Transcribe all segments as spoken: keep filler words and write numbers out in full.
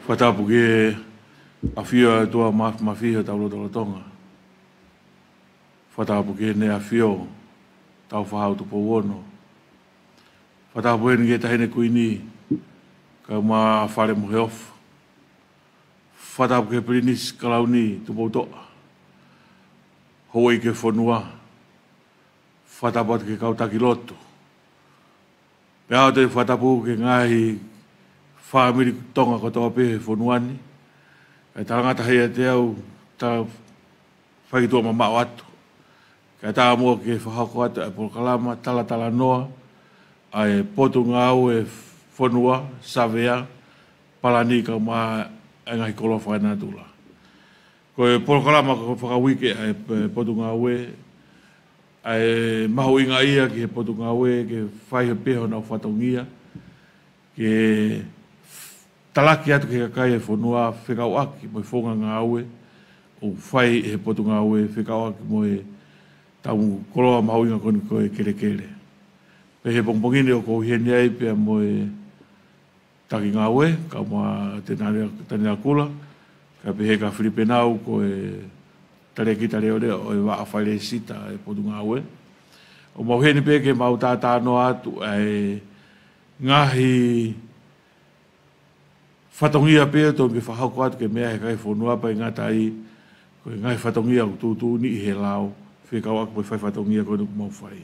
Fakatapu ki he ʻafio ʻa e ʻOtua Mafimafi ʻi hotau lotolotonga. Fakatapu ki Heʻene ʻAfio Tāufaʻāhau Tupou Ono. Fakatapu heni ki he Taʻahine Kuini, kae ʻumaʻā Fale Moheofo. Fakatapu ki he Pilinisi Kalauni Tupoutoʻa, Houʻeiki ʻo e fonua. Fakatapu atu ki he kau taki lotu. Pea ʻoatu e fakatapu ki he ngaahi fāmili Tonga kotoa pē he fonua ni. Kae talangata ʻiate au, ta fai ki tuʻa mamaʻo atu. Kae tā muʻa ke fakahoko atu e polokalama talatalanoa ʻa e Potungāue Fonua, Savea, Palani kae ʻumaʻā e ngaahi koloa fakaenatula. Ko e polokalama ko e fakauike ʻa e p-, Potungāue, ʻa e mahuʻinga ia ki he Potungāue ke fai pē honau fatongia, ke talaki atu ki he kakai e fonua fekauʻaki mo e founga ngāue ʻoku fai ʻe he Potungāue fekauʻaki mo e tau koloa mahuʻinga ko eni ko e kelekele. Pea he pongipongi ni ʻoku ou ʻi heni ai pea mo e Taki Ngāue, kae ʻumaʻā Taniela, Taniela Kula, kae pehē kia Filipe Nau ko e talēkita leʻoleʻo ʻo e vaʻa failēsisita ʻo e Potungāue. ʻOku mau ʻi heni pē ke mau talanoa atu ʻa e ngaahi fatongia pē ʻoku totonu ke fakahoko atu ke meʻa he kakai e fonua, pea ʻikai ngata ai, ko e ngaahi fatongia ʻoku tuʻutuʻuni ʻi he lao fekauʻaki mo e fai fatongia ko eni ʻoku mau fai.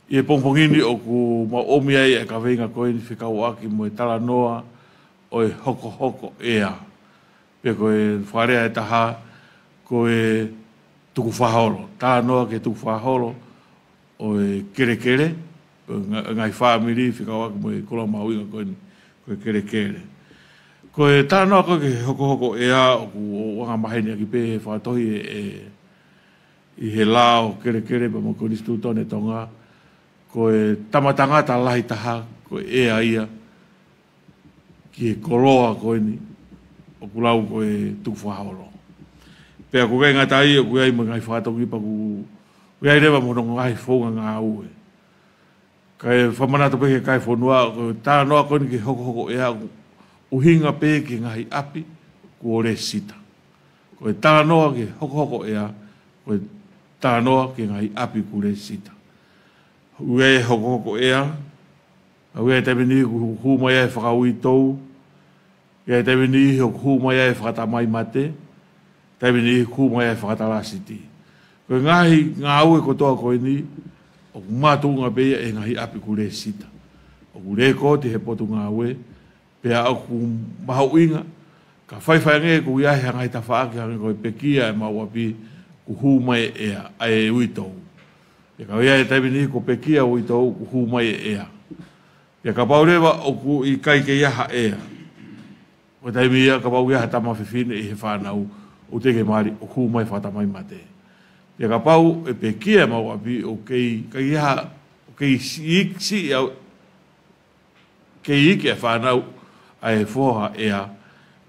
ʻI he pongipongi ni ʻoku mau ʻomi ai e kaveinga ko eni fekauʻaki mo e talanoa ʻo e hokohoko ʻea. Pe ko e fakalea ʻe taha ko e tukufakaholo. Talanoa ki he tukufakaholo ʻo e kelekele, ʻo e nga-, ngaahi fāmili fekauʻaki mo e koloa mahuʻinga ko eni, ko e kelekele. Ko e talanoa ko ē ki he hokohoko ʻea ʻoku ou angamaheni ʻaki pē he fakatohi ʻe, ʻe ʻi he lao kelekele pea mo e konisitūtone Tonga, ko e tama tangata lahi taha, ko e ʻea ia, ki he koloa ko eni, ʻoku lau ko e tukufakaholo. Pea ʻoku ʻikai ngata ai, ʻoku ʻi ai mo e ngaahi fakatongi pea ʻoku ʻi ai leva mo hono ngaahi founga ngāue. Kae fakamanatu pē ki he kakai e fonua, ko e talanoa ko eni ki he hokohoko ʻea ʻoku ʻuhinga pē ki he ngaahi ʻapi kuo lēsisita. Ko e talanoa ki he hokohoko ʻea, ko e talanoa ki he ngaahi ʻapi kuo lēsisita. ʻOku ʻi ai e hokohoko ʻea, ʻoku ʻi ai e taimi ʻe niʻihi ʻoku hū mai ai e fakauitou, ʻi ai e taimi ʻe niʻihi ʻoku hū mai ai e fakatamai mate, taimi ʻe niʻihi ʻoku hū mai ai e fakatalasiti. Ko e ngaahi ngāue kotoa ko eni, ʻoku makatuʻunga pē ia ʻi he ngaahi ʻapi kuo lēsisita. ʻOku lēkooti ʻe he Potungāue, pea ʻoku mahuʻinga, ka faifai ange ʻoku ʻi ai ha ngaahi tafaʻaki hangē ko e pekia ʻemau ʻapi kuo hū mai e ʻea, ʻa e uitou. Pea ka ʻi ai e taimi ʻe niʻihi kuo pekia e uitou kuo hū mai e ʻea. Pea kapau leva ʻoku ʻikai ke ʻi ai ha ʻea, ko e taimi ia kapau ʻoku ʻi ai ha tama fefine ʻi he fānau, ʻoku teʻeki mali ʻoku hū mai e fakatamai mate. Pea kapau ʻe pekia ʻemau ʻapi ʻoku kei, kei ʻi ai ha, ʻoku kei siʻi, siʻi au, kei iiki e fānau ʻa e foha ʻea,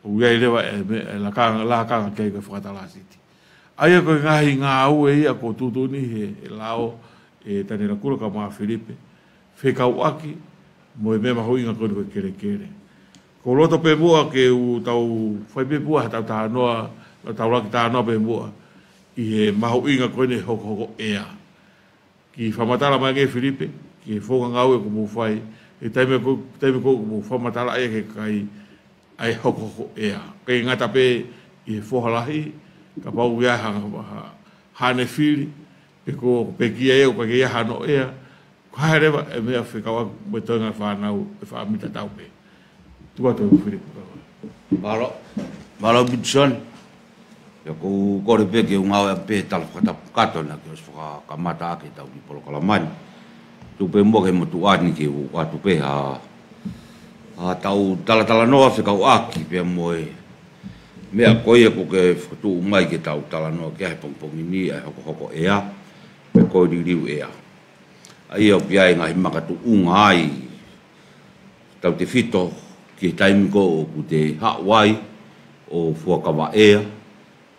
ʻoku ʻi ai leva e meʻa, e lakanga, lakanga ki ai ko e fakatalasiti. ʻA ia ko e ngaahi ngāue ia ʻoku tuʻutuʻuni he, he lao ʻe Taniela Kula kae ʻumaʻā Filipe, fekauʻaki mo e meʻa mahuʻinga ko eni ko e kelekele. ʻOku ou loto pē muʻa ke u tau fai pē muʻa ha tau talanoa, tau laki talanoa pē muʻa ʻi he mahuʻinga ko eni e hokohoko ʻea. Kiʻi fakamatala mai ange Filipe ki he founga ngāue ʻoku mou fai, he taimi ko, taimi ko ē ʻoku mou fakamatala ai ki he kakai ʻa e hokohoko ʻea. ʻIkai ngata pē ʻi he foha lahi, kapau ʻoku ʻi ai ha, ha, haʻane fili, pe ko e pekia ʻe ʻoku ʻikai ke ʻi ai hano ʻea, ko e hā leva e meʻa fekauʻaki mo e toenga e fānau, ʻe fāmili tatau pē. Tuku atu Filipe. Mālō, mālō Pitisoni. ʻIo, ʻoku ou kole pē ke u ngāueʻaki pē e tala fakatapu kakato naʻa ke ʻosi fakakamata ʻaki ʻetau kiʻi polokalama ni. Tuku pē muʻa ki he motuʻa ni ke u ʻoatu pē ha, ha tau talatalanoa fekauʻaki pea mo e meʻa ko ia ʻoku ke fakatuʻu mai ke tau talanoa ki ai he pongipongi ni, ʻa e hokohoko ʻea, pe ko e liliu ʻea. ʻA ia ʻoku ʻi ai e ngaahi makatuʻunga ai, tautefito ki he taimi ko ē ʻoku te haʻu ai ʻo fuakava ʻea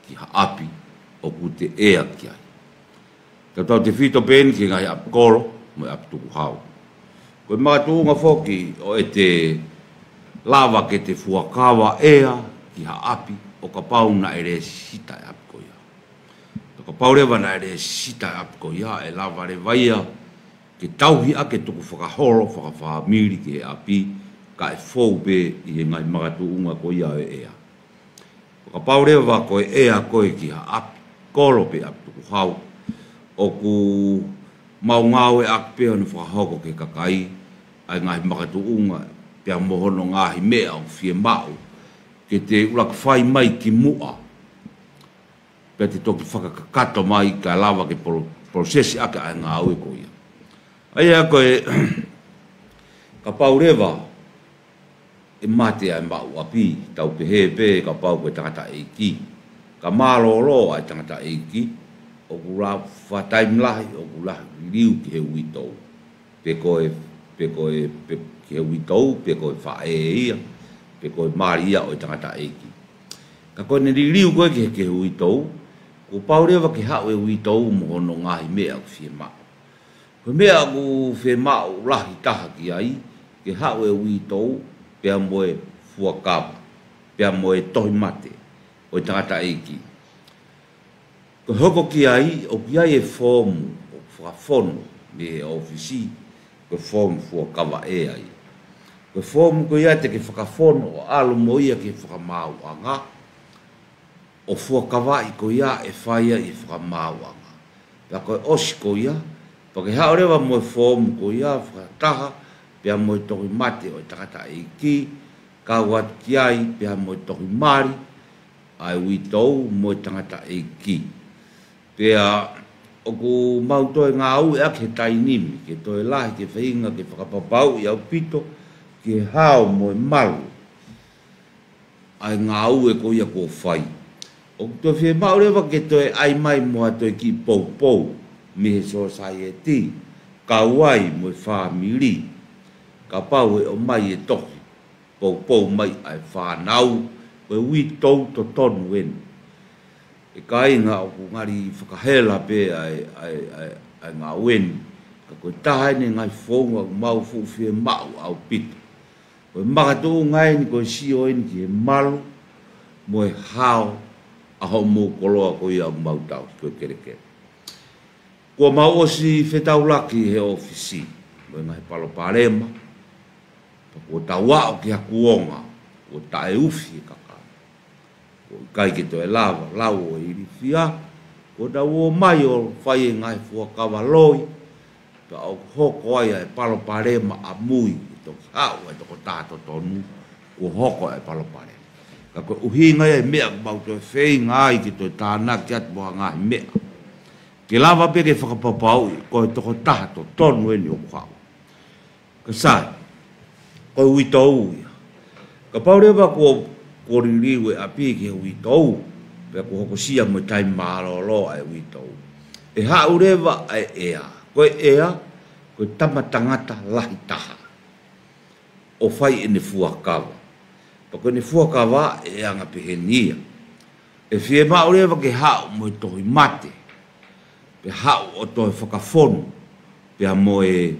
ki ha ʻapi ʻoku te ʻea ki ai. Tautautefito pē eni ki he ngaahi ʻapi kolo mo e ʻapi tukuhau. Ko e makatuʻunga foki ʻo ʻete Lava ke te fuakava ʻea ki ha ʻapi ʻo kapau naʻe lēsisita e ʻapi ko ia. Pea kapau leva naʻe lēsisita e ʻapi ko ia, ʻe lava leva ia ke tauhi ʻa e tukufakaholo fakafāmili ki he ʻapi, kae fou pē ʻi he ngaahi makatuʻunga ko ia ʻo e ʻea. Pea kapau leva ko e ʻea ko ē ki ha ʻapi kolo pe ʻapi tukuhau, ʻoku mau ngāueʻaki pē hono fakahoko ki he kakai ʻa e ngaahi makatuʻunga pea mo hono ngaahi meʻa ʻoku fiemaʻu ke te ʻuluaki fai mai kimuʻa, pea te toki fakakakato mai kae lava ke polo-, polosesi ʻaki ʻa e ngāue ko ia. ʻA ia ko e, kapau leva ʻe mate ʻa e maʻu ʻapi, tau pehē pē kapau ko e tangataʻeiki, ka mālōlō ʻa e tangataʻeiki, ʻoku lava, fakataimi lahi ʻoku lava liliu ki he uitou, pe ko e, pe ko e, pe ki he uitou, pe ko e faʻē ia, pe ko e mali ia ʻo e tangataʻeiki. Ka ko ʻene liliu ko ē ki he, ki he uitou, kuo pau leva ke haʻu e uitou mo hono ngaahi meʻa ʻoku fiemaʻu. Ko e meʻa ʻoku fiemaʻu lahi taha ki ai, ke haʻu e uitou pea mo e fuakava, pea mo e tohi mate ʻo e tangataʻeiki. Ko e hoko ki ai, ʻoku ʻi ai e foomu ʻoku fakafonu mei he ʻōfisi, ko e foomu fuakava ʻea ia. Ko e foomu ko ia te ke fakafonu ʻo ʻalu mo ia ki he fakamaauʻanga, ʻo fuakavaʻi ko ia ʻe fai ai e fakamaauʻanga. Pea ko e ʻosi ko ia, pea ke haʻu leva mo e foomu ko ia fakataha pea mo e tohi mate ʻo e tangataʻeiki, kau atu ki ai pea mo e tohi mali ʻa e uitou mo e tangataʻeiki. Pea ʻoku mau toe ngāueʻaki he taimi ni ke toe lahi ke feinga ke fakapapauʻi ʻaupito ki he hao mo e malu ʻa e ngāue ko ia kuo fai. ʻOku toe fiemaʻu leva ke toe ʻai mai mo ha toe kiʻi poupou mei he sōsaieti, kau ai mo e fāmili, kapau ʻe ʻomai e tohi poupou mai ʻa e fānau, ko e uitou totonu eni. ʻE kāinga, ʻoku ngali fakahela pē ʻa e, ʻa e, ʻa e, ʻa e ngāue ni, ka ko e taha eni e ngaahi founga ʻoku mau fuʻu fiemaʻu ʻaupito. Ko e makatuʻunga eni ko e sio eni ki he malu mo e hao ʻa hoʻomou koloa ko ia ʻoku mau tauhi, ko e kelekele. Kuo mau ʻosi fetaulaki he ʻōfisi mo e ngaahi palopalema, pea kuo tau aʻu ki ha kuonga kuo taʻeufi e kakai. Kuo ʻikai ke toe lava, lau ʻo ilifia, kuo tau ō mai ʻo fai e ngaahi fuakava loi, pea ʻoku hoko ai ʻa e palopalema ʻamui, ʻe toki haʻu ʻa e tokotaha totonu, kuo hoko ʻa e palopalema. Ka ko e ʻuhinga ia e meʻa ʻoku mau toe feinga ai ke toe tānaki atu mo ha ngaahi meʻa, ke lava pē ke fakapapauʻi ko e tokotaha totonu eni ʻoku haʻu. Ka sai, ko e uitou ia. Kapau leva kuo, kuo liliu e ʻapi ki he uitou, pea kuo hokosia mo e taimi mālōlō ʻa e uitou, ʻe haʻu leva ʻa e ʻea. Ko e ʻea, ko e tama tangata lahi taha ʻo fai ʻene fuakava. Pea ko ʻene fuakava ʻe anga peheni ia. ʻE fiemaʻu leva ke haʻu mo e tohi mate, pea haʻu ʻo toe fakafonu pea mo e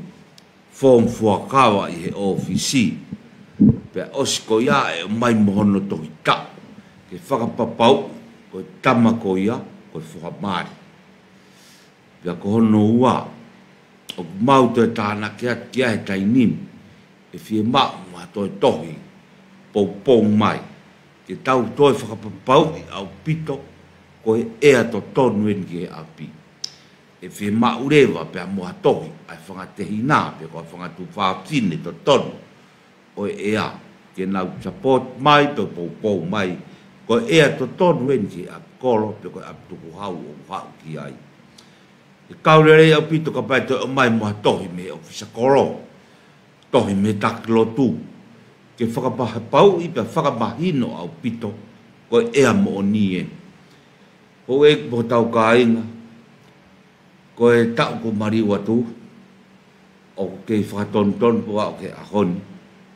foomu fuakava ʻi he ʻōfisi. Pea ʻosi ko ia ʻe ʻomai mo hono tohi taʻu, ke fakapapauʻi ko e tama ko ia ko e foha mali. Pea ko hono ua, ʻoku mau toe tānaki atu ki ai he taimi ni, ʻe fiemaʻu mo ha toe tohi poupou mai, ke tau toe fakapapauʻi ʻaupito ko e ʻea totonu eni ki he ʻapi. ʻE fiemaʻu leva pea mo ha tohi ʻa e fanga tehina pe ko e fanga tuofāfine totonu ʻo e ʻea, ke nau support mai pe poupou mai ko e ʻea totonu eni ki he ʻapi kolo pe ko e ʻapi tukuhau ʻoku haʻu ki ai. ʻE kau lelei ʻaupito kapau ʻe toe ʻomai mo ha tohi mei he ʻōfisa kolo, tohi mei he taki lotu, ke fakapapauʻi pea fakamahino ʻaupito ko e ʻea moʻoni eni. Houʻeiki mo hotau kāinga, ko e taʻu kuo maliu atu, ʻoku kei fakatonutonu pē au ki he ʻaho ni,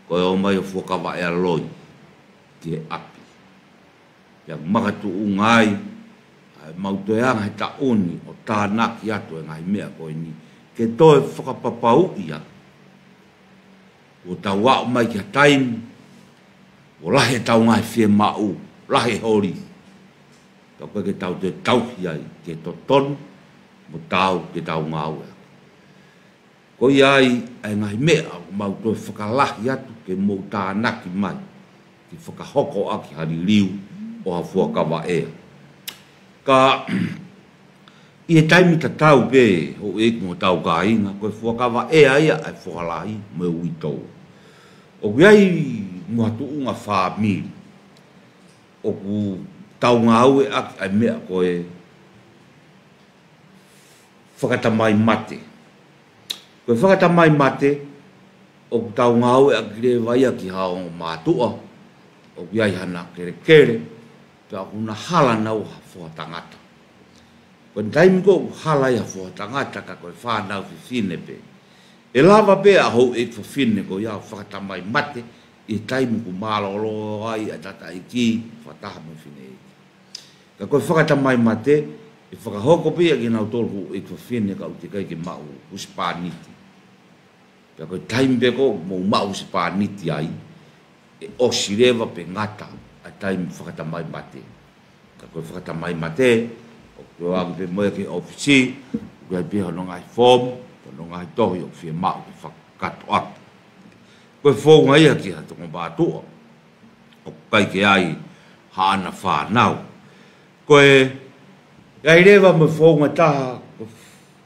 ko e ō mai ʻo fuakava ʻea loi ki he ʻapi. Pea makatuʻunga ai ʻa e mau toe anga he taʻu ni ʻo tānaki atu e ngaahi meʻa ko eni, ke toe fakapapauʻi atu kuo tau aʻu mai ki ha taimi ʻoku lahi ʻetau ngaahi fiemaʻu, lahi e holi. Ka ʻoku ʻikai ke tau toe tauhi ai ke totonu mo taau ke tau ngāueʻaki. Ko ia ai ʻa e ngaahi meʻa ʻoku mau toe fakalahi atu ke mou tānaki mai ke fakahoko ʻaki ha liliu ʻo ha fuakava ʻea. Ka ʻi he taimi tatau pē, houʻeiki mo hotau kāinga, ko e fuakava ʻea ia ʻa e foha lahi mo e uitou. ʻOku ʻi ai mo ha tuʻunga fāmili ʻoku tau ngāueʻaki ʻa e meʻa ko e fakatamai mate. Ko e fakatamai mate, ʻoku tau ngāueʻaki leva ia ki ha ongo mātuʻa ʻoku ʻi ai haʻana kelekele, pea ʻoku na hala naua ha foha tangata. Ko e taimi ko ē ʻoku hala ai ha foha tangata ka ko e fānau fefine pē, ʻe lava pē ʻa e houʻeiki fafine ko ia ʻo fakatamai mate ʻi he taimi ʻoku mālōlō ai ʻa e tangataʻeiki fakataha mo e fineʻeiki. Ka ko e fakatamai mate, ʻe fakahoko pē ia ʻe kinautolu houʻeiki fafine ka ʻoku teʻeki ai ke maʻu husepāniti. Pea ko e taimi pē ko ē ʻoku mou maʻu husepāniti ai, ʻe ʻosi leva pe ngata ʻa e taimi fakatamai mate. Ka ko e fakatamai mate, ʻoku ʻoange pē mo ia ki he ʻōfisi, ʻoku ʻi ai pē hono ngaahi foomu, hono ngaahi tohi ʻoku fiemaʻu ke fakakakato atu. Ko e founga ia ki ha ongo mātuʻa ʻoku ʻikai ke ʻi ai haʻana fānau. Ko e, ʻi ai leva mo e founga ʻe taha, ko e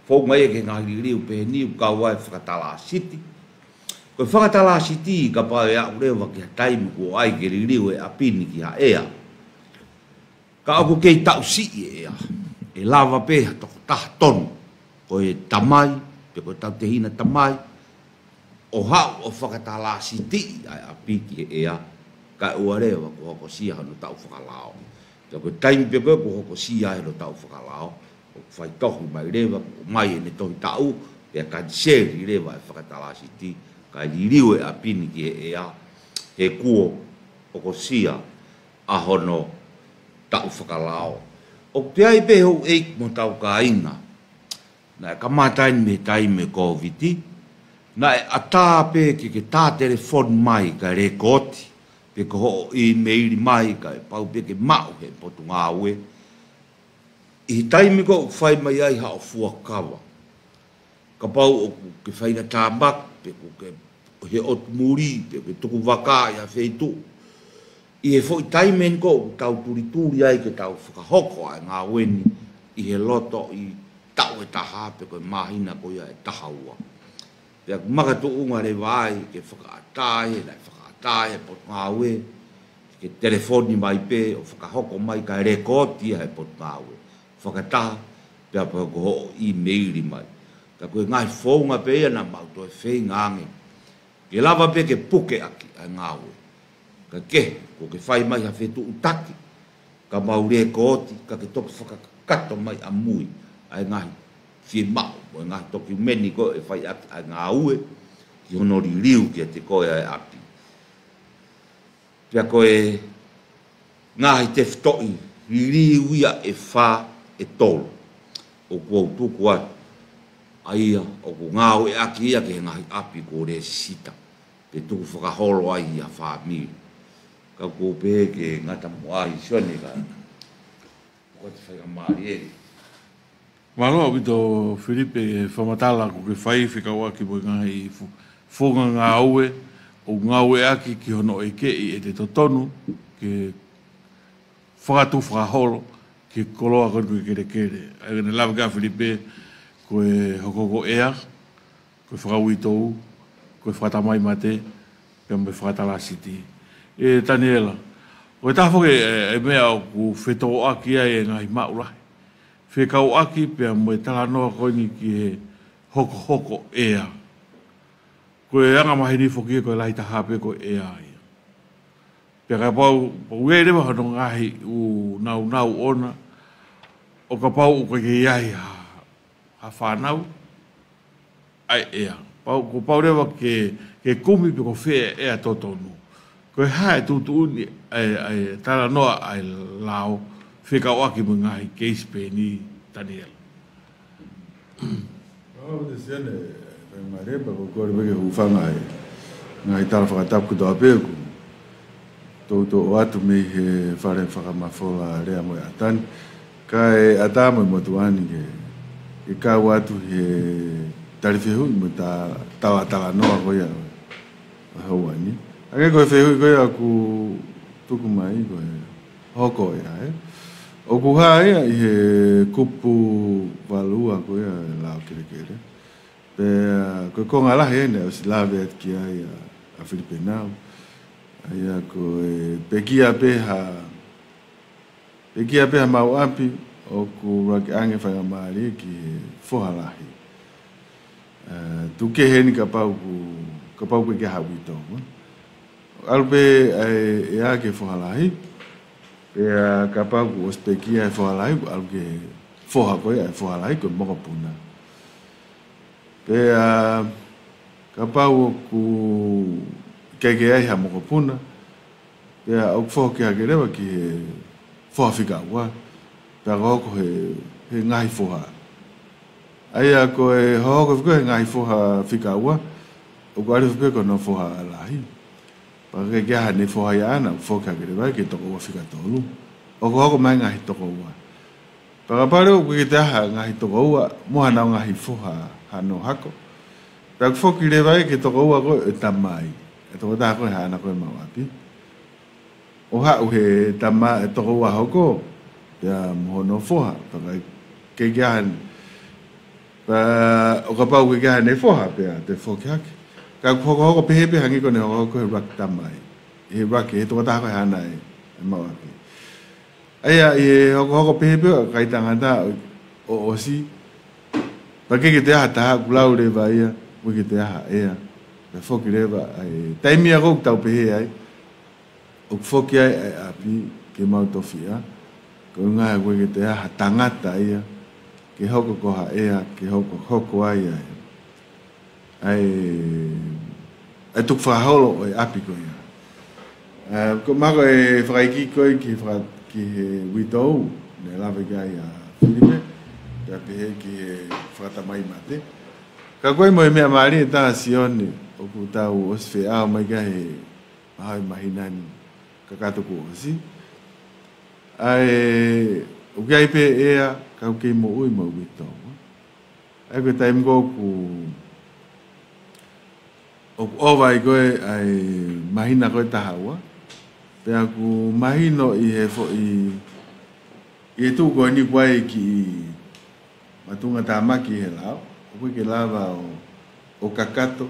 founga ia ki he ngaahi liliu pehē ni ʻoku kau ai e fakatalāsiti. Ko e fakatalāsiti kapau ʻe aʻu leva ki ha taimi kuo ʻai ke liliu e ʻapi ni ki ha ʻea, ka ʻoku kei taʻu siʻi e ʻea, ʻe lava pē ha tokotaha tonu, ko e tamai, pe ko e tautehina tamai, ʻo haʻu ʻo fakatalāsitiʻi ʻa e ʻapi ki he ʻea, kae ʻoua leva kuo hokosia hono taʻu fakalao. Pea ko e taimi pē ko ē kuo hokosia ai hono taʻu fakalao, ʻoku faitohi mai leva, ʻomai ʻene tohi taʻu, pea kaniseli leva e fakatalāsiti, kae liliu e ʻapi ni ki he ʻea, he kuo hokosia ʻa hono taʻu fakalao. ʻOku ʻi ai pē houʻeiki mo hotau kāinga, naʻe kamata eni mei he taimi ʻo e Kōviti, naʻe ʻatā pē ke ke tā telefoni mai kae lēkooti pe ko hoʻo ʻīmeili mai kae pau pē ke maʻu he potungāue. ʻI he taimi ko ē ʻoku fai mai ai haʻo fuakava, kapau ʻoku ke faingatāmaki, pe ʻoku ke ʻi he ʻotu muli, pe ʻoku ke tuku vaka ʻi ha feituʻu, ʻi he foʻi taimi eni ko ē ʻoku tau tulituli ai ke tau fakahoko ʻa e ngāue ni ʻi he lotoʻi taʻu ʻe taha pe ko e māhina ko ia ʻe taha ua. Pea ʻoku makatuʻunga leva ai ke fakaʻatā ai, naʻe fakaʻatā ai e potungāue, ke telefoni mai pē ʻo fakahoko mai kae lēkooti ia he potungāue. Fakataha, pea pau ko hoʻo ʻīmeili mai. Ka ko e ngaahi founga pē ia naʻa mau toe feinga ange ke lava pē ke puke ʻaki ʻa e ngāue. Ka ke, ko ke fai mai ha fetuʻutaki, ka mau lēkooti, ka ke toki fakakakato mai ʻamui ʻa e ngaahi fiemaʻu, mo e ngaahi tokiumeni ko ē ʻe fai ʻaki ʻa e ngāue, ki hono liliu kiate koe ʻa e ʻapi. Pea ko e ngaahi tefitoʻi liliu ia ʻe fā ʻe tolu ʻoku ou tuku atu, ʻa ia ʻoku ngāueʻaki ia ki he ngaahi ʻapi kuo lēsisita, pe tukufakaholo ai ʻi ha fāmili. Ka ʻoku ou pehē ke ngata muʻa ai Sione ka ʻoku te fai ka mālie. Mālō ʻaupito Filipe e fakamatala kuo ke fai fekauʻaki mo e ngaahi fu-, founga ngāue ʻoku ngāueʻaki ki hono ʻekeʻi ʻete totonu ke fakatukufakaholo ki he koloa ko eni ko e kelekele. ʻA ia naʻe lave ki ai ʻa Filipe ko e hokohoko ʻea, ko e fakauitou, ko e fakatamai mate, pea mo e fakatalāsiti. ʻE Taniela, ko e taha foki e, e meʻa ʻoku fetōʻaki ai e ngaahi maʻu lahi. Fekauʻaki pea mo e talanoa ko eni ki he hokohoko ʻea. Ko e angamaheni foki ko e lahi taha pē ko e ʻea ia. Pea kapau, pau ʻe leva hono ngaahi ʻū naunau ʻona, ʻo kapau ʻoku ʻikai ke ʻi ai ha, ha fānau, ʻa e ʻea. Pau, kuo pau leva ke, ke kumi pe ko fē ʻea totonu. Ko e hā e tuʻutuʻuni ʻa e, ʻa e talanoa ʻa e lao fekauʻaki mo e ngaahi keisi pehē ni Taniela. ʻAupito Sione, fai mālie pea ʻoku ou kole pē ke u hūfanga he ngaahi tala fakatapu kotoa pē ʻoku Kou toʻo atu mei he fale fakamafola lea mo e ʻatā ni, kae ʻatā mo e motuʻa ni ke, ke kau atu he tali fehuʻi mo e ta-, talatalanoa ko ia ʻo e houa ni. Hangē ko e fehuʻi ko ia ʻoku tuku mai ko e hoko ia, ē. ʻOku hā ia ʻi he kupu valu ua ko ia ʻo e lao kelekele. Pea ko e konga lahi eni ʻosi lave atu ki ai ʻa, ʻa Filipe Nau. ʻA ia ko e pekia pē ha, pekia pē ha mau ʻapi ʻoku ʻuluaki ʻange faingamālie ki he foha lahi. Ē, tuku kehe eni kapau ʻoku, kapau ʻoku ʻikai ke ha uitou, ē. ʻAlu pē ʻa e, ʻea ki he foha lahi, pea kapau kuo ʻosi pekia e foha lahi, ʻalu ki he foha ko ia ʻa e foha lahi ko e mokopuna. Pea kapau ʻoku ʻikai ke ʻi ai ha mokopuna, pea ʻoku foki hake leva ki he foha fika ua, pea ka hoko he, he ngaahi foha. ʻA ia ko e hohoko fika he ngaahi foha fika ua, ʻoku ʻalu pē ko hono foha lahi. Pea ka ʻikai ke ʻi ai haʻane foha ia ʻaʻana, ʻoku foki hake leva ki he toko ua fika tolu. ʻOku hoko mai ngaahi toko ua. Pea kapau leva ʻoku ʻikai ke toe ʻi ai ha ngaahi toko ua, mo haʻanau ngaahi foha hano hako, pea ʻoku foki leva ia ki he toko ua ko e tamai, e tokotaha ko ē haʻana ko e mau ʻapi. ʻO haʻu he tama e toko ua hoko, pea mo hono foha, pea ka ʻikai ke ʻi ai haʻane, pea ʻo kapau ʻoku ʻikai ke ʻi ai haʻane foha, pea toe foki hake. Ka ʻoku hokohoko pehē pē hangē ko ʻene hokohoko he ʻuluaki tamai, he ʻuluaki, he tokotaha ko ē haʻana e, e mau ʻapi. ʻA ia, ʻi he hokohoko pehē pē ʻa e kakai tangata ʻo, ʻo ʻosi, pea ʻikai ke toe ʻi ai ha taha, kuo lau leva ia, ʻoku ʻikai ke toe ʻi ai ha ʻea, pea foki leva, ʻa e taimi ia ʻoku tau pehē ai, ʻoku foki ai ʻa e ʻapi ki he mau tofiʻa, ko e ʻuhinga he ʻoku ʻikai ke toe ʻi ai ha tangata ia ke hoko ko ha ʻea, ke hoko, hoko ai ʻa e, ʻa e, ʻa e tukufakaholo ʻo e ʻapi ko ia. Ē, ko e meʻa ko e fakaikiiki ko ē ki he faka-, ki he uitou, naʻe lave ki ai ʻa Filipe, pea pehē ki he fakatamai mate. Ka ko e mo e meʻa mālie ʻe taha Sione, ʻoku tau ʻosi feʻao mai ki ai he mahalo ʻe māhina eni kakato kuo ʻosi. ʻA e, ʻoku ʻi ai pē ʻea, ka ʻoku kei moʻui mo e uitou. ʻA ia ko e taimi ko ē ʻoku, ʻoku ʻova ai ko ē ʻa e māhina ko ē taha ua, pea ʻoku mahino ʻi he foʻi, ʻi he tuʻu ko eni ʻoku ʻi ai e kiʻi mātuʻunga tāmaki he lao, ʻoku ʻikai ke lava ʻo, ʻo kakato,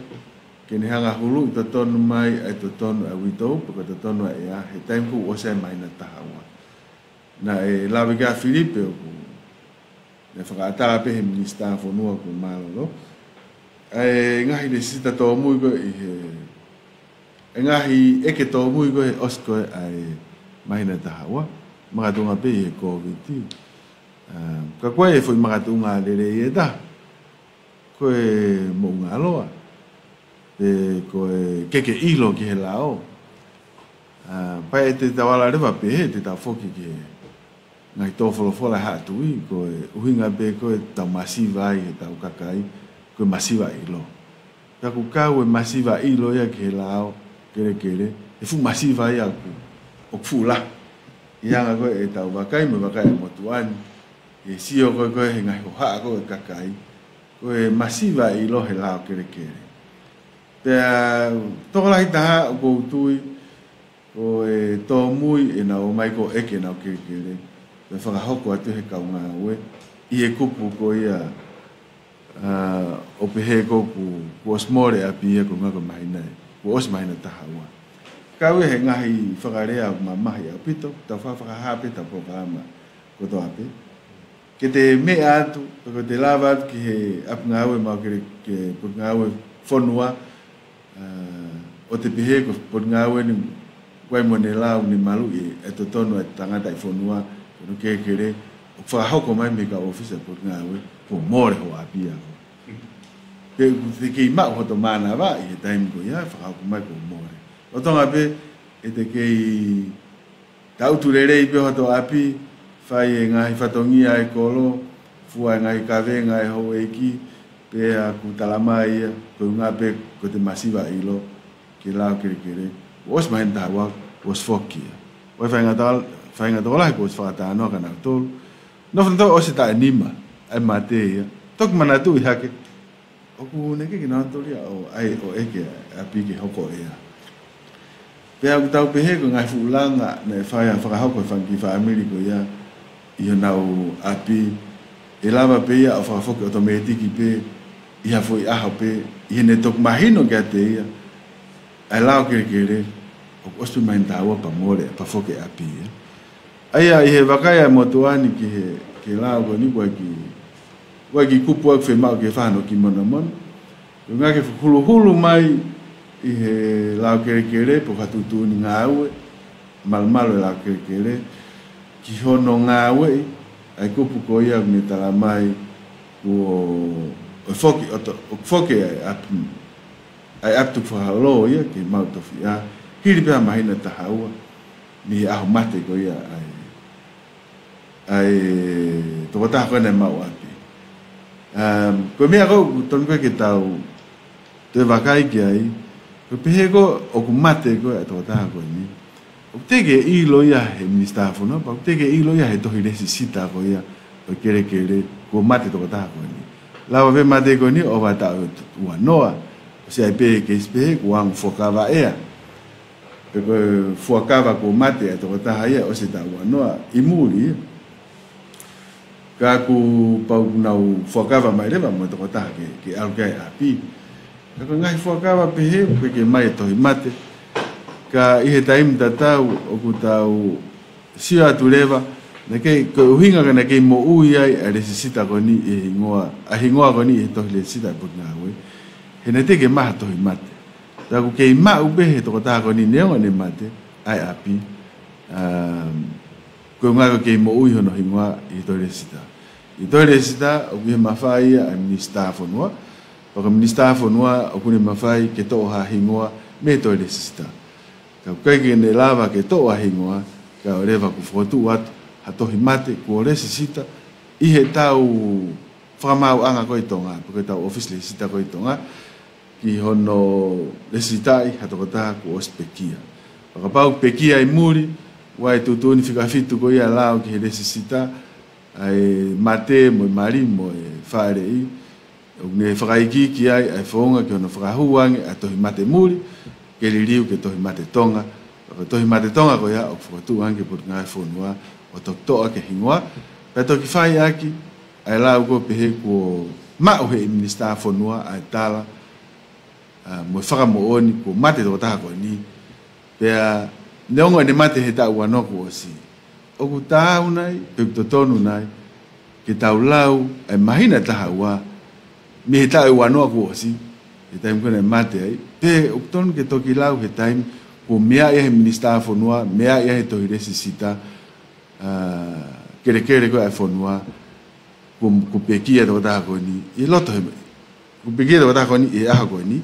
ke ne hanga ʻo huluʻi totonu mai ʻa e totonu ʻa e uitou, pe ko e totonu ʻa e ʻea, he taimi kuo ʻosi ai e māhina taha ua. Naʻe lave ki ai ʻa Filipe ʻoku, naʻe fakaʻatā pē he minisitā fonua kuo mālōlō ʻa e ngaahi lēsisita tōmui ko ē ʻi he, e ngaahi ʻeke tōmui ko ē he ʻosi ko ē ʻa e māhina taha ua, makatuʻunga pē ʻi he Kōviti. Ā, ka ko e foʻi makatuʻunga lelei ʻe taha, ko e moʻungāloa, pe ko e keke ʻilo ki he lao. Ā, pea ʻe te tau ala leva pē he te tau foki ki he ngaahi tō folofola ʻa e Haʻa Tuʻi, ko e ʻuhinga pē ko ē ʻetau masiva ai ʻetau kakai, ko e masiva ʻilo. Pea ʻoku kau e masiva ʻilo ia ki he lao kelekele, he fuʻu masiva ia ʻoku, ʻoku fuʻu lahi. ʻI he anga ko ē ʻetau vakai mo e vakai ʻa e motuʻa ni, ʻi he sio ko ē ko ē he ngaahi hohaʻa ko ē ʻa e kakai, ko e masiva ʻilo he lao kelekele. Pea tokolahi taha ʻoku ou tui, ko e tōmui ʻenau ō mai ko ē ʻo ʻeke ʻenau kelekele, pea fakahoko atu he kau ngāue, ʻi he kupu ko ia, ā, ʻo pehē ko ē kuo, kuo ʻosi mole ʻapi ia ko e ʻuhinga ko e māhina ē, kuo ʻosi māhina taha ua. Kau ia he ngaahi fakalea ʻoku mamahi ʻaupito, tau fa-, fakahā pē ʻetau polokalama kotoa pē. Ke te meʻa atu, pe ko ʻete lava atu ki he ʻapi ngāue mau kele-, ki he Potungāue Fonua, ā, ʻo te pehē ko e Potungāue ni ʻoku ʻi ai mo ʻene lao ʻoku ne maluʻi e totonu ʻa e tangata ʻi he fonua, ko hono kelekele, ʻo fakahoko mai mei he kau ʻōfisa ʻo e Potungāue, kuo mole hoʻo ʻapi ia. Pe ʻoku te kei maʻu hoto mānava ʻi he taimi ko ia, fakahoko mai kuo mole. Lolotonga pē ʻete kei tangutu lelei pē hoto ʻapi, fai e ngaahi fatongia ʻa e kolo, fua e ngaahi kavenga ʻa e houʻeiki, pea ʻoku talamai ia, ko e ʻuhinga pē ko ʻete masiva ʻilo ki he lao kelekele. Kuo ʻosi māhina taha ua, kuo ʻosi foki ia. ʻOku ʻi ai e faʻahinga tokol-, faʻahinga tokolahi kuo ʻosi fakatalanoa kia nautolu. Nofo nautolu ʻosi taʻe nima ʻa e mate ia. Toki manatuʻi hake, ʻoku ʻikai ke nautolu ia ʻo ʻai ʻo ʻeke ʻa e ʻapi ke hoko ʻea. Pea ʻoku tau pehē ko e ngaahi fuʻu langa naʻe fai ʻa e fakahoko ʻe he fanga kiʻi fāmili ko ia ʻi honau ʻapi, ʻe lava pē ia ʻo fakafoki ʻotomētiki pē ʻi ha foʻi ʻaho pē, ʻi heʻene toki mahino kiate ia ʻa e lao kelekele, ʻoku ʻosi pē mahino taha ua pea mole, pea foki e ʻapi ia. ʻA ia ʻi he vakai ʻa e motuʻa ni ki he, ki he lao ko eni, ʻoku ʻi ai e kiʻi, ʻoku ʻi ai e kiʻi kupu ʻoku fiemaʻu ke fai hano kiʻi monomono. Ko e ʻuhinga ke fakahuluhulu mai ʻi he lao kelekele, pe ko ha tuʻutuʻuni ngāue, malumalu e lao kelekele, ki hono ngāueʻi ʻa e kupu ko ia ʻoku ne tala mai kuo, ʻo foki, ʻo to-, ʻo foki ʻa e ʻapi, ʻa e ʻapi tukufakaholo ia ki he maʻu tofiʻa, hili pē ha māhina taha ua mei he ʻaho mate ko ia ʻa e, ʻa e tokotaha ko ē naʻe maʻu ʻapi. Um, ko e meʻa ko ē ʻoku totonu ko ē ke tau toe vakai ki ai, ko e pehē ko ē ʻoku mate ko ē ʻa e tokotaha ko eni, ʻoku teʻeki ke ʻilo ia ʻe he minisitā fonua, pea ʻoku teʻeki ke ʻilo ia ʻe he tohi lēsisita ko ia ʻo e kelekele kuo mate e tokotaha ko eni. Lava pē mate ko eni ʻo ʻova taʻu ua noa, ʻosi ʻi ai pē keisi pehē kuo ongo fuakava ʻea, pe ko e fuakava kuo mate ʻa e tokotaha ia ʻosi taʻu ua noa ʻi muli ia. Ka kuo pau ke nau fuakava mai leva mo e tokotaha ke, ke ʻalu ki ai e ʻapi. Ka ko e ngaahi fuakava pehē, ʻoku ʻikai ke ʻomai e tohi mate. Ka ʻi he taimi tatau, ʻoku tau sio atu leva, naʻe kei, ko e ʻuhinga ka naʻe kei moʻui ai ʻa e lēsisita ko eni ʻi he hingoa, ʻa e hingoa ko eni ʻi he tohi lēsisita ʻa e Potungāue, he naʻe teʻeki ke maʻu ha tohi mate. Pea ʻoku kei maʻu pē ʻe he tokotaha ko eni neongo ʻene mate ʻa e ʻapi, um, ko e ʻuhinga ʻoku kei moʻui hono hingoa ʻi he tohi lēsisita. ʻI he tohi lēsisita, ʻoku ʻi he mafai ia ʻa e minisitā fonua, pea ko e minisitā fonua ʻoku ne mafai ke toʻo ha hingoa mei he tohi lēsisita. Ka ʻoku ʻikai ke ne lava ke toʻo ha hingoa, kae ʻoua leva kuo fokotuʻu atu ha tohi mate kuo lēsisita ʻi heʻetau fakamaauʻanga ko ē ʻi Tonga, pe ko ʻetau ʻōfisi lēsisita ko ē ʻi Tonga, ki hono lēsisitaʻi ha tokotaha kuo ʻosi pekia. Pea kapau ʻoku pekia ʻi muli, ʻoku ʻi ai e tuʻutuʻuni fika fitu ko ia ʻa e lao ki he lēsisita, ʻa e mate mo e mali mo e fāʻeleʻi, ʻoku ne fakaikiiki ai ʻa e founga ki hono fakahū ange ʻa e tohi mate muli, ke liliu ki he tohi mate Tonga. Pea ko e tohi mate Tonga ko ia ʻoku fokotuʻu ange ki he Potungāue Fonua ʻo toki toʻo ʻaki e hingoa, pea toki fai ʻaki ʻa e lau ko ē pehē kuo maʻu ʻe he minisitā fonua ʻa e tala, ʻa, mo e fakamoʻoni kuo mate e tokotaha ko eni. Pea neongo ʻene mate he taʻu ua noa kuo ʻosi, ʻoku taau nai, pe ʻoku totonu nai ke tau lau ʻa e māhina ʻe taha ua mei he taʻu ua noa kuo ʻosi, he taimi ko ē naʻe mate ai, pe ʻoku totonu ke toki lau he taimi kuo meaʻi ai ʻe he minisitā fonua, meaʻi ai ʻe he tohi lēsisita, ʻa, kelekele ko ē ʻa e fonua, kuo, kuo pekia e tokotaha ko eni ʻi loto he, kuo pekia e tokotaha ko eni ʻi he ʻaho ko eni,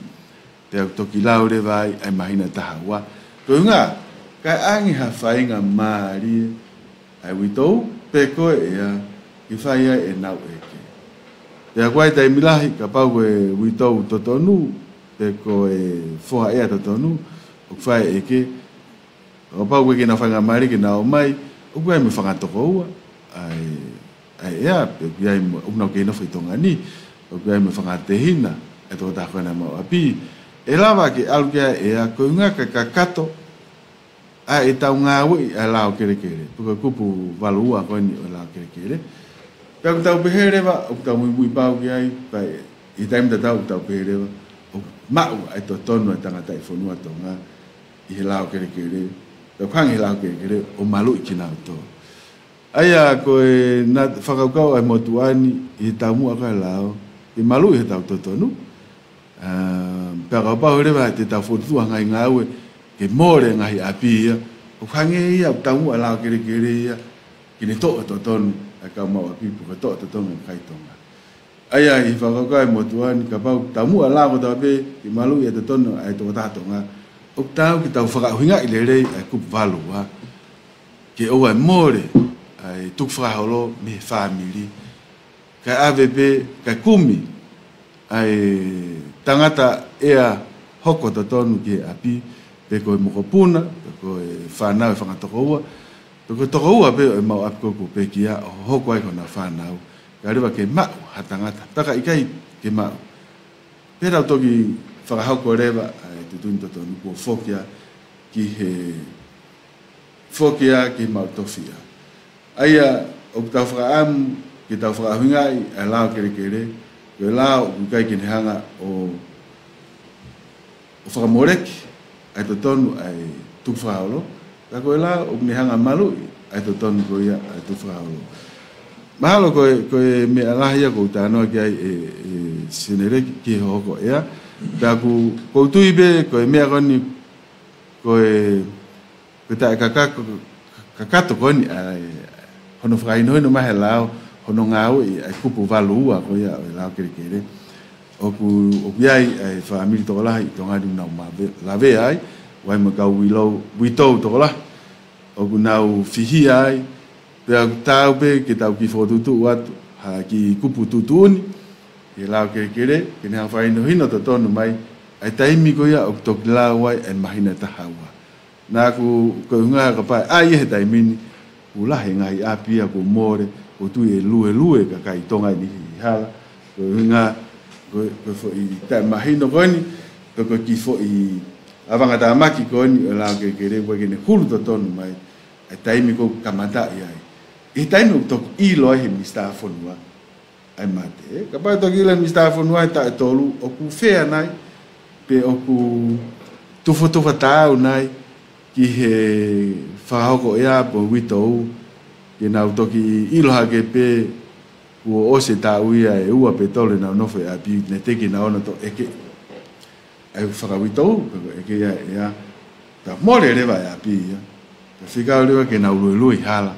pea ʻoku toki lau leva ai ʻa e māhina ʻe taha ua. Ko e ʻuhinga, kae ʻange ha faingamālie ʻa e uitou, pe ko e ʻea, ke fai ai ʻenau ʻeke. Pea ʻoku ʻi ai e taimi lahi, kapau ko e uitou totonu, pe ko e foha ʻea totonu ʻoku fai e ʻeke, kapau ʻoku ʻikai ke nau faingamālie ke nau ō mai, ʻoku ʻi ai mo e fanga tokoua ʻa e, ʻa e ʻea, pe ʻoku ʻi ai mo, ʻoku nau kei nofo ʻi Tonga ni, ʻoku ʻi ai mo e fanga tehina ʻa e tokotaha ko ē naʻe maʻu ʻapi. ʻE lava ke ʻalu ki ai e ʻea, ko e ʻuhinga kae kakato ʻa ʻetau ngāueʻi ʻa e lao kelekele, pe ko e kupu valu ua ko eni ʻo e lao kelekele. Pea ʻoku tau pehē leva, ʻoku tau muimui pau ki ai, pea ʻi he taimi tatau ʻoku tau pehē leva, ʻoku maʻu ʻa e totonu ʻa e tangataʻi fonua Tonga ʻi he lao kelekele, pea ʻoku hanga ʻe he lao kelekele ʻo maluʻi kinautolu. ʻA ia ko e naʻe fakakaukau ʻa e motuʻa ni ʻi he taumuʻa ko ē ʻa e lao, ke maluʻi ʻetau totonu. ʻA, pea kapau leva te tau fokotuʻu ha ngaahi ngāue ke mole e ngaahi ʻapi ia, ʻoku hangē ia ʻoku taumuʻa e lao kelekele ia ke ne toʻo e totonu ʻa e kau maʻu ʻapi pe ko e toʻo e totonu ʻa e kakai Tonga. ʻA ia ʻi he fakakaukau ʻa e motuʻa ni, kapau ʻoku taumuʻa e lao kotoa pē ke maluʻi e totonu ʻa e tokotaha Tonga, ʻoku taau ke tau fakaʻuhingaʻi lelei ʻa e kupu valu ua, ke ʻoua ʻe mole ʻa e tukufakaholo mei he fāmili, kae ʻave pē, kae kumi ʻa e tangata ʻea hoko totonu ki he ʻapi, pe ko e mokopuna, pe ko e fānau ʻe fanga tokoua, pe ko e tokoua pē ʻo e maʻu ʻapi ko ē kuo pekia ʻo hoko ai ko honau fānau, kae ʻoua leva ke maʻu ha tangata, pea ka ʻikai ke maʻu, pea tau toki fakahoko leva ʻa e tuʻutuʻuni totonu kuo foki ia ki he, foki ia ki he maʻu tofiʻa. ʻA ia ʻoku tau fakaʻamu ke tau fakaʻuhingaʻi ʻa e lao kelekele, ko e lao ʻoku ʻikai ke ne hanga ʻo, ʻo fakamoleki ʻa e totonu ʻa e tukufakaholo, ka ko e lao ʻoku ne hanga ʻo maluʻi ʻa e totonu ko ia ʻa e tukufakaholo. Mahalo ko e, ko e meʻa lahi ia ʻoku ou talanoa ki ai ʻe, ʻe Seneleki ki he hohoko ʻea. Pea ʻoku, ʻoku ou tui pē ko e meʻa ko eni, ko e, ko e taʻekaka-, kakato ko eni ʻa e, hono fakahinohino mai he lao, hono ngāueʻi ʻa e kupu valu ua ko ia ʻo e lao kelekele. ʻOku, ʻoku ʻi ai ʻa e fāmili tokolahi ʻi Tonga ni ʻoku nau mave-, lavea ai, ʻoku ʻi ai mo e kau uilou, uitou tokolahi ʻoku nau fihia ai, pea ʻoku taau pē ke tau kiʻi fokotuʻutuʻu atu ha kiʻi kupu tuʻutuʻuni he lao kelekele, ke ne hanga ʻo fakahinohino totonu mai ʻa e taimi ko ia ʻoku toki lau ai ʻa e māhina ʻe taha ua. Naʻa ku, ko e ʻuhinga kapau ʻe ʻi ai he taimi ni, ʻoku lahi e ngaahi ʻapi ia kuo mole, ʻoku ou tui ʻe luelue e kakai Tonga ʻi he niʻihi hala. Ko e ʻuhinga, ko e, ko e foʻi taʻemahino ko eni, pe ko e kiʻi foʻi ʻavangatāmaki ko eni ʻo e lao kelekele, ʻoku ʻikai ke ne hulu totonu mai ʻa e taimi ʻoku kamataʻi ai. ʻI he taimi ʻoku toki ʻilo ai he misitā fonua ʻa e mate. Kapau ʻe toki ʻilo he misitā fonua he taʻu ʻe tolu, ʻoku fea nai, pe ʻoku tufotufa taau nai ki he fakahoko ʻea pe uitou, ke nau toki ʻilo hake pē kuo ʻosi e taʻu ia ʻe ua pe tolu ʻenau nofo he ʻapi, naʻe teʻeki ke nau ō ʻo toʻo ʻeke ʻa e fakauitou, pe ko e ʻeke ia ʻe ʻea, pea mole leva e ʻapi ia. Pea fekau leva ke nau luelue ʻi hala.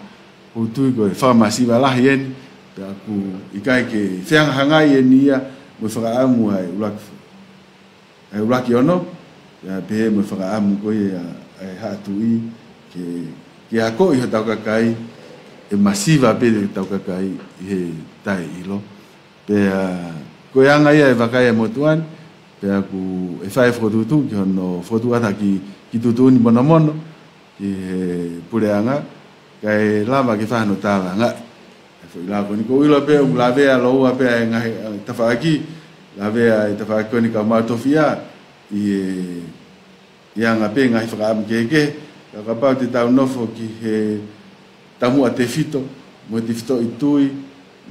ʻOku ou tui ko e fakamasiva lahi eni, pea ʻoku ʻikai ke fehangahangai eni ia mo e fakaʻamu ʻa e ʻuluaki, ʻa e ʻuluaki ono, pea pehē mo e fakaʻamu ko ia ʻa e Haʻa Tuʻi ke, ke akoʻi hotau kakai ʻe masiva pē hotau kakai ʻi he taʻeʻilo. Pea ko e anga ia e vakai ʻa e motuʻa ni, pea ʻoku ʻi ai e fokotuʻutuʻu ki hono fokotuʻu atu ha kiʻi, kiʻi tuʻutuʻuni monomono ki he puleʻanga, kae lava ke fai hano tālangaʻi ʻa e foʻi lao ko eni. ʻOku ou ʻilo pē ʻoku lavea lōua pē ʻa e ngaahi, ʻa e tafaʻaki, lavea e tafaʻaki ko eni kau maʻu tofiʻa ʻi he, ʻi he anga pē ngaahi fakaʻamu kehekehe, ka kapau te tau nofo ki he taumuʻa tefito, mo e tefitoʻi tui,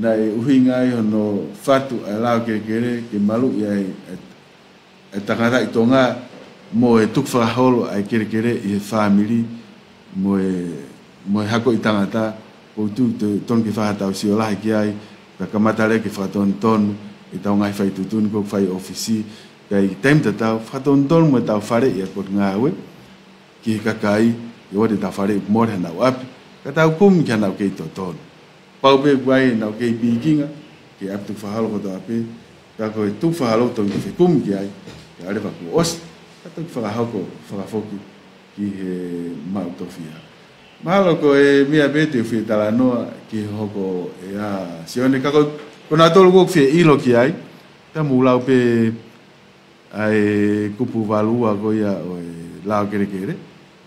naʻe ʻuhinga ai hono fatu ʻa e lao kelekele, ke maluʻi ai ʻa e, ʻa e tangataʻi Tonga, mo e tukufakaholo ʻa e kelekele ʻi he fāmili, mo e, mo e hakoʻi tangata, ʻoku ou tui ʻoku totonu ke fai haʻatau sio lahi ki ai, pea kamata leva ke fakatonutonu ʻetau ngaahi fai tuʻutuʻuni ʻoku fai ʻi ʻōfisi, pea ʻi he taimi tatau, fakatonutonu mo ʻetau faleʻi ʻa e potungāue ki he kakai, ʻoua te tau faleʻi ʻoku mole honau ʻapi, ka tau kumi ki haʻanau kei totonu. Pau pē ʻoku ʻi ai ʻenau kei pikinga, ki he ʻapi tukufakaholo kotoa pē, ka ko e tukufakaholo ʻoku totonu ke fekumi ki ai, kae ʻoua leva kuo ʻosi, ka toki fakahoko, fakafoki ki he maʻu tofiʻa. Mahalo ko e meʻa pē te u fie talanoa ki he hohoko ʻea, Sione, ka ko, ko nautolu ʻoku fie ʻilo ki ai, ka mou lau pē ʻa e kupu valu ua ko ia ʻo e lao kelekele,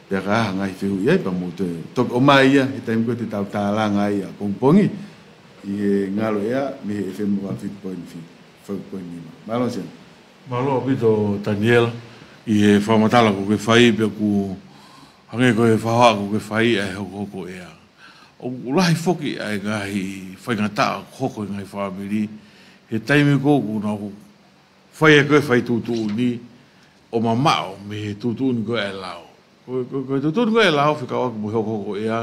pea ka ʻi ai ha ngaahi fehuʻi ai, pea mou toe toki ʻomai ia he taimi ko ē te tau tālanga ai ʻapongipongi ʻi he Ngalo ʻEa mei he F M valu fitu poini fitu, fitu poini nima. Mālō, Sione. Mālō ʻaupito, Taniela, ʻi he fakamatala ʻoku ke fai, pea ʻoku hangē ko e fakahoa ʻoku ke fai ʻa e hokohoko ʻea. ʻOku lahi foki ʻa e ngaahi faingataʻa ʻoku hoko ʻi he ngaahi fāmili he taimi ko ē ʻoku nau fai ʻa e ko e fai tuʻutuʻuni ʻo mamaʻo mei he tuʻutuʻuni ko ē ʻa e lao. Ko, ko, ko e tuʻutuʻuni ko ē ʻa e lao fekauʻaki mo e hokohoko ʻea,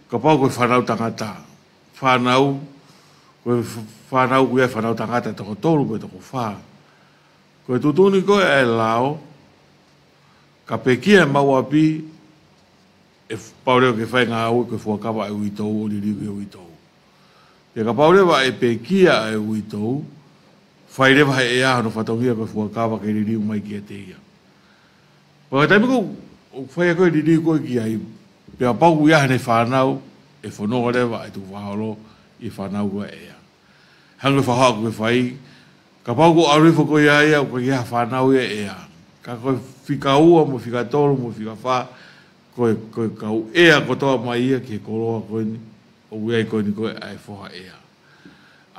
kapau ko e fānau tangata. Fānau, ko e f-, fānau ko ia fānau tangata toko tolu pe toko fā. Ko e tuʻutuʻuni ko ē ʻa e lao, ka pekia e maʻu ʻapi, ʻe f-, pau leva ke fai e ngāue ko e fuakava ʻa e uitou ʻo liliu ki he uitou. Pea kapau leva ʻe pekia ʻa e uitou, fai leva ʻe he ʻea hono fatongia ko e fuakava ke liliu mai kiate ia. Pea ko e taimi ko ē ʻoku fai ai ko ē e liliu ko ē ki ai, pea pau ʻoku ʻi ai haʻane fānau, ʻe fononga leva ʻa e tukufakaholo ʻi he fānau ko ē ʻa e ʻea. Hangē ko e fakahoa ʻoku ke fai, kapau ʻoku ʻalu hifo ko ia ia, ʻoku ʻikai ha fānau ia ʻa e ʻea. Ka ko e fika ua mo fika tolu mo fika fā, ko e, ko e kau ʻea kotoa mai ia ki he koloa ko eni, ʻoku ʻi ai ko eni ko e ʻa e foha ʻea.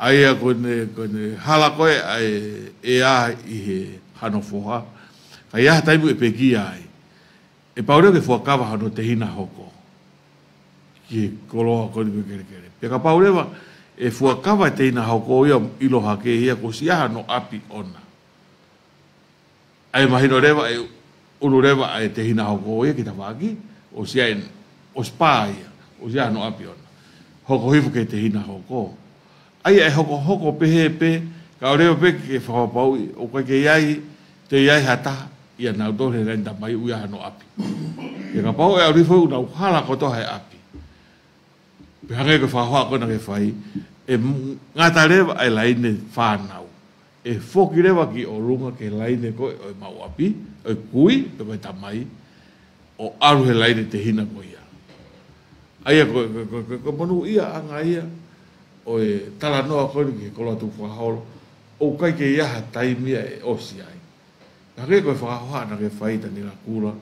ʻA ia ko eni, ko eni hala ko e ʻa e ʻea ʻi he hano foha. Ka ʻi ai ha taimi ʻe pekia ai. ʻE pau leva ke fuakava hano tehina hoko ki he koloa ko eni ko e kelekele. Pea kapau leva ʻe fuakava e tehina hoko ia ʻilo hake ia kuo ʻosi ʻi ai hano ʻapi ʻona. ʻA ia mahino leva ʻe ʻunu leva ʻa e tehina hoko ia ki tafaʻaki, ʻosi ʻi ai, ʻosi pā ia, ʻosi ʻi ai hano ʻapi ʻona. Hoko hifo ki he tehina hoko. ʻA ia ʻe hokohoko pehē pē, ka ʻoua leva pē ke fakapapauʻi, ʻoku ʻikai ke ʻi ai, toe ʻi ai ha taha, ʻia nautolu he laine tamai ʻoku ʻi ai hano ʻapi. Pea kapau ʻe ʻalu hifo ʻoku nau hala kotoa he ʻapi. Pea hangē ko e fakahoha ko ena ke fai, ʻe m-, ngata leva ʻa e laine fānau. ʻE foki leva ki ʻolunga ki he laine ko ē ʻo e maʻu ʻapi, ʻo e kui, pe ko e tamai, ʻo ʻalu he laine tehina ko ia. ʻA ia ko, ko, ko, ko, ko e monūʻiaʻanga ia ʻo e talanoa ko eni ki he koloa tukufakaholo, ʻoku ʻikai ke ʻi ai ha taimi ia ʻe ʻosi ai. Ka hangē ko e fakahoha naʻe fai ʻe Taniela Kula,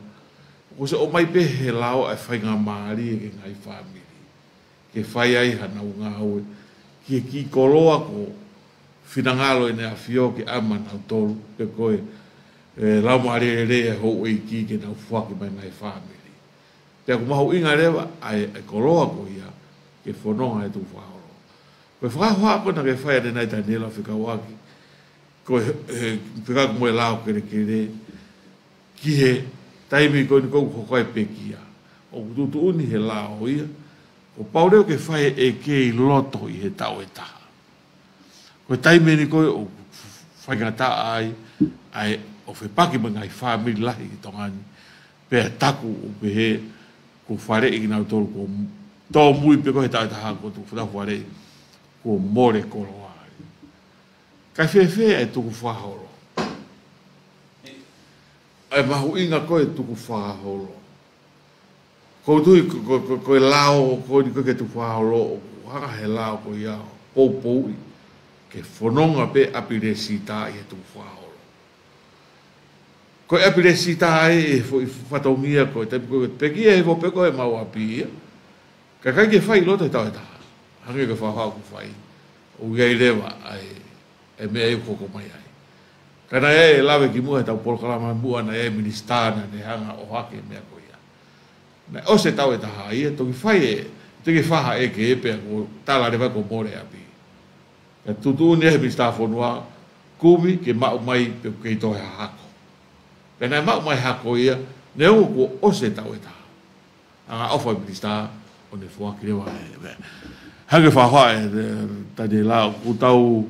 kuo ʻosi ʻomai pē he lao ʻa e faingamālie ki he ngaahi fāmili ke fai ai hanau ngāue ki he kiʻi koloa ko e finangalo ʻEne ʻAfio ke ʻoange maʻanautolu, pe ko e, e, laumālie lelei ʻa e houʻeiki ke nau foaki mai ki he ngaahi fāmili. Pea ʻoku mahuʻinga leva ʻa e, ʻa e koloa ko ia ke fononga he tukufakaholo. Ko e fakahoha ko ena naʻe fai ʻe Naitaniela fekauʻaki, ko e, he, fekauʻaki mo e lao kelekele, ki he taimi ko eni ʻoku hoko ai e pekia. ʻOku tuʻutuʻuni he lao ia, kuo pau leva ke fai e ʻeke ʻi loto ʻi he taʻu ʻe taha. Ko e taimi eni ko ē ʻoku faingataʻa ai, ʻa e ʻo fepaki mo e ngaahi fāmili lahi ʻi Tonga ni, pea taku ʻo pehē, kuo faleʻi kinautolu, kuo tōmui pē ko ē he taʻu ʻe taha kuo tuku faleʻi, kuo mole koloa ai. Kae fēfē ʻa e tukufakaholo? ʻA e mahuʻinga ko ē tukufakaholo. ʻOku ou tui ko, ko, ko, ko e lao ko eni ko ē ki he tukufakaholo, ʻoku hanga he lao ko ia ʻo poupouʻi ke fononga pē ʻapi lēsisita ʻi he tukufakaholo. Ko e ʻapi lēsisita ai ʻe foʻi fatongia ko e taimi ko ē pekia hifo pē ko e maʻu ʻapi ia. Ka ʻikai ke fai ʻi loto he taʻu ʻe taha. Hangē ko e fakahoha kuo fai, ʻoku ʻi ai leva ʻa e, e meʻa ʻoku hoko mai ai. Ka naʻe ʻi ai e lave kimuʻa he ʻetau polokalama muʻa, naʻe ʻi ai e minisitā naʻa ne hanga ʻo ʻohake e meʻa ko ia. Naʻe ʻosi e taʻu ʻe taha ia, toki fai e, toki fai ha ʻeke pea kuo tala leva kuo mole ʻapi. Ka tuʻutuʻuni ʻe he minisitā fonua, kumi ke maʻu mai pe ʻoku kei toe ha hako. Pea naʻe maʻu mai e hako ia, neongo kuo ʻosi e taʻu ʻe taha. Hanga ʻo fai e minisitā ʻo ne foaki leva e, e, hangē ko e fakahoha ʻe, ʻe Taniela, ʻoku tau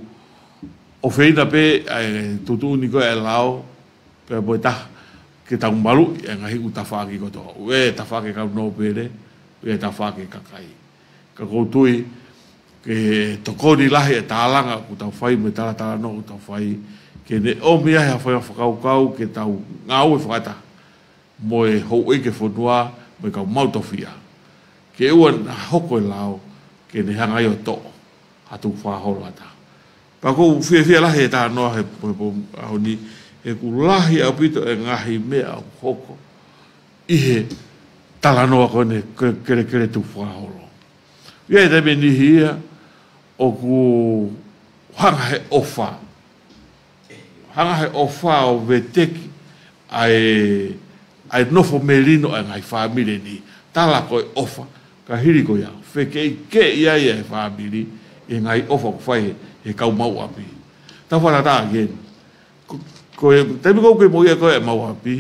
ʻofeina pē ʻa e tuʻutuʻuni ko ē ʻa e lao, pea mo e taha, ke tau maluʻi e ngaahi ʻū tafaʻaki kotoa. ʻOku ʻi ai e tafaʻaki ʻa e kau nōpele, ʻoku ʻi ai e tafaʻaki ʻa e kakai. Ka ʻoku ou tui ke tokoni lahi e tālanga ʻoku tau fai mo e talatalanoa ʻoku tau fai, ke ne ʻomi ai ha fai fakakaukau ke tau ngāue fakataha mo e houʻeiki e fonua mo e kau maʻu tofiʻa. Ke ʻoua naʻa hoko e lao ke ne hanga ʻo toʻo ha tukufakaholo ʻa ha taha. Pea ʻoku ou fiefia lahi he talanoa he, he, he ʻaho ni, he ʻoku lahi ʻaupito e ngaahi meʻa ʻoku hoko ʻi he talanoa ko eni ko e kelekele tukufakaholo. ʻI ai e taimi ʻe niʻihi ia ʻoku hanga he ʻofa. Hanga he ʻofa ʻo veteki ʻa e, ʻa e nofo melino ʻa e ngaahi fāmili ni. Tala ko e ʻofa, ka hili ko ia, fekeʻikeʻi ai ʻa e fāmili ʻi he ngaahi ʻofa ʻoku fai he, he kau maʻu ʻapi. Tau fakatātā again. Ko, ko e taimi ʻoku ke moʻui ai ko ē ʻa e maʻu ʻapi,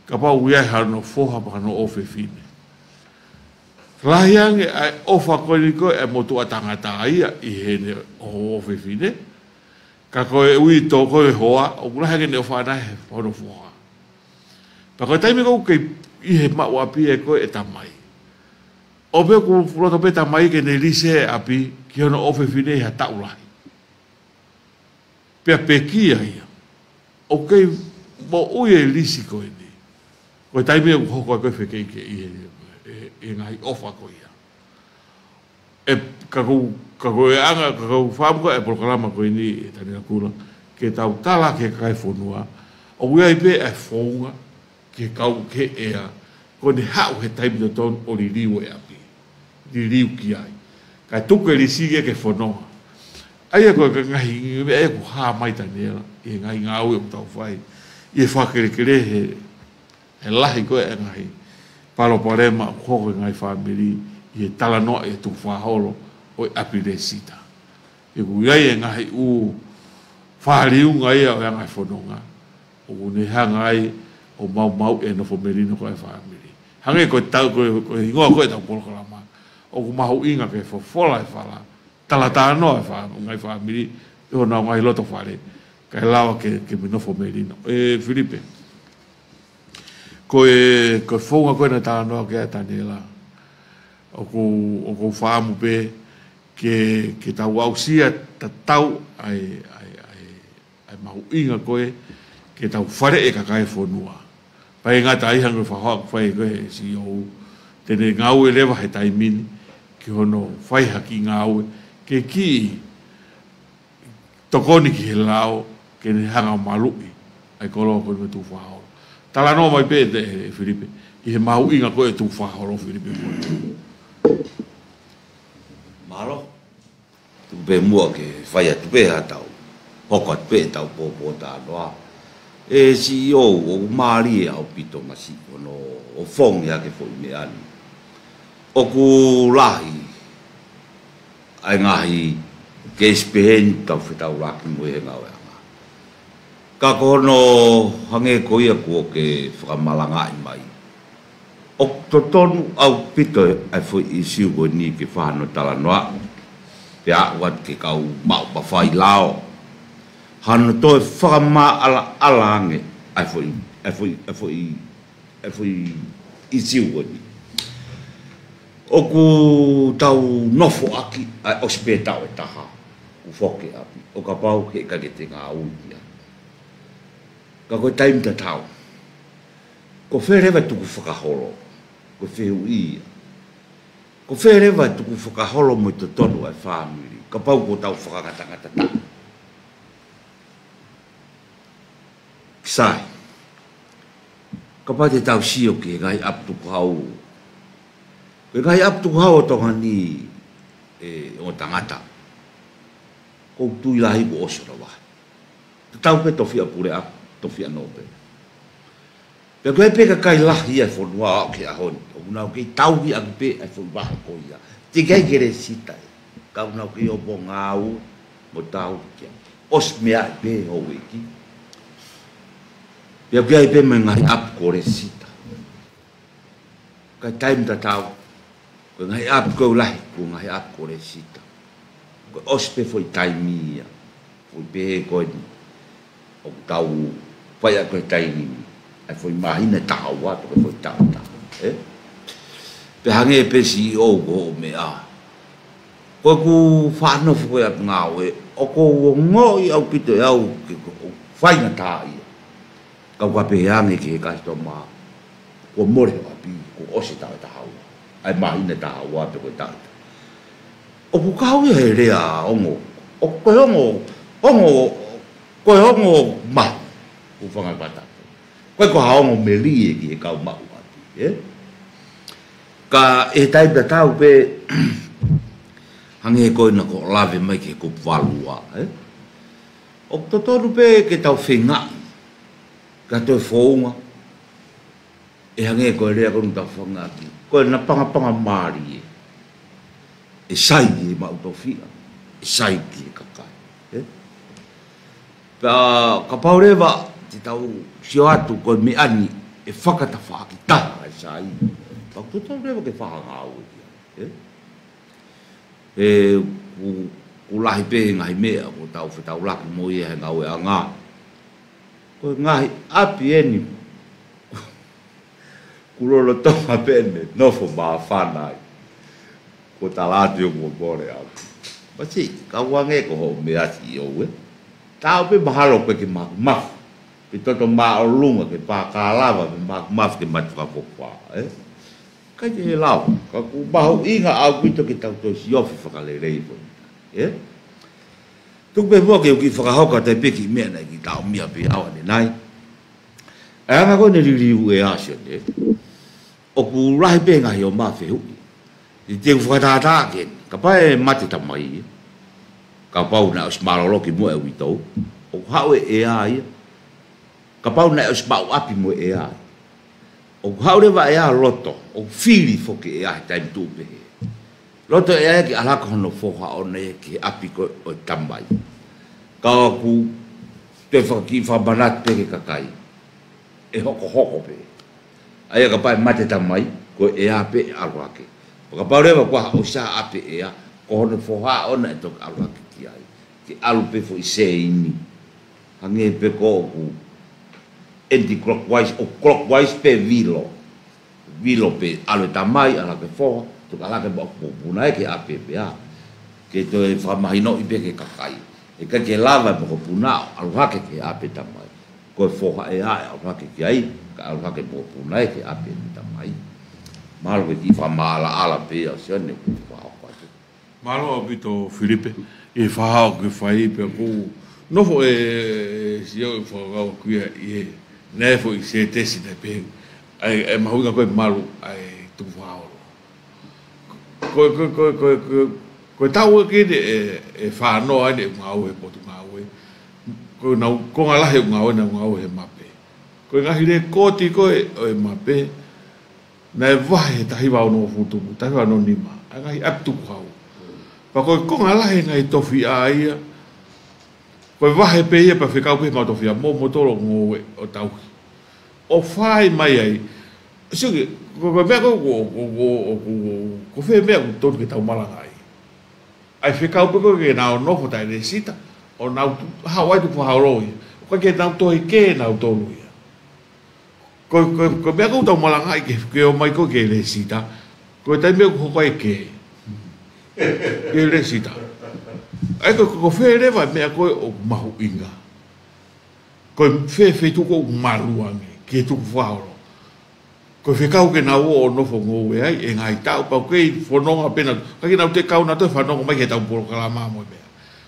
kapau ʻoku ʻi ai hano foha mo hano ʻofefine. Lahi ange ʻa e ʻofa ko eni ko ē ʻa e motuʻa tangata ia ʻi heʻene ʻofefine. Ka ko e uitou ko e hoa, ʻoku lahi ange ʻene ʻofa ʻana he hono foha. Pea ko e taimi ʻoku kei ʻi he maʻu ʻapi ʻe ko ē e tamai, ʻoku pehē ʻoku loto pē tamai ke ne lisi e ʻapi ki hono ʻofefine ʻi ha taʻu lahi. Pea pekia ia. ʻOku kei moʻui e lisi ko eni. Ko e taimi ʻoku hoko ai ko e fekeʻikeʻi he, he, he ngaahi ʻofa ko ia. ʻE, ka ʻoku, ka ʻoku ʻi ai e anga, ka ʻoku ou fakaʻamu ko e polokalama ko eni ʻe Taniela Kula, ke tau tala ki he kakai e fonua, ʻOku ʻi ai pē ʻa e founga ki he kau ki he ʻea, ko ʻene haʻu he taimi totonu ʻo liliu e ʻapi. Liliu ki ai. Kae tuku e lisi ke fononga. ʻA ia ko e ngaahi meʻa ʻoku hā mai Taniela, ʻi he ngaahi ngāue ʻoku tau fai. ʻI he fakakelekele he, he lahi ko e ngaahi palopalema ʻoku hoko he ngaahi fāmili, ʻi he talanoa ʻi he tukufakaholo ʻo e ʻapi Lēsita. ʻOku ʻi ai e ngaahi ʻū fāliunga ia ʻo e ngaahi fononga. ʻOku ne hanga ai ʻo maumauʻi e nofo melino ko e fāmili. Hangē ko e tau, ko e, ko e hingoa ko e tau polokalama. ʻOku mahuʻinga ke fofola e fala. Talatalanoa e fā-, ngaahi fāmili. ʻI honau ngaahi loto fale. Kae lava ke, ke me nofo melino. ʻE Filipe. Ko e, ko e founga ko e naʻe talanoa ki ai ʻa Taniela. ʻOku, ʻoku ou fakaʻamu pē ke, ke tau aʻusia tatau ʻa e, ʻa e, ʻa e ʻa e mahuʻinga ko e ke tau faleʻi e kakai e fonua. Pea ʻikai ngata ai hangē ko e fakahoa ʻoku fai ko e C E O. Te ne ngāue leva he taimi ni ki hono fai ha kiʻi ngāue ke kiʻi tokoni ki he lao ke ne hanga ʻo maluʻi ʻa e koloa ko e tukufakaholo. Talanoa mai pē ʻe Filipe ʻi he mahuʻinga ko e tukufakaholo Filipe. Mālō. Tuku pē muʻa ke fai atu pē ha tau. Hoko atu pē tau pōpōtalanoa. ʻE C E O, ʻoku mālie ʻaupito masiʻi hono ʻofongi ʻa e foʻi meʻa ni. ʻOku lahi ʻa e ngaahi keisi pehē ni tau fetaulaki mo e ngāueʻanga. Ka ko hono hangē ko ia kuo ke fakamalangaʻi mai. ʻOku totonu ʻaupito ʻa e foʻi ʻīsiu ko eni ke fai hano talanoa. Pea aʻu atu ki he kau maʻu mafai lao. Hano toe fakamaʻalaʻala ange ʻa e foʻi, ʻa e foʻi, ʻa e foʻi, ʻa e foʻi ʻīsiu ko eni. ʻOku tau nofo ʻaki ʻa e ʻosi pē taʻu ʻe taha. Kuo foki ʻapi. ʻO kapau he ʻikai ke te ngāue ia. Ka ko e taimi tatau. Ko fē leva e tukufakaholo, ko e fehuʻi ia. Ko fē leva e tukufakaholo mo e totonu ʻa e fāmili, kapau kuo tau fakangatangata taha. Sai. Kapau te tau sio ki he ngaahi ʻapi tukuhau. Ko e ngaahi ʻapi tukuhau ʻo Tonga ni ʻe ongo tangata. Ko u tui lahi kuo ʻosi hono vahe. Tatau pē tofiʻa puleʻanga, tofiʻa nōpele. Pea ko e pē kakai lahi ʻa e fonua ʻo aʻu ki he ʻaho ni. ʻOku nau kei tauhi ʻaki pē ʻa e foʻi vahe ko ia. Teʻeki ai ke lēsita ia. Ka ʻoku nau kei ō ʻo ngāue mo tauhi ki ai. ʻOsi meaʻi pē houʻeiki. Pea ʻoku ʻi ai pē mo e ngaahi ʻapi kuo lēsita. Ka taimi tatau. Ko e ngaahi ʻapi ko e lahi, ko e ngaahi ʻapi kuo lēsita. Ko e ʻosi pē foʻi taimi ia. Foʻi pehē ko eni. ʻOku tau fai ʻaki ko e taimi ni. ʻA e foʻi māhina ʻe taha ua, pe ko e foʻi taʻu ʻe taha. Ē? Pea hangē pē C E O ko hoʻo meʻa. Ko ʻeku faʻa nofo ko e ʻapi ngāue. ʻOku ou ongoʻi ʻaupito ʻe au ke ko, ko faingataʻaʻia. Kau ka pehē ange ki he kasitoma, kuo mole ho ʻapi, kuo ʻosi taʻu ʻe taha ua. ʻA e māhina ʻe taha ua pe ko e taʻu. ʻOku kau ia he lea ongo, ʻo ko e ongo, ongo, ko e ongo mahu, ʻoku fanga pata. Ko e ko ha ongo melie ki he kau maʻu ʻapi, ē? Ka ʻi he taimi tatau pē, hangē ko ena kuo lave mai ki he kupu valu ua, ē? ʻOku totonu pē ke tau feingaʻi, ka toe founga, ʻe hangē ko e lea ko eni tau feingaʻi, ko e napangapanga mālie, ʻe sai ki he maʻu tofiʻa, ʻe sai ki he kakai. Ē? Pea kapau leva, te tau sio atu ko e meʻa ni, ʻe fakatafaʻaki taha ʻa e sai. Pea ʻoku totonu leva ke fakangāueʻaki. Ē? ʻE, ʻoku, ʻoku lahi pē ngaahi meʻa, ʻoku tau fetaulaki mo ia he ngāueʻanga. Ko e ngaahi ʻapi eni, ʻoku lolotonga pē ʻene nofo māfana ai. Kuo tala atu ʻoku mole au. Masiʻi, ka ʻoku hangē ko hoʻo meʻa C E O ē. Tau pē mahalo pē ke makumafu. Pe toto māʻolunga ke pākalava, pe makumafu ke matu ka fofua, ē. Kai te he lau, ka ʻoku mahuʻinga ʻaupito ke tau toe siofi fakalelei foʻi. Ē? Tuku pē muʻa ke u kiʻi fakahoko atu pē kiʻi meʻa naʻe kiʻi taʻomia pē au ʻanenai. ʻA e anga ko ē ʻene liliu ʻa e ʻEiki, ʻoku lahi pē ngaahi ʻomai fehuʻi. ʻI he ʻeku fakatātā ki heni, kapau ʻe mate tamai ia, kapau naʻe ʻosi mālōlō ki muʻa e uitou, ʻoku haʻu e ʻea ia. Kapau naʻe ʻosi maʻu ʻapi mo e ʻea ia, ʻoku haʻu leva e ʻea ʻo loto, ʻoku fili foki e ʻea he taimi tuʻu pehē. Loto e ʻea ia ke ʻalu hake hono foha ʻoʻona ia ki he ʻapi ko ē ʻo e tamai. Ka ʻoku toe fakakiʻi fakamanatu pē ki he kakai, ʻe hokohoko pē. ʻA ia kapau ʻe mate tamai, ko e ʻea pē ʻe ʻalu hake. Pea kapau leva kuo ʻosi ʻapi e ʻea, ko hono foha ʻoʻona ʻe toki ʻalu hake ki ai, ke ʻalu pē foʻi seini. Hangē pē ko ē ʻoku anti-clockwise, ʻo clockwise pē, vilo. Vilo pē, ʻalu e tamai, ʻalu hake foha, toki ʻalu hake mo e mokopuna ia ki he ʻapi e ʻea. Ke toe fakamahinoʻi pē ki he kakai, ʻe ʻikai ke lava e mokopuna ʻo ʻalu hake ki he ʻapi e tamai. Ko e foha ʻea ʻe ʻalu hake ki ai, kae ʻalu hake e mokopuna ia ki he ʻapi e tamai. Mahalo ko e kiʻi fakamaʻalaʻala pē ia ʻa Sione ʻoku ou fakahoko atu. Mālō ʻaupito Filipe, ʻi he fakahoko ke fai pea ʻoku ou nofo ʻo sio ʻi he fakakaukau ʻoku ʻi ai ʻi he, naʻe foʻi sētesi naʻe pehē, ʻa e, ʻa e mahuʻinga ko ē malu ʻa e tukufakaholo. Ko, ko, ko, ko, ko, ko e taʻu ʻeni ʻe, ʻe fānoa ai ʻene ngāue he Potungāue. Ko ʻenau konga lahi ʻoku ngāue, nau ngāue he mape. Ko e ngaahi lēkooti ko ē ʻo e mape, naʻe vahe he taha hiva ono futu, taha hiva ono nima, ʻa e ngaahi ʻapi tukuhau. Pea ko e konga lahi e ngaahi tofiʻa ia, ko e vahe pē ia pea fekau pē mo e tofiʻa, mo, mo tolo ngoue ʻo tauhi. ʻO fai mai ai. Sio ki, ko, ko e meʻa ko, ko, ko, ko, ko, ko fē meʻa ʻoku totonu ke tau malangaʻi? ʻA e fekau pē ko ē ke nau nofo taʻe lēsisita, ʻo nau tu-, haʻu ai tukufakaholo ia. ʻOku ʻikai ke nau toe kē nautolu ia. Ko, ko, ko e meʻa ʻoku tau malangaʻi ke, ke ō mai ko ē ke lēsisita, ko e taimi ʻoku hoko ai e kē. Ke lēsisita. ʻA ia ko, ko, ko fē leva e meʻa ko ē ʻoku mahuʻinga? Ko e fē feituʻu ʻoku malu ange ki he tukufakaholo? Ko e fekau ke nau ō ʻo nofo ngoue ai e ngaahi taʻu pau kei fononga pē nautolu, ʻikai ke nau toe kau nautolu he fanongo mai ki heʻetau polokalama mo e meʻa.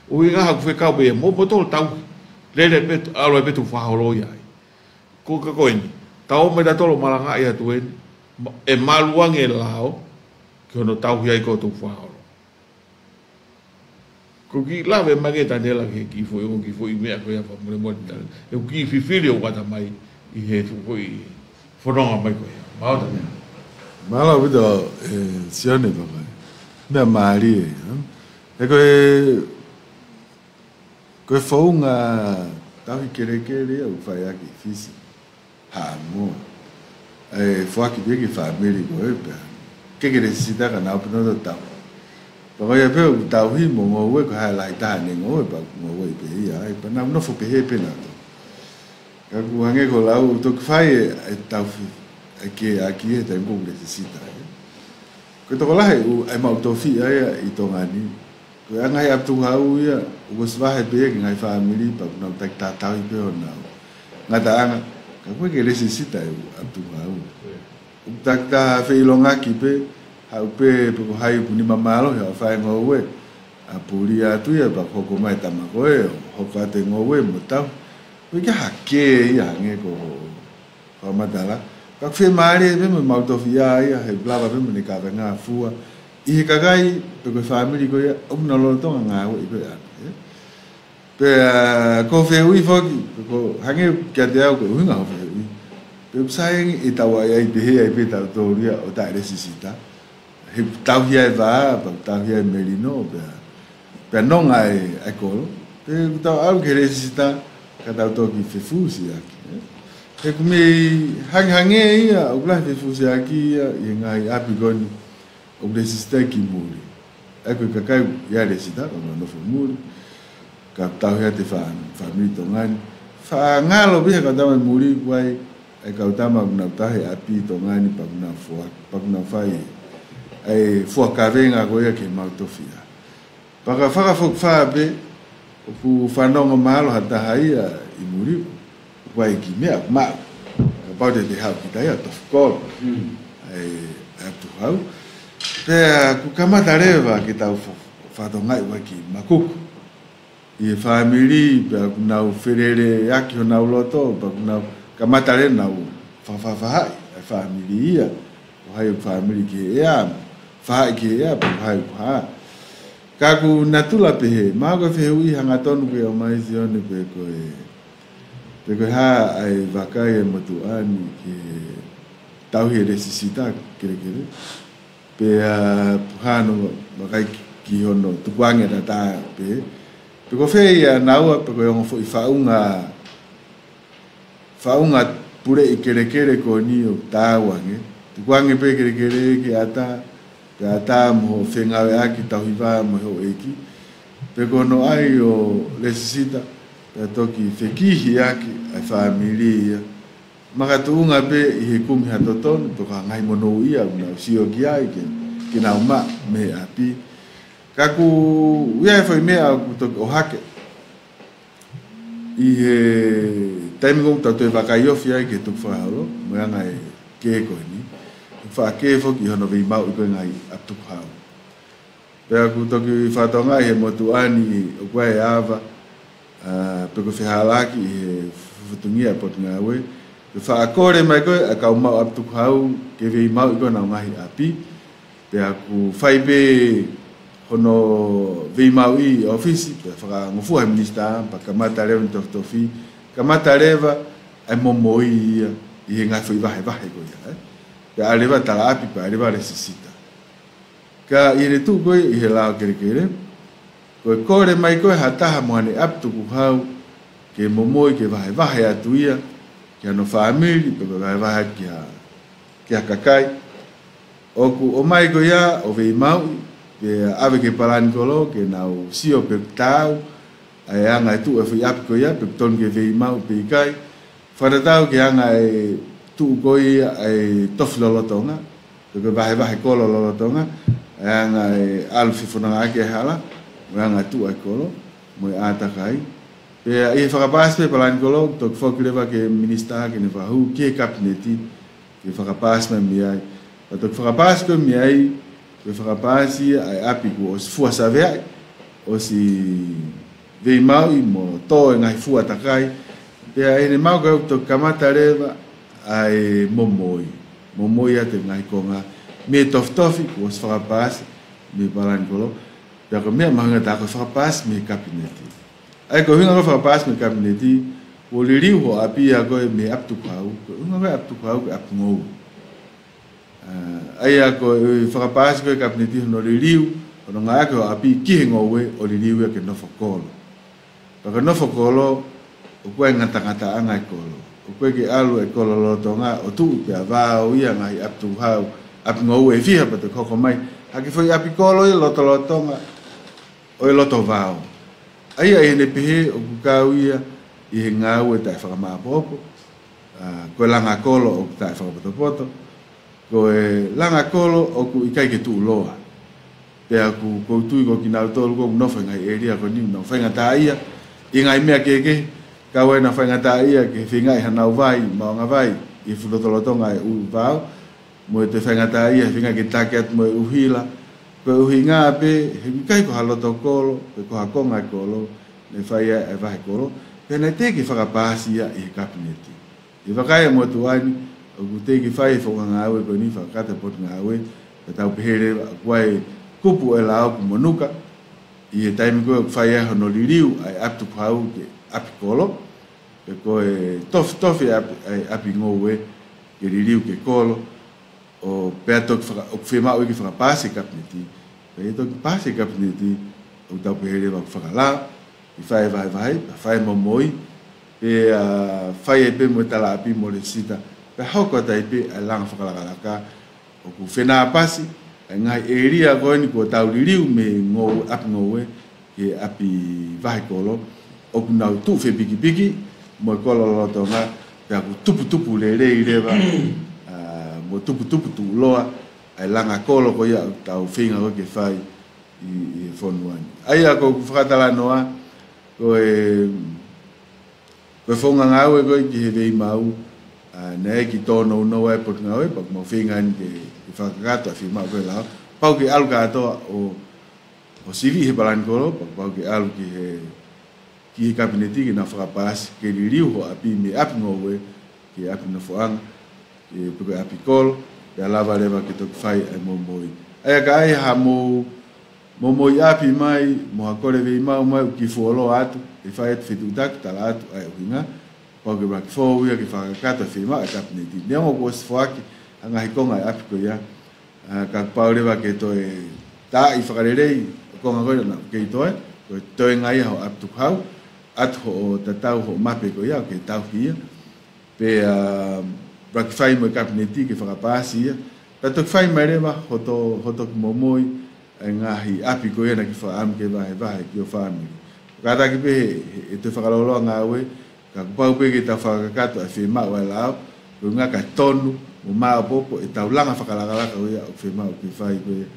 ʻUhinga haʻaku fekau pē ia mo, mo tolo tauhi. Lele pē, ʻalu ai pē tukufakaholo ia ai. Ko e, ka ko eni, tau ō mai nautolu ʻo malangaʻi atu eni, ma-, ʻe malu ange e lao ki hono tauhi ai ko ē tukufakaholo. Ko e kiʻi lave mai ange Taniela ki he kiʻi foʻi, ʻo kiʻi foʻi meʻa ko ia fakamolemole Taniela. ʻE kiʻi fifili ʻo ʻata mai ʻi he foʻi fononga mai ko ia. Mālō Taniela. Mālō ʻaupito, ʻe, Sione pea ko e meʻa mālie, ha? ʻE ko e, ko e founga tauhi kelekele ia ʻoku fai ʻaki ʻi Fisi. Haʻamo. ʻE foaki pē ki he fāmili ko ē pea ke ke lēsisita ka nau pē nautolu ʻo tauhi. Pea ko ia pē ʻoku tauhi mo ngoue, ko e hā e lahi taha ʻene ngoue, pea ʻoku ngoue pē ia ai, pea nau nofo pehē pē nautolu. Ka ʻoku hangē ko e lau, toki fai e, e tauhi, e kē ʻaki e taimi ko ē ʻoku lēsisita ai. Ko e tokolahi ʻoku, e maʻu tofiʻa ia ʻi Tonga ni. Ko e ngaahi ʻapi tukuhau ia, ʻoku ʻosi vahe pē ia ki he ngaahi fāmili, pea ʻoku nau taki tatau ai pē honau ngataʻanga, ka ʻoku ʻikai ke lēsisita e ʻū ʻapi tukuhau. ʻOku taki taha feʻilongaki pē, haʻu pē, pe ko hai ʻoku nima mālohi ʻo fai e ngoue, ʻa puli atu ia, pea hoko mai e tama ko ē, ʻo hoko atu e ngoue mo tauhi. ʻOku ʻikai ha kē ia hangē ko hoʻo fakamatala. Ka ʻoku fiemālie pē mo e maʻu tofiʻa ia, he ʻoku lava pē mo ʻene kaveinga fua ʻi he kakai, pe ko e fāmili ko ia, ʻoku nau lolotonga ngāueʻi ko ē ʻapi, ē. Pea ko e fehuʻi foki, pe ko e hangē kiate au ko e ʻuhinga hoʻo fehuʻi. Pe ʻoku sai ange ʻetau ʻai ai pehē ai pē tautolu ia ʻo taʻe lēsisita. He ʻoku tauhi ai e vā, pea ʻoku tauhi ai e melino, pea, pea nonga e, e kolo. Pe ʻoku tau ʻalu ki he lēsisita, ka tau toki fefusiaki, ē. He ʻoku mei hangehangē ia, ʻoku lahi e fefusiaki ia, ʻi he ngaahi ʻapi ko eni ʻoku lēsisita ki muli. ʻA ia ko e kakai ia lēsisita, ka ʻoku nau nofo muli. Ka tauhi atu e fā-, fāmili Tonga ni. Faʻa ngalo pē ia e kau tama ʻi muli, ʻoku ʻi ai e kau tama ʻoku nau tauhi e ʻapi Tonga ni pea ʻoku nau fua-, pea ʻoku nau fai e fua kaveinga ko ia ki he maʻu tofiʻa. Pea ka fakafokifā pē, ʻoku fanongo mahalo ha taha ia ʻi muli, ʻoku ʻi ai e kiʻi meʻa ʻoku maʻu. Kapau te te haʻu kita ia ʻo tofu kolo. Mm. ʻA e, ʻa e ʻapi tukuhau. Pea ʻoku kamata leva ke tau fa-, fakatokangaʻi ʻoku ʻi ai e kiʻi makuku ʻi he fāmili, pea ʻoku nau feleleʻaki honau loto, pea ʻoku nau kamata leva ʻo fakafaʻafaʻahi ʻa e fāmili ia, ko hai ʻoku fāmili ki he ʻea, faʻahi ki he ʻea, pe ko hai ʻoku hā. Ka ʻoku natula pehē, mahalo ko e fehuʻi hangatonu ke ʻomai Sione pe ko e, pe ko e hā ʻa e vakai ʻa e motuʻa ni ki he tauhi e lēsisita kelekele. Pea hano vakai ki hono tukuange ʻa e ʻatā pē. Pe ko fē ia ʻa naua pe ko e ongo foʻi faʻunga, faʻunga puleʻi kelekele ko eni ʻoku tauange. Tukuange pē kelekele ki he ʻatā, pea ʻatā mo hoʻo fengāueʻaki tauhi vā mo e houʻeiki. Pe ko hono ʻai ʻo lēsisita, pea toki fekihiʻaki ʻa e fāmili ia. Makatuʻunga pē ʻi he kumi ha totonu, pe ko ha ngaahi monū ia ʻoku nau sio ki ai ke, ke nau maʻu mei ʻapi. Ka ʻoku ʻi ai e foʻi meʻa ʻoku toki ʻohake ʻi he taimi ko ē ʻoku tau toe vakai ofi ai ki he tukufakaholo, mo e anga e kē ko eni. Faʻa kē foki ʻi hono veimauʻi ko ē ngaahi ʻapi tukuhau. Pea ʻoku toki fakatokangaʻi he motuʻa ni ʻoku ʻi ai e ava, ʻa, pe ko e fehālaaki ʻi he fatongia ʻa e Potungāue, ke faʻa kole mai ko ē ʻa e kau maʻu ʻapi tukuhau ke veimauʻi ko ē honau ngaahi ʻapi, pea ʻoku fai pē hono veimauʻi ʻi ʻōfisi, pea fakangofua he minisitā, pea kamata leva ʻene tofitofi, kamata leva ʻa e momoi ia ʻi he ngaahi foʻi vahevahe ko ia, ē? Pea ʻalu leva talaʻapi, pea ʻalu leva lēsisita. Ka ʻi heʻene tuʻu ko ē ʻi he lao kelekele, ko e kole mai ko ē ha taha mo haʻane ʻapi tukuhau ke momoi, ke vahevahe atu ia ki hano fāmili, pe ko e vahevahe atu ki ha, ki ha kakai. ʻOku ʻomai ko ia ʻo veimauʻi, pea ʻave ki he palani kolo ke nau sio pe taau ʻa e anga e tuʻu e foʻi ʻapi ko ia, pe tonu ke veimauʻi pe ʻikai. Fakatatau ki he anga e tuʻu ko ia ʻa e tofi lolotonga, pe ko e vahevahe kolo lolotonga, ʻa e anga e ʻalu fefonongaʻaki e hala, mo e anga e tuʻu ʻa e kolo, mo e ʻātakai. Pea ʻi he fakapaasi pē palani kolo, toki foki leva ki he minisitā ke ne fakahū ki he kapineti, ke fakapaasi mai mei ai. Pea toki fakapaasi ko ē mei ai, ko e fakapaasi ia ʻa e ʻapi kuo ʻosi fua saveaʻi, ʻosi veimauʻi mo tō e ngaahi fua takai. Pea ʻi heʻene maʻu ko ē ʻoku toki kamata leva ʻa e momoi. Momoi atu e ngaahi konga mei he tofitofi kuo ʻosi fakapaasi mei he palani kolo. Pea ko e meʻa mahuʻinga taha ko e fakapaasi mei he kapineti. ʻA ia ko e ʻuhinga ko e fakapaasi mei he kapineti, kuo liliu hoʻo ʻapi ia ko ē mei he ʻapi tukuhau, ko e ʻuhinga ko e ʻapi tukuhau ko e ʻapi ngoue. ʻA, ʻa ia ko e fakapaasi ko ē kapineti hono liliu, hono ngāueʻaki hoʻo ʻapi ki he ngoue ʻo liliu ia ke nofo kolo. Pea ko e nofo kolo, ʻoku ʻi ai e ngatangataʻanga e kolo. ʻOku ʻikai ke ʻalu e kolo lolotonga ʻo tuʻu pea vao ia ngaahi ʻapi tukuhau, ʻapi ngoue ʻe fiha pea toki hoko mai ha kiʻi foʻi ʻapi kolo ia lotolotonga ʻo e loto vao. ʻA ia ʻi heʻene pehē ʻoku kau ia ʻi he ngāue taʻe fakamāʻopoʻopo, ʻa, ko e langa kolo ʻoku taʻe fakapotopoto, ko e langa kolo ʻoku ʻikai ke tuʻuloa. Pea ʻoku, ʻoku ou tui ko kinautolu ʻoku nofo he ngaahi ʻēlia ko eni ʻoku nau faingataʻaʻia ʻi he ngaahi meʻa kehekehe, kau ai ʻenau faingataʻaʻia ke feingaʻi hanau vai, maʻuʻanga vai, ʻi he fuʻu lotolotonga e ʻū vao, mo e toe faingataʻaʻia he feinga ke taki atu mo e ʻuhila. Ko e ʻuhinga pē, he ʻikai ko ha loto kolo, pe ko ha konga e kolo, naʻe fai ai e vahe kolo, pea naʻe teʻeki fakapaasi ia ʻi he kapineti. ʻI he vakai ʻa e motuʻa ni, ʻoku teʻeki fai e founga ngāue ko eni fakakakato ʻe he Potungāue, pea tau pehē leva, ʻoku ʻi ai e kupu e lao ʻoku monuka, ʻi he taimi ko ē ʻoku fai ai hono liliu ʻa e ʻapi tukuhau ke ʻapi kolo, pe ko e tofitofi ʻa e ʻapi, ʻa e ʻapi ngoue ke liliu ke kolo, ʻo pea toki faka-, ʻoku fiemaʻu ke fakapaasi e kapineti. Pea ʻi he toki paasi e kapineti, ʻoku tau pehē leva ʻoku fakalao, ʻi fai e vahevahe, pea fai e momoi, pea fai ai pē mo e talaʻapi mo e lēsisita, pea hoko atu ai pē ʻa e langa fakalakalaka, ʻoku fenāpasi ʻa e ngaahi ʻēlia ko eni kuo tau liliu mei he ngoue, ʻapi ngoue ki he ʻapi vahe kolo, ʻoku nau tuʻu fepikipiki mo e kolo lolotonga, pea ʻoku tuputupu lelei leva, ʻa, mo tuputupu tuʻuloa ʻa e langa kolo ko ia ʻoku tau feinga ko ē ke fai ʻi, ʻi he fonua ni. ʻA ia ko ʻeku fakatalanoa, ko e, ko e founga ngāue ko ē ki he veimau, ʻa, naʻe ʻi ai e kiʻi tōnounou ʻa e Potungāue, pea ʻoku mau feinga eni ke, ke fakakakato ʻa e fiemaʻu ko ē lao. Pau ke ʻalu kātoa ʻo, ʻo sivi he palani kolo, pea pau ke ʻalu ki he, ki he kapineti ke nau fakapaasi, ke liliu hoʻo ʻapi mei he ʻapi ngoue, ki he ʻapi nofoʻanga, ʻe, pe ko e ʻapi kolo, pea lava leva ke toki fai ʻa e momoi. ʻA ia ka ʻi ai ha mou momoi ʻapi mai, mo ha kole veimau mai, ʻoku kiʻi fuoloa atu, ʻe fai atu fetuʻutaki, tala atu ʻa e ʻuhinga, pau ke ʻuluaki fou ia ke fakakakato e fiemaʻu ʻa e Kapineti. Neongo kuo ʻosi foaki ʻa e ngaahi konga ʻo e ʻapi ko ia, ʻa, ka kuo pau leva ke toe taaʻi fakalelei ʻa e konga ko ia naʻa ku kei toe, ko e toenga ia hoʻo ʻapi tukuhau, ʻatu hoʻo tatau hoʻo mape ko ia, ʻoku kei tauhi ia. Pea, ʻa, ʻuluaki fai mo e Kapineti ke fakapaasi ia. Pea toki fai mai leva hoto, hoto kiʻi momoi ʻa e ngaahi ʻapi ko ia naʻa ke fakaʻamu ke vahevahe ki ho fāmili. Kātaki pē he, he, he toe fakalōloa ngāue, ka kuo pau pē ke tau fakakakato ʻa e fiemaʻu ʻa e lao, ko e ʻuhinga kae tonu mo maopoopo ʻetau langa fakalakalaka ko ia ʻoku fiemaʻu ke fai ko ia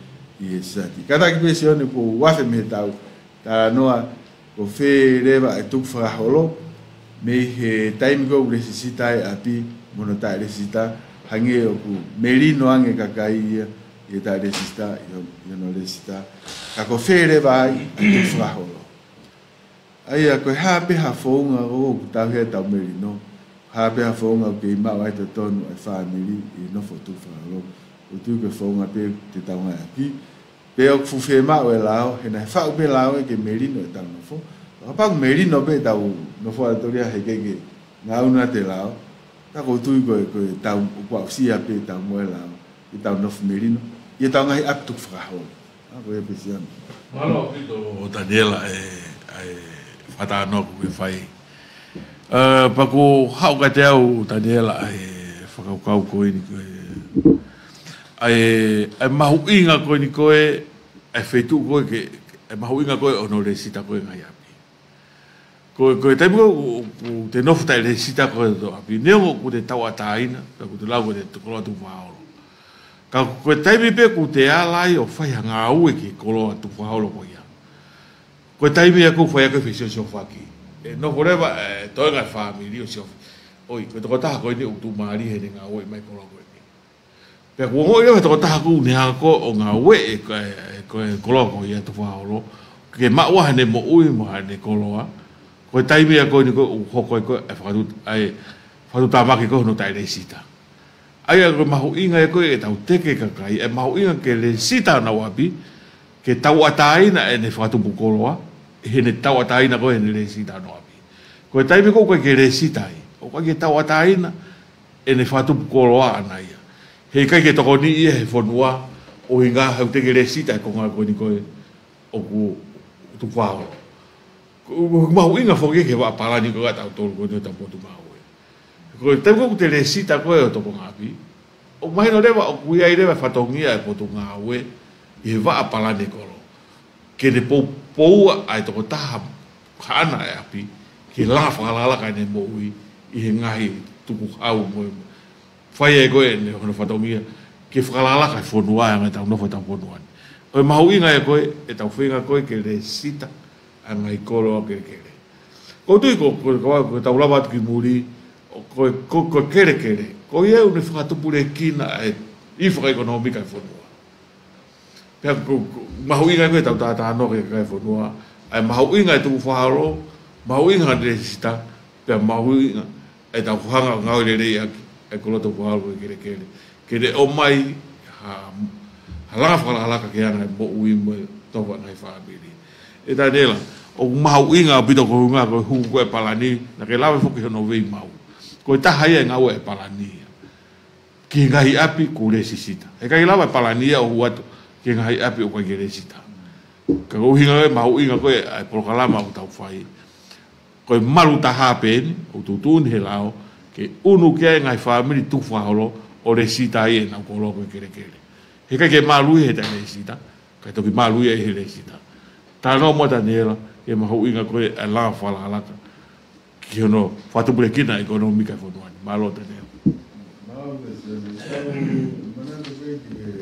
ʻi he sosaieti. Kātaki pē Sione, kuo u afe mei he tau talanoa, ko fē leva e tukufakaholo mei he taimi ko ē ʻoku lesisita ai e ʻapi mo hono taʻelesita, hangē ʻoku melino ange e kakai ia ʻi he taʻelesita, ʻi ho-, ʻi hono lesita. Ka ko fē leva ai ʻa e tukufakaholo. ʻA ia, ko e hā pē ha founga ʻoku tauhi ai ʻetau melino, hā pē ha founga ʻoku kei maʻu ai e totonu ʻa e fāmili ʻi he nofo tukufakaholo, ʻoku ou tui ko e founga pē te tau ngāueʻaki. Pea ʻoku fuʻu fiemaʻu e lao, he naʻe faʻu pē lao ia ke melino ʻetau nofo. Kapau ʻoku melino pē ʻetau nofo ʻa e tolia he ʻikai ke ngaunga ʻa e lao, ka ʻoku ou tui ko e, ko ʻetau, ʻoku aʻusia pē ʻetau moʻui lao, ʻetau nofo melino, ʻi heʻetau ngaahi ʻapi tukufakaholo. ʻA, ko ia pē Sione. Mālō ʻaupito Taniela e, e fakatalanoa kuo ke fai. ʻA, pea ʻoku haʻu kiate au Taniela ʻa e fakakaukau ko eni ko e, ʻa e, ʻa e mahuʻinga ko eni ko e, ʻa e feituʻu ko e ke, ʻa e mahuʻinga ko e ʻo hono lesita ko e ngaahi ʻapi. Ko, ko e taimi ko ē ʻoku, ʻoku te nofo taʻelesita ko e hoto ʻapi, neongo ʻoku te tauʻatāina, pea ʻoku te lau ko e koloa tukufakaholo. Ka ko e taimi pē ʻoku te ala ai ʻo fai ha ngāue ki he koloa tukufakaholo ko ia, ko e taimi ia ʻoku fai ai ko e fesiosiofaki. ʻE nofo leva e toenga e fāmili ʻo siofi, ʻoi, ko e tokotaha ko eni ʻoku tuʻumālie heʻene ngāueʻi mai e koloa ko eni. Pea kuo ongoʻi leva ʻe he tokotaha ko ē ʻoku ne hanga ko ē ʻo ngāueʻi e, e, ko e koloa ko ia tukufakaholo, ke maʻu ai haʻane moʻui mo haʻane koloa, ko e taimi ia ko eni ko ē ʻoku hoko ai ko e fakatu-, ʻa e fakatuʻutāmaki ko ē hono taʻelesita. ʻA ia ko e mahuʻinga ia ko e ʻetau teke e kakai, ʻa e mahuʻinga ke lesita honau ʻapi, ke tauʻatāina ʻene fakatupu koloa, heʻene tauʻatāina ko ē heʻene lesita hono ʻapi. Ko e taimi ko ē ʻoku ʻikai ke lesita ai, ʻoku ʻikai ke tauʻatāina ʻene fakatupu koloa ʻaʻana ia. He ʻikai ke tokoniʻi ia ʻe he fonua, ʻuhinga he ʻoku teʻeki ke lesita e konga ko eni ko ē ʻoku tukufakaholo. Ko, ko e mahuʻinga foki ki he vaʻa palani ko ē ʻatautolu ko eni ʻo ʻetau potungāue. Ko e taimi ko ē ʻoku te lesita ko ē hoto konga ʻapi, ʻoku mahino leva ʻoku ʻi ai leva e fatongia e potungāue ʻi he vaʻa palani e kolo, ke ne pou-, poupouʻi ʻa e tokotaha haʻana e ʻapi ke langa fakalakalaka ʻene moʻui ʻi he ngaahi tukuhau mo e, fai ai ko ē ʻene hono fatongia ke fakalakalaka e fonua ʻi he anga ʻetau nofo ʻi heʻetau fonua ni. Ko e mahuʻinga ia ko ē ʻetau feinga ko ē ke lesita ʻa e ngaahi koloa kelekele. ʻOku ou tui ko, ko, ko, ko ʻetau lava atu ki muli, ʻo ko, ko, ko e kelekele, ko ia ʻoku ne fakatupulekina ʻa e, ʻi he fakaʻekonōmika e fonua. Pea ko, ko e mahuʻinga ko ē ʻetau talanoa ki he kakai e fonua, ʻa e mahuʻinga e tukufakaholo, mahuʻinga e lesita, pea mahuʻinga ʻetau hanga ʻo ngāue lelei ʻaki ʻa e koloa tukufakaholo ko e kelekele, ke ne ʻomai ha, ha langa fakalakalaka ki he anga e moʻui mo e tō ʻa e ngaahi fāmili. ʻE Taniela, ʻoku mahuʻinga ʻaupito ko e ʻuhinga ko e hū ko ē e palani, naʻa ke lave foki ki hono veimau. Ko e taha ia e ngāue e palani ia ki he ngaahi ʻapi kuo lesisita. He ʻikai lava e palani ia ʻo hū atu ki he ngaahi ʻapi ʻoku ʻikai ke lesita. Ka ko e ʻuhinga ia e mahuʻinga ko ē ʻa e polokalama ʻoku tau fai, ko e malu taha pē eni ʻoku tuʻutuʻuni ʻe he lao ke ʻunu ki ai e ngaahi fāmili tukufakaholo ʻo lesita ai ʻenau koloa ko e kelekele. He ʻikai ke malu ia he taʻelesita, kae toki malu ia ʻi he lesita. Talanoa muʻa Taniela ki he mahuʻinga ko ē ʻa e langa fakalakalaka ki hono fakatupulekina e ʻekonōmika e fonua ni. Mālō Taniela. Mālō Taniela. Manatu pē ki he,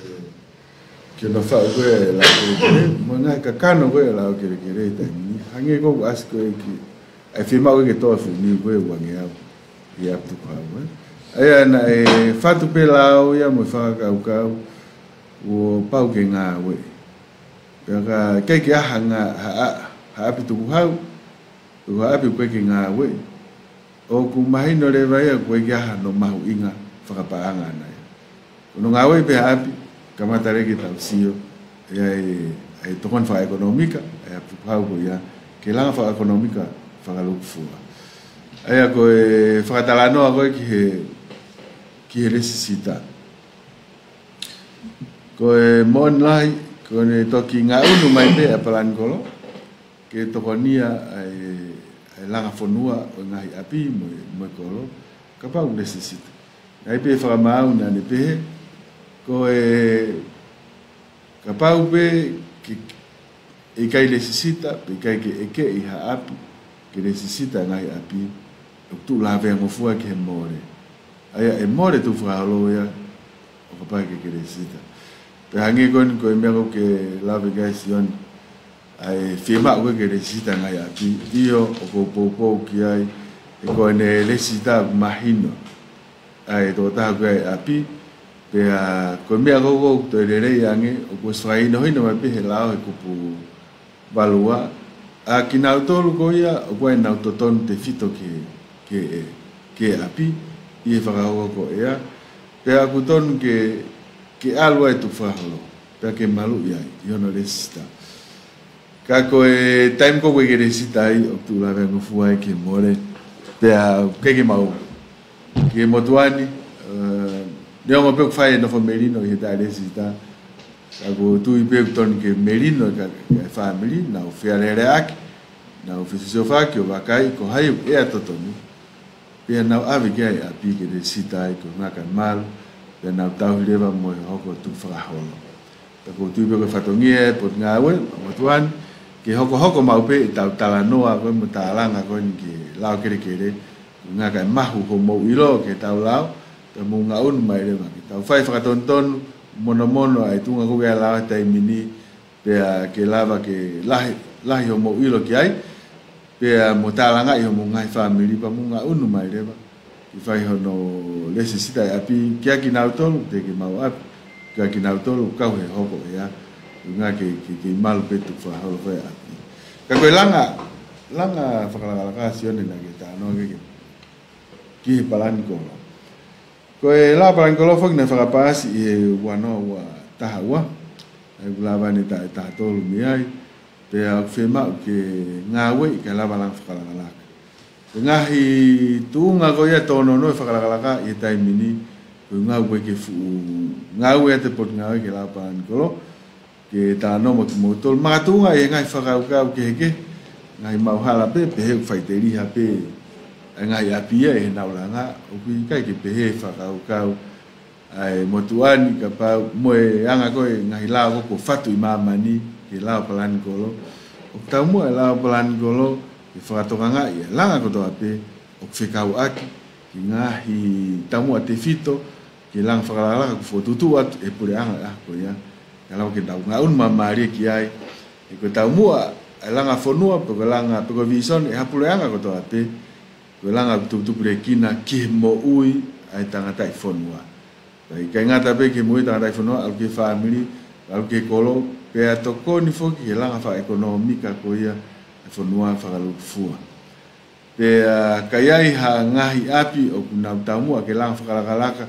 ki hono faʻu ko ē e lao kelekele, mo e ngaahi kakano ko ē e lao kelekele he taimi ni. Hangē ko ʻeku ʻasi ko ē ki ai, fiemaʻu ke tō e fuʻu niu ko ē ʻe uangeau ʻi he ʻapi tukufakaholo, ē. ʻA ia naʻe fatu pē lao ia mo e fakakaukau kuo pau ke ngāueʻi. Pea ka ʻikai ke ʻi ai ha ngā-, ha, ha, ha ʻapi tukufakaholo, pe ha ʻapi ʻoku ʻikai ke ngāueʻi, ʻoku mahino leva ia ʻoku ʻikai ke ʻi ai hano mahuʻinga fakapaʻanga ʻana ia. Ko hono ngāueʻi pē ʻapi, kamata leva ke tau sio ʻa e, ʻa e tokoni fakaʻekonōmika, ʻa e ʻapi pau ko ia, ke langa fakaʻekonōmika fakalūkufua. ʻA ia ko e fakatalanoa ko ē ki he, ki he lēsisita. Ko e moʻoni lahi, ko ʻene toki ngaʻunu mai pē ʻa e palani kolo ke tokonia ʻa e, ʻa e langa fonua ʻo e ngaahi ʻapi mo e, mo e kolo, kapau lēsisita. Naʻe ʻi ai pē fakamaau naʻa ne pehē, ko e, kapau pē ke, ʻikai lēsisita, pe ʻikai ke ʻekeʻi ha ʻapi ke lēsisita e ngaahi ʻapi, ʻoku tuʻu laveangofua ki he mole. ʻA ia ʻe mole tukufakaholo ia, ʻo kapau ʻikai ke lēsisita. Pea hangē ko eni ko e meʻa ko ē ʻoku ke lave ki ai Sione, ʻa e fiemaʻu ko ē ke lēsisita e ngaahi ʻapi, ʻio ʻoku ou poupou ki ai, he ko ʻene lēsisita ʻoku mahino ʻa e tokotaha ko ē ʻa e ʻapi, pea ko e meʻa ko ē ʻoku toe lelei ange, ʻoku ʻosi fakahinohino mai pē he lao ʻa e kupu valu ua, ʻa kinautolu ko ia ʻoku ʻi ai ʻenau totonu tefito ki he, ki he, ki he ʻapi, ʻi he fakahoko ko ia, pea ʻoku tonu ke, ke ʻalu ai e tukufakaholo, pea ke maluʻi ai ʻi hono lēsisita. Ka ko e taimi ko ē ʻoku ʻikai ke lēsisita ai, ʻoku tuʻu laveangofua ai ki he mole, pea ʻoku ʻikai ke maʻu ki he motuʻa ni, ē, neongo pē ʻoku fai e nofo melino ʻi he taʻe lēsisita, ka ʻoku ou tui pē ʻoku tonu ke melino e ka, ka e fāmili, nau fealēleaʻaki, nau fesiosiofaki ʻo vakai ko hai ʻoku ʻea totonu, pea nau ʻave ki ai e ʻapi ke lēsisita ai ko e ʻuhinga kae malu, pea nau tauhi leva mo e hoko tukufakaholo. Ka ʻoku ou tui pē ko e fatongia e potungāue, motuʻa ni, ke hokohoko maʻu pē ʻetau talanoa ko ē mo e tālanga ko eni ki he lao kelekele, ko e ʻuhinga kae mahu hoʻomou ʻilo ki heʻetau lao, pea mou ngaʻunu mai leva ke tau fai fakatonutonu, monomono ʻa e tuʻunga ko ē ʻa e lao he taimi ni, pea ke lava ke lahi, lahi hoʻomou ʻilo ki ai, pea mo tālangaʻi homou ngaahi fāmili pea mou ngaʻunu mai leva ke fai hono lēsisita e ʻapi kia kinautolu, teʻeki maʻu ʻapi, kia kinautolu kau he hoko ʻea, ʻuhinga ke, ke, ke malu pē tukufakaholo ko ē ʻapi. Ka ko e langa, langa fakalakalaka Sione naʻa ke talanoa ki he, ki he palani kolo. Ko e lao palani kolo foki naʻe fakapaasi ʻi he ua noa ua taha ua, ʻa ia ʻoku lava ʻene taʻe taha tolu mei ai, pea ʻoku fiemaʻu ke ngāueʻi kae lava langa fakalakalaka. Ko e ngaahi tuʻunga ko ia tōnounou e fakalakalaka ʻi he taimi ni, ko e ʻuhinga ʻoku ʻikai ke fuʻu ngāue ʻa e potungāue ki he lao palani kolo, ke talanoa mo kimoutolu. Makatuʻunga ʻi he ngaahi fakakaukau kehekehe, ngaahi maʻuhala pē, pehē ʻoku faʻiteliha pē ʻa e ngaahi ʻapi ia ʻi heʻenau langa, ʻoku ʻikai ke pehē e fakakaukau ʻa e motuʻa ni kapau mo e anga ko ē ngaahi lao ko ē kuo fatu ʻi māmani ki he lao palani kolo. ʻOku taumuʻa e lao palani kolo ke fakatokangaʻi e langa kotoa pē ʻoku fekauʻaki ki he ngaahi taumuʻa tefito ki he langa fakalakalaka kuo fokotuʻutuʻu atu ʻe he puleʻanga ʻa ko ia, kae lava ke tau ngaʻunu māmālie ki ai. He ko e taumuʻa e langa fonua, pe ko e langa, pe ko e vīsone ʻa e puleʻanga kotoa pē, ko e langa ʻoku tuputupu lēkina ki he moʻui ʻa e tangataʻi fonua. Pea ʻikai ngata pē ki he moʻui tangataʻi fonua, ʻalu ki he fāmili, ʻalu ki he kolo, pea tokoni foki ki he langa fakaʻekonōmika ko ia e fonua fakalūkufua. Pea ka ʻi ai ha ngaahi ʻapi ʻoku nau taumuʻa ke langa fakalakalaka,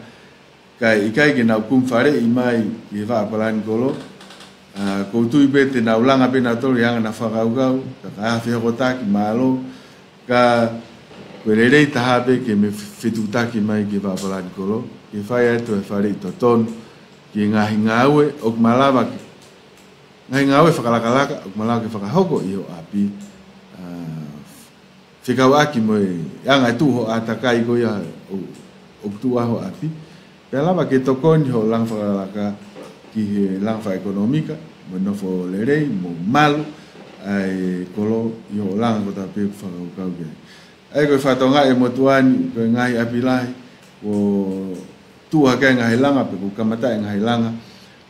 kae ʻikai ke nau kumi faleʻi mai ki he vaʻa palani kolo, ʻa, ʻoku ou tui pē te nau langa pē nautolu ʻi he anga ʻenau fakakaukau, ka ka ʻi ai ha fehokotaki mālō, ka ko e lelei taha pē ke me fetuʻutaki mai ki he vaʻa palani kolo, ke fai atu e faleʻi totonu ki he ngaahi ngāue ʻoku malava ke, ngaahi ngāue fakalakalaka ʻoku malava ke fakahoko ʻi ho ʻapi, ʻa, fekauʻaki mo e anga e tuʻu ho ʻātakai ko ia ʻo, ʻoku tuʻu ai ho ʻapi. Pea lava ke tokoni hoʻo langa fakalakalaka ki he langa fakaʻekonōmika, mo e nofo lelei, mo malu ʻa e kolo ʻi hoʻo langa kotoa pē ʻoku fakakaukau ki ai. ʻA ia ko e fakatokangaʻi ʻe he motuʻa ni, ko e ngaahi ʻapi lahi kuo tuʻu hake ai e ngaahi langa, pe kuo kamata e ngaahi langa,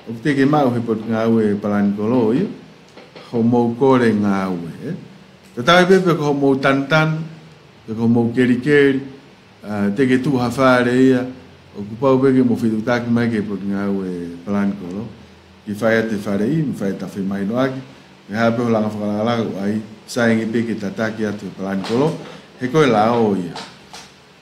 ʻoku teʻeki maʻu ʻe he potungāue palani kolo ia hoʻomou kole ngāue, ē. Tatau ai pē pe ko hoʻomou tanutanu, pe ko hoʻomou kelikeli, ʻa, teʻeki tuʻu ha fale ia, ʻoku pau pē ke mou fetuʻutaki mai ki he potungāue palani kolo ke fai atu e faleʻi, mo fai atu e femahinoʻaki, mo e hā pē ho langa fakalakalaka ʻoku ʻai, saiʻia ange pē ke tataki atu ʻe he palani kolo, he ko e lao ia.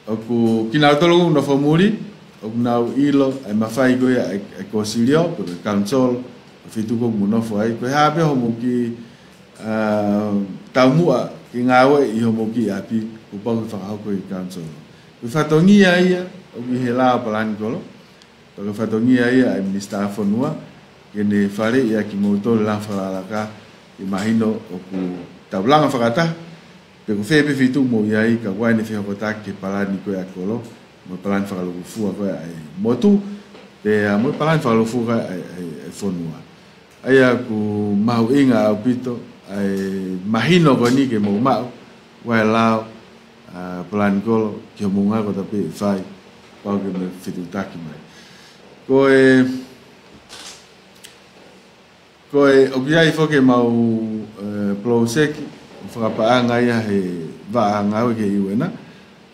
ʻOku kinautolu ʻoku nofo muli, ʻoku nau ʻilo ʻa e mafai ko ia ʻa e, ʻa e kōsilio, pe ko e kanisolo ʻo e feituʻu ʻoku mou nofo ai, ko e hā pē hoʻomou kiʻi, ā, taumuʻa ke ngāueʻi ʻi hoʻomou kiʻi ʻapi, kuo pau ke fakahoko ʻe he kanisolo. Ko e fatongia ia ʻoku ʻi he lao palani kolo, pea ko e fatongia ia ʻa e Minisitā Fonua ke ne faleʻi ʻa kimoutolu langa fakalakalaka, ke mahino ʻoku tau langa fakataha, pe ko fē pē feituʻu ʻoku mou ʻi ai, ka ʻoku ʻi ai ʻene fehokotaki ki he palani ko ia ʻa e kolo, mo e palani fakalūkufua ko ia ʻa e motu, pea mo e palani fakalūkufua ko ia ʻa e, ʻa e, ʻa e fonua. ʻA ia ʻoku mahuʻinga ʻaupito ʻa e mahino ko eni ke mou maʻu, ʻa e lao, ā, palani kolo, ki hoʻomou ngāue kotoa pē ʻe fai, pau ke mou fetuʻutaki mai. Ko e, ko e, ʻoku ʻi ai foki ʻemau, ē, poloseki, fakapaʻanga ia he vaʻa ngāue ki he U N,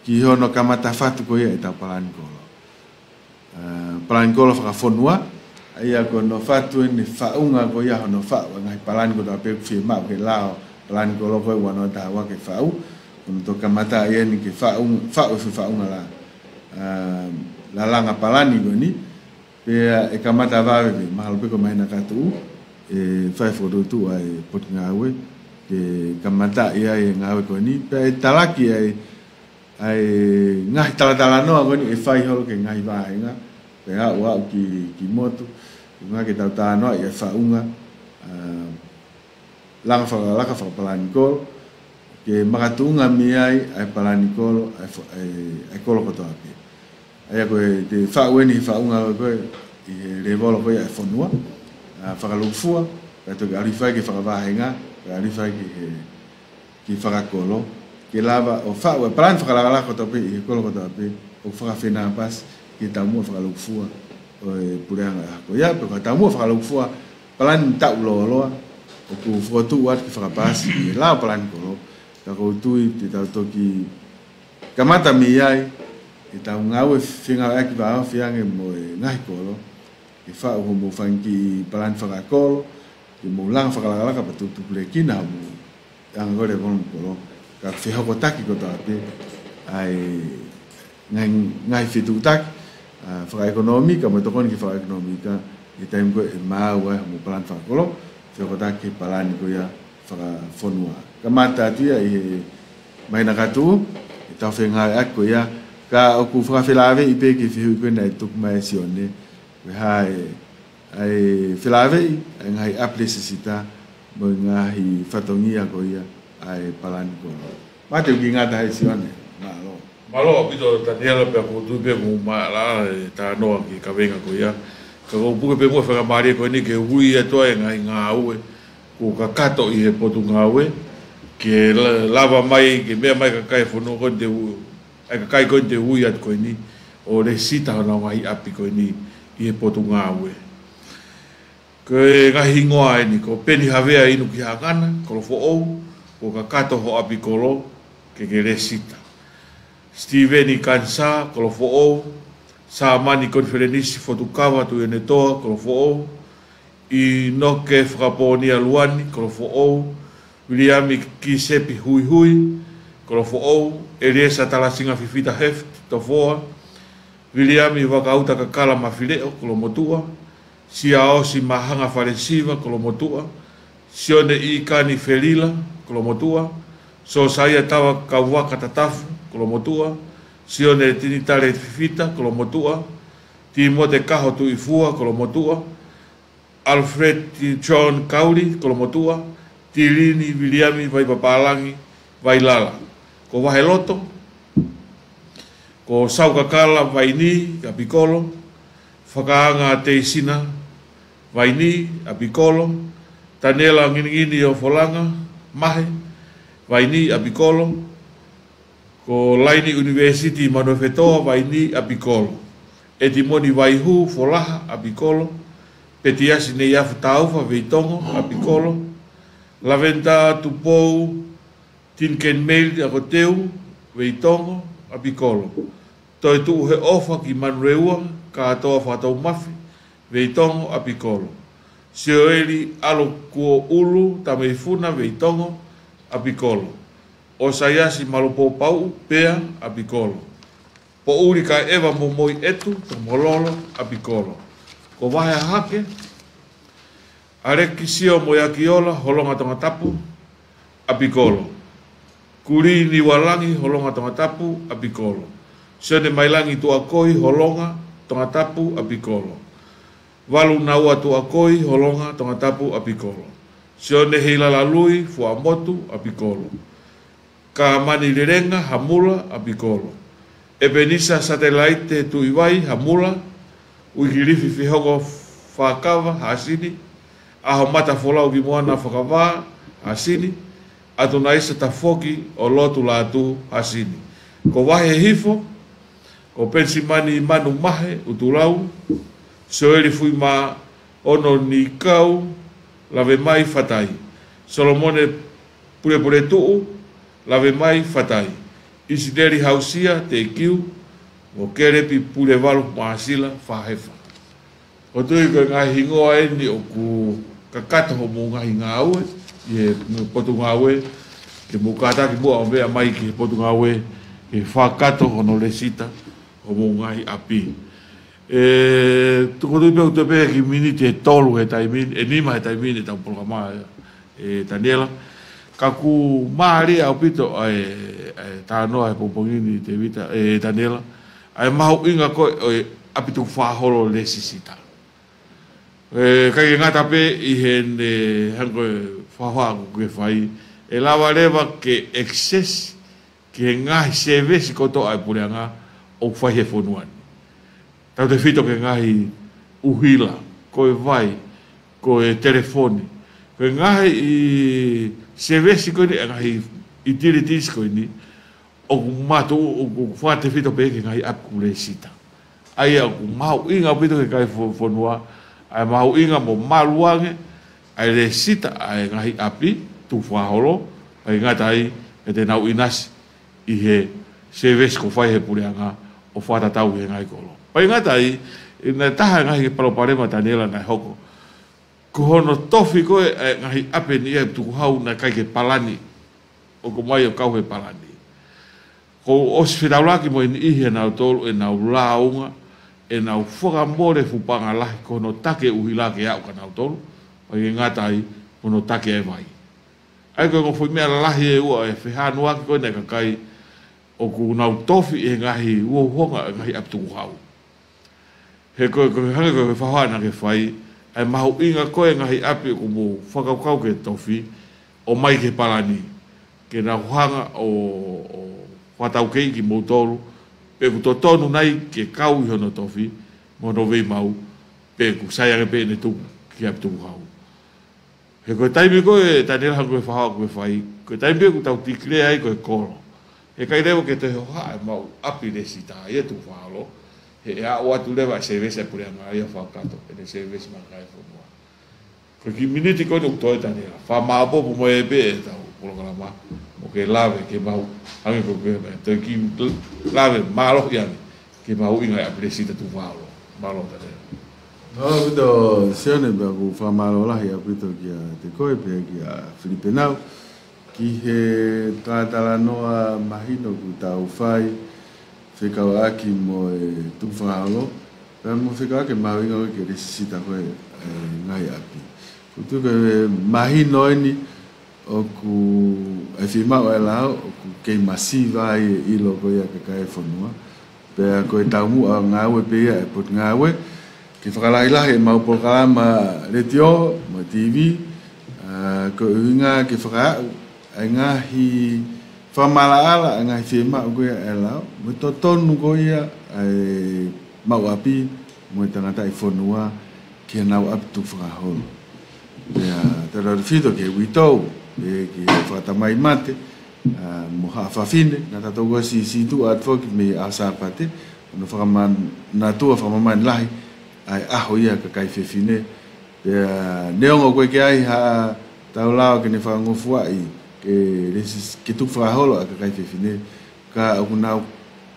ki hono kamata fatu ko ia ʻetau palani kolo. Ā, palani kolo fakafonua, ʻa ia ko hono fatu ʻene faʻunga ko ia hono faʻu ʻa e ngaahi palani kotoa pē ʻoku fiemaʻu ʻe he lao palani kolo ko ia ʻe ua noa taha ua ke faʻu, ko hono toki kamata ia eni ke faʻu, faʻu e fefaʻunga la, ā, lalanga palani ko eni, pea ʻe kamata vave pē, mahalo pē ko e māhina ka tuʻu, ʻe fai fokotuʻutuʻu ʻa e Potungāue, ke kamata ia e ngāue ko eni, pea ʻe talaki ʻa e, ʻa e ngaahi talatalanoa ko eni ʻe fai holo ki he ngaahi vāhenga, pea aʻu, aʻu ki, ki motu, ʻuhinga ke tau talanoa ʻi he faʻunga, ā, langa fakalakalaka fakapalani kolo, ke makatuʻunga mei ai ʻa e palani kolo, ʻa e fo-, ʻa e, ʻa e kolo kotoa pē. ʻA ia ko e te faʻu eni he faʻunga ko ē, ʻi he levolo ko ia ʻa e fonua, ā, fakalūkufua, pea toki ʻalu hifo ai ki he fakavāhenga, pea ʻalu hifo ai ki he, ki he fakakolo, ke lava ʻo faʻu ʻa e palani fakalakalaka kotoa pē ʻi he kolo kotoa pē, ʻo fakafenāpasi ki he taumuʻa fakalūkufua ʻo e puleʻanga ko ia, pe ko e taumuʻa fakalūkufua palani taʻu lōloa, ʻoku fokotuʻu atu ke fakapaasi ʻi he lao palani kolo, ka ʻoku ou tui te tau toki kamata mei ai ʻetau ngāue fengāueʻaki vāofi ange mo e ngaahi kolo, ke faʻu hoʻomou fanga kiʻi palani fakakolo, ke mou langa fakalakalaka pea tupulekina hoʻomou anga ko ē levolo mo e kolo, ka fehokotaki kotoa pē ʻa e ngaahi, ngaahi fetuʻutaki, ā, fakaʻekonōmika, mo e tokoni ki he fakaʻekonōmika, ʻi he taimi ko ē ʻe maʻu ai hoʻomou palani fakakolo, fehokotaki ki he palani ko ia fakafonua. Kamata atu ia ʻi he māhina ka tuʻu, ʻetau fengāueʻaki ko ia, ka ʻoku fakafelāveʻi pē ki he fehuʻi ko ē naʻe tuku mai ʻe Sione, ko e hā e, ʻa e felāveʻi ʻa e ngaahi ʻapi lesisita mo e ngaahi fatongia ko ia ʻa e palani kolo. Mate uki ngata hai Sione, mālō. Mālō ʻaupito Taniela, pea ʻoku ou tui pē ʻoku mou maʻalaʻala e talanoa ki he kaveinga ko ia. Ka ʻoku ou puke pē muʻa e faingamālie ko eni ke ui atu ʻa e ngaahi ngāue kuo kakato ʻi he Potungāue, ke la-, lava mai, ke meʻa mai e kakai e fonua ko eni te u-, ʻa e kakai ko eni te u ui atu ko eni, ʻo lesisita honau ngaahi ʻapi ko eni ʻi he Potungāue. Ko e ngaahi hingoa eni, ko Peni Havea Inu ki Hangana, Kolofoʻou, kuo kakato ho ʻapi kolo, ke ke lesisita. Sitiveni Kanisā, Kolofoʻou, Sāmani Konifelenisi Fotukava Tuʻiʻonetoa, Kolofoʻou, ʻInoke Fakapōnia Luani, Kolofoʻou, Viliami Kisepi Huihui, Kolofoʻou, ʻEliesa Talasinga Fifita Heft, Tofoa, Viliami Vakauta Kakala Mafileʻo, Kolomotuʻa, Siaosi Mahanga Falesiva, Kolomotuʻa, Sione ʻIkani Felila, Kolomotuʻa, Sosaia Tava Kauvaka Tatafu, Kolomotuʻa, Sione Tinitale Fifita, Kolomotuʻa, Timote Kaho Tuʻifua, Kolomotuʻa, Alfred John Kauli, Kolomotuʻa, Tilini Viliami Vaipapālangi Vailala. Ko Vaheloto, ko Saukakala Vaini, ʻApikolo, Fakaanga Teisina Vaini, ʻApikolo, Taniela Nginingini ʻo Folanga Mahe, Vaini, ʻApikolo, ko Laini ʻUnivēsiti Manuofetoa Vaini, ʻApikolo, ʻEtimoni Vaihu Folaha, ʻApikolo, Petiasi Neiafu Taufa Veitongo, ʻApikolo, Laventa Tupou Tinken Meili ʻAkoteu Veitongo, ʻApikolo, Toetuʻu he ʻOfa ki Manurewa Kātoa Fakatoumafi Veitongo, ʻApikolo, Sioeli ʻAlokuoʻulu Tameifuna Veitongo, ʻApikolo, ʻOsaiasi Malopōpauʻu Pea, ʻApikolo, Poʻuli Kaeʻeva mo Moiʻetu Tomololo ʻApikolo. Ko Vahe Hahake, ʻAlekisio Moeakiola Holongatongatapu ʻApikolo. Kulī Niualangi Holongatongatapu ʻApikolo. Sione Mailangi Tuʻakoi Holongatongatapu ʻApikolo. Valu Naua Tuʻakoi Holongatongatapu ʻApikolo. Sione Heilala Lui Fuaʻamotu ʻApikolo. Kamani Lelenga Hamula ʻApikolo. ʻEpenisa Satelaite Tuʻivai Hamula, Uikilifi Fihoko Fakava Hasini, ʻAhomata Folau Kimoana Fakava Hasini, ʻAtunaisa Tafoki ʻo Lotu Latu Hasini. Ko Vahe Hifo, ko Penisimani Manu Mahe ʻUtulau, Sioeli Fuimaono Nikau, Lavemai Fatai, Solomone Pulepuletuʻu, Lavemai Fatai, ʻIsileli Hausia Tekiu, mo Kelepi Pulevalu Māsila Fahefa. ʻOku ou tui ko e ngaahi hingoa eni ʻoku kakato homou ngaahi ngāue ʻi he potungāue, ke mou kātaki muʻa ʻo meʻa mai ki he potungāue ke fakakakato hono lēsisita homou ngaahi ʻapi. ʻE, ʻoku ou tui pē ʻoku toe pē kiʻi miniti ʻe tolu he taimi ni, ʻe nima he taimi ni ʻetau polokalama, ʻe Taniela. Ka ʻoku mālie ʻaupito ʻa e, ʻa e talanoa he pongipongi ni, Tēvita, ʻe Taniela, ʻa e mahuʻinga ko ē ʻo e ʻapi tukufakaholo lēsisita. ʻE, ʻikai ke ngata pē ʻi heʻene hangē ko e fakahā ʻoku ke fai, ʻe lava leva ke access ki he ngaahi sēvesi kotoa ʻa e puleʻanga ʻoku fai he fonua ni. Tautefito ki he ngaahi ʻuhila, ko e vai, ko e telefoni, ko e ngaahi sēvesi ko eni, ʻa e ngaahi utilities ko eni, ʻoku mātuʻaki, ʻoku fakatefito pē ki he ngaahi ʻapi kuo lēsisita. ʻA ia ʻoku mahuʻinga ʻaupito ki he kakai fo-, fonua, ʻa e mahuʻinga mo malu ange ʻa e lēsisita ʻa e ngaahi ʻapi tukufakaholo, ʻikai ngata ai, ʻe te nau ʻinasi ʻi he sēvesi ʻoku fai he puleʻanga ʻo fakatatau ki he ngaahi kolo. ʻIkai ngata ai, ʻi he taha e ngaahi palopalema, Taniela, naʻe hoko, ko hono tofi ko ē ʻa e ngaahi ʻapi ni ʻa e tukuhau naʻe ʻikai ke palani, ʻoku ʻomai ʻo kau he palani. Kuo ʻosi fetaulaki mo e niʻihi ʻanautolu ʻenau lāunga, ʻenau fakamole fuʻu paʻanga lahi ko hono taki e ʻuhila ke aʻu kia nautolu, ʻikai ke ngata ai, ko hono taki e vai. ʻA ia ko e ongo foʻi meʻa lalahi ʻe ua ʻe fehanuaki ko eni e kakai ʻoku nau tofi he ngaahi uhouhonga e ngaahi ʻapi tukufakaholo. He ko e, ko e hangē ko e fakahā naʻa ke fai, ʻa e mahuʻinga ko ē e ngaahi ʻapi ʻoku mou fakakaukau ke tofi, ʻomai ki he palani, ke nau hanga ʻo, ʻo fakataukeiʻi kimoutolu, pe ʻoku totonu nai ke kau ʻi hono tofi, mo hono veimau, pe ʻoku sai ange pē ʻene tuku ki he ʻapi tukufakaholo. He ko e taimi ko ē, Taniela, hangē ko e fakahā ʻoku ke fai, ko e taimi ʻoku tau tikilea ai ko e kolo, he ʻikai leva ke toe hohaʻa ʻemau ʻapi lēsisita ia tukufakaholo, he ʻe aʻu atu leva e sēvesi ʻa e puleʻanga ia ʻo fakakakato ʻene sēvesi maʻa e kakai e fonua. Ko e kiʻi miniti ko eni ʻoku toe, Taniela, fakamāʻopoʻopo mai pē ʻetau polokalama, ʻo ke lave ke mau, hangē ko e, ke mau toe kiʻi lave mālohi ange ki he mahuʻinga e ʻapi lēsisita tukufakaholo. Mālō, Taniela. Mālō ʻaupito, Sione, pea ʻoku ou fakamālō lahi ʻaupito kiate koe pea kia Filipe Nau ki he talatalanoa mahino kuo tau fai fekauʻaki mo e tukufakaholo, pea mo fekauʻaki e mahuʻinga ko ē ke lēsisita ko ē e ngaahi ʻapi. ʻOku ou tui ko e mahino eni ʻoku, ʻe fiemaʻu e lao, ʻoku kei masiva ai e ʻilo ko ia ʻa e kakai e fonua. Pea ko e taumuʻa ngāue pē ia e Potungāue, ke fakalahilahi ʻemau polokalama letiō mo e T V, ʻa, ko e ʻuhinga ke fakaaʻu ʻa e ngaahi fakamaʻalaʻala, ʻa e ngaahi fiemaʻu ko ia ʻa e lao, mo e totonu ko ia ʻa e maʻu ʻapi mo e tangataʻi fonua ki heʻenau ʻapi tukufakaholo. Pea tautautefito ki he uitou, pea ki he fakatamai mate, ʻa, mo haʻa fafine, naʻa tau ʻosi sītuʻa atu foki mei he ʻaho Sāpate, hono fakamanatua fakamāmani lahi ʻa e ʻaho ia ʻa e kakai fefine. Pea neongo ʻoku ʻikai ke ʻi ai haʻatau lao ke ne fakangofuaʻi ke lēsisita, ke tukufakaholo ʻa e kakai fefine, ka ʻoku nau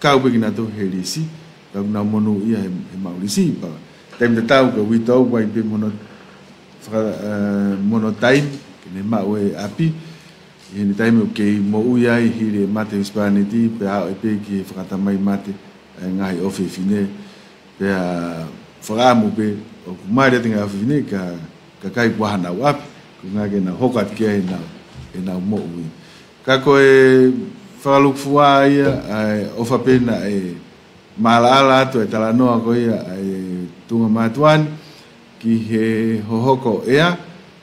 kau pē kinautolu he lisi, ka ʻoku nau monūʻia he, he maʻu lisi. Pea taimi tatau ko e uitou, ʻoku ʻi ai pē mo hono faka-, ē, mo hono taimi ke ne maʻu e ʻapi, ʻi heʻene taimi ʻoku kei moʻui ai hili e mate husepāniti, pea aʻu ai pē ki he fakatamai mate ʻa e ngaahi ʻofefine, pea fakaʻamu pē ʻoku mali atu e ngaahi ʻofefine ka, ka ʻikai ke ʻi ai hanau ʻapi, ko e ʻuhinga ke nau hoko atu ki ai ʻenau, ʻenau moʻui. Ka ko e fakalūkufua ia, ʻa e ʻofa pē naʻe maʻalaʻala atu e talanoa ko ia ʻa e tuʻunga mātuʻa ni ki he hohoko ʻea,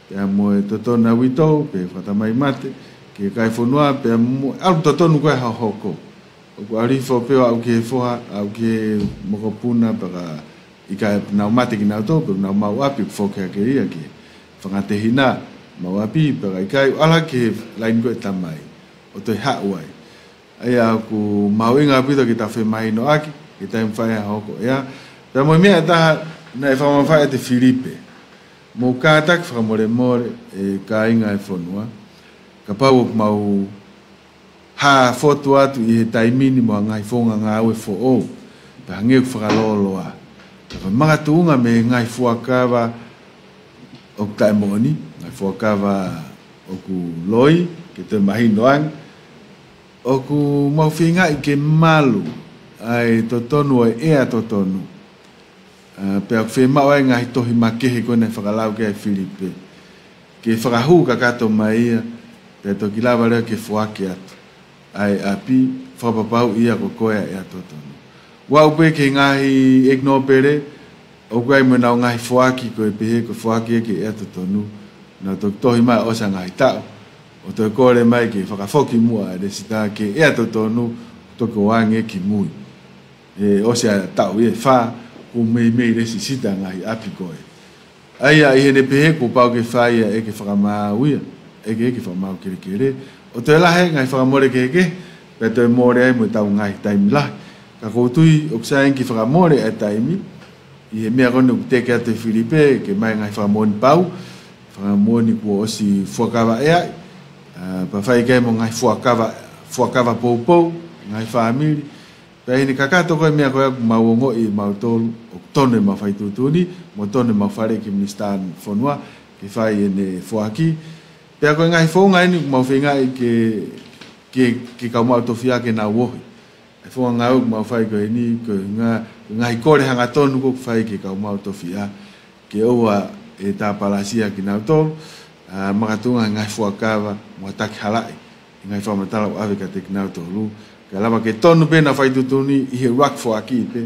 pea mo e totonu ʻa e uitou, pe fakatamai mate, ki he kakai fonua, pea mo e ʻalu totonu ko ē hohoko. ʻOku ʻalu hifo pē ʻo aʻu ki he foha, aʻu ki he mokopuna, pea ka ʻikai nau mate kinautolu, pea nau maʻu ʻapi, foki hake ia ki he fanga tehina, maʻu ʻapi, pea ka ʻikai, ʻalu ki he laine ko ē tamai, ʻo toe haʻu ai. ʻA ia ʻoku mahuʻinga ʻaupito ke tau femahinoʻaki, ke tau fai ʻa e hohoko ʻea. Pea mo e meʻa ʻe taha, naʻe fakamamafaʻi ʻe Filipe. Mou kātaki fakamolemole, ʻe kāinga ʻo e fonua. Kapau ʻoku mau hā fotu atu ʻi he taimi ni mo ha ngaahi founga ngāue foʻou, pea hangē ʻoku fakalōloa. Ka ko e makatuʻunga mei he ngaahi fuakava ʻoku taʻemoʻoni, ngaahi fuakava ʻoku loi, ke toe mahino ange, ʻoku mau feingaʻi ke malu ʻa e totonu ʻo e ʻea totonu. ʻA, pea ʻoku fiemaʻu ai e ngaahi tohi makehe ko ē naʻe fakalau ki ai ʻe Filipe. Ke fakahū kakato mai ia, pea toki lava leva ke foaki atu ʻa e ʻapi, fakapapauʻi ia ko koe ʻa e ʻea totonu. Ua upe ki he ngaahi ʻeiki nōpele, ʻoku ʻi ai mo ʻenau ngaahi foaki ko ē pehē ko e foaki ia ki he ʻea totonu, nau toki tohi mai ʻosi ʻa e ngaahi taʻu, ʻo toe kole mai ke fakafoki muʻa e lēsisita ki he ʻea totonu, toki ʻoange ki mui. ʻE ʻosi ʻa e taʻu ʻe fā, kuo meimei lēsisita e ngaahi ʻapi ko ē. ʻA ia ʻi heʻene pehē kuo pau ke fai ʻa e ʻeke fakamaau ia, ʻeke, ʻeke fakamaau kelekele, ʻo toe lahi e ngaahi fakamole kehekehe, pea toe mole ai mo ʻetau ngaahi taimi lahi. Ka ʻoku ou tui ʻoku sai ange ke fakamole ʻa e taimi, ʻi he meʻa ko eni ʻoku teke atu ʻe Filipe, ke ʻomai e ngaahi fakamoʻoni pau, fakamoʻoni kuo ʻosi fuakava ʻea, ʻa, pea fai ki ai mo e ngaahi fuakava, fuakava poupou, ngaahi fāmili, pea ʻi heʻene kakato ko ē e meʻa ko ē ʻoku mau ongoʻi ʻe mautolu, ʻoku tonu ʻemau fai tuʻutuʻuni, mo tonu ʻemau faleʻi ki he Minisitā Fonua, ke fai ʻene foaki. Pea ko e ngaahi founga eni ʻoku mau feingaʻi ke, ke, ke kau maʻu tofiʻa ke nau ohi. ʻA e founga ngāue ʻoku mau fai ko eni, ko e ngaahi, ko e ngaahi kole hangatonu ʻoku fai ke kau maʻu tofiʻa, ke ʻoua ʻe tāpalasia kinautolu, ʻa, makatuʻunga he ngaahi fuakava, mo e taki halaʻi, he ngaahi fakamatala ʻoku ʻave kiate kinautolu, kae lava ke tonu pē ʻenau fai tuʻutuʻuni ʻi he ʻuluaki foaki pē,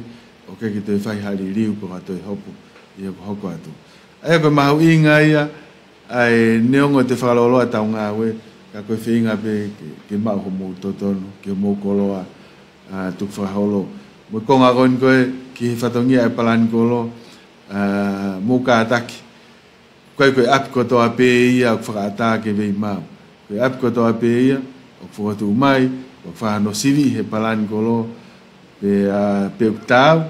ʻo ʻikai ke toe fai ha liliu pe ko ha toe hopo ʻi he hokohoko atu. ʻA ia ko e mahuʻinga ia, ʻa e neongo ʻete fakalōloa ʻetau ngāue, ka ko e feinga pē ke, ke maʻu homou totonu, ke homou koloa, ʻa, tukufakaholo. Mo e konga ko eni ko ē, ki he fatongia ʻa e palani kolo, ʻa, mou kātaki. ʻIkai ko e ʻapi kotoa pē ia ʻoku fakaʻatā ke veimau. Ko e ʻapi kotoa pē ia ʻoku fokotuʻu mai, ʻoku fai hano sivi he palani kolo, pea, ʻa, pea ʻoku taau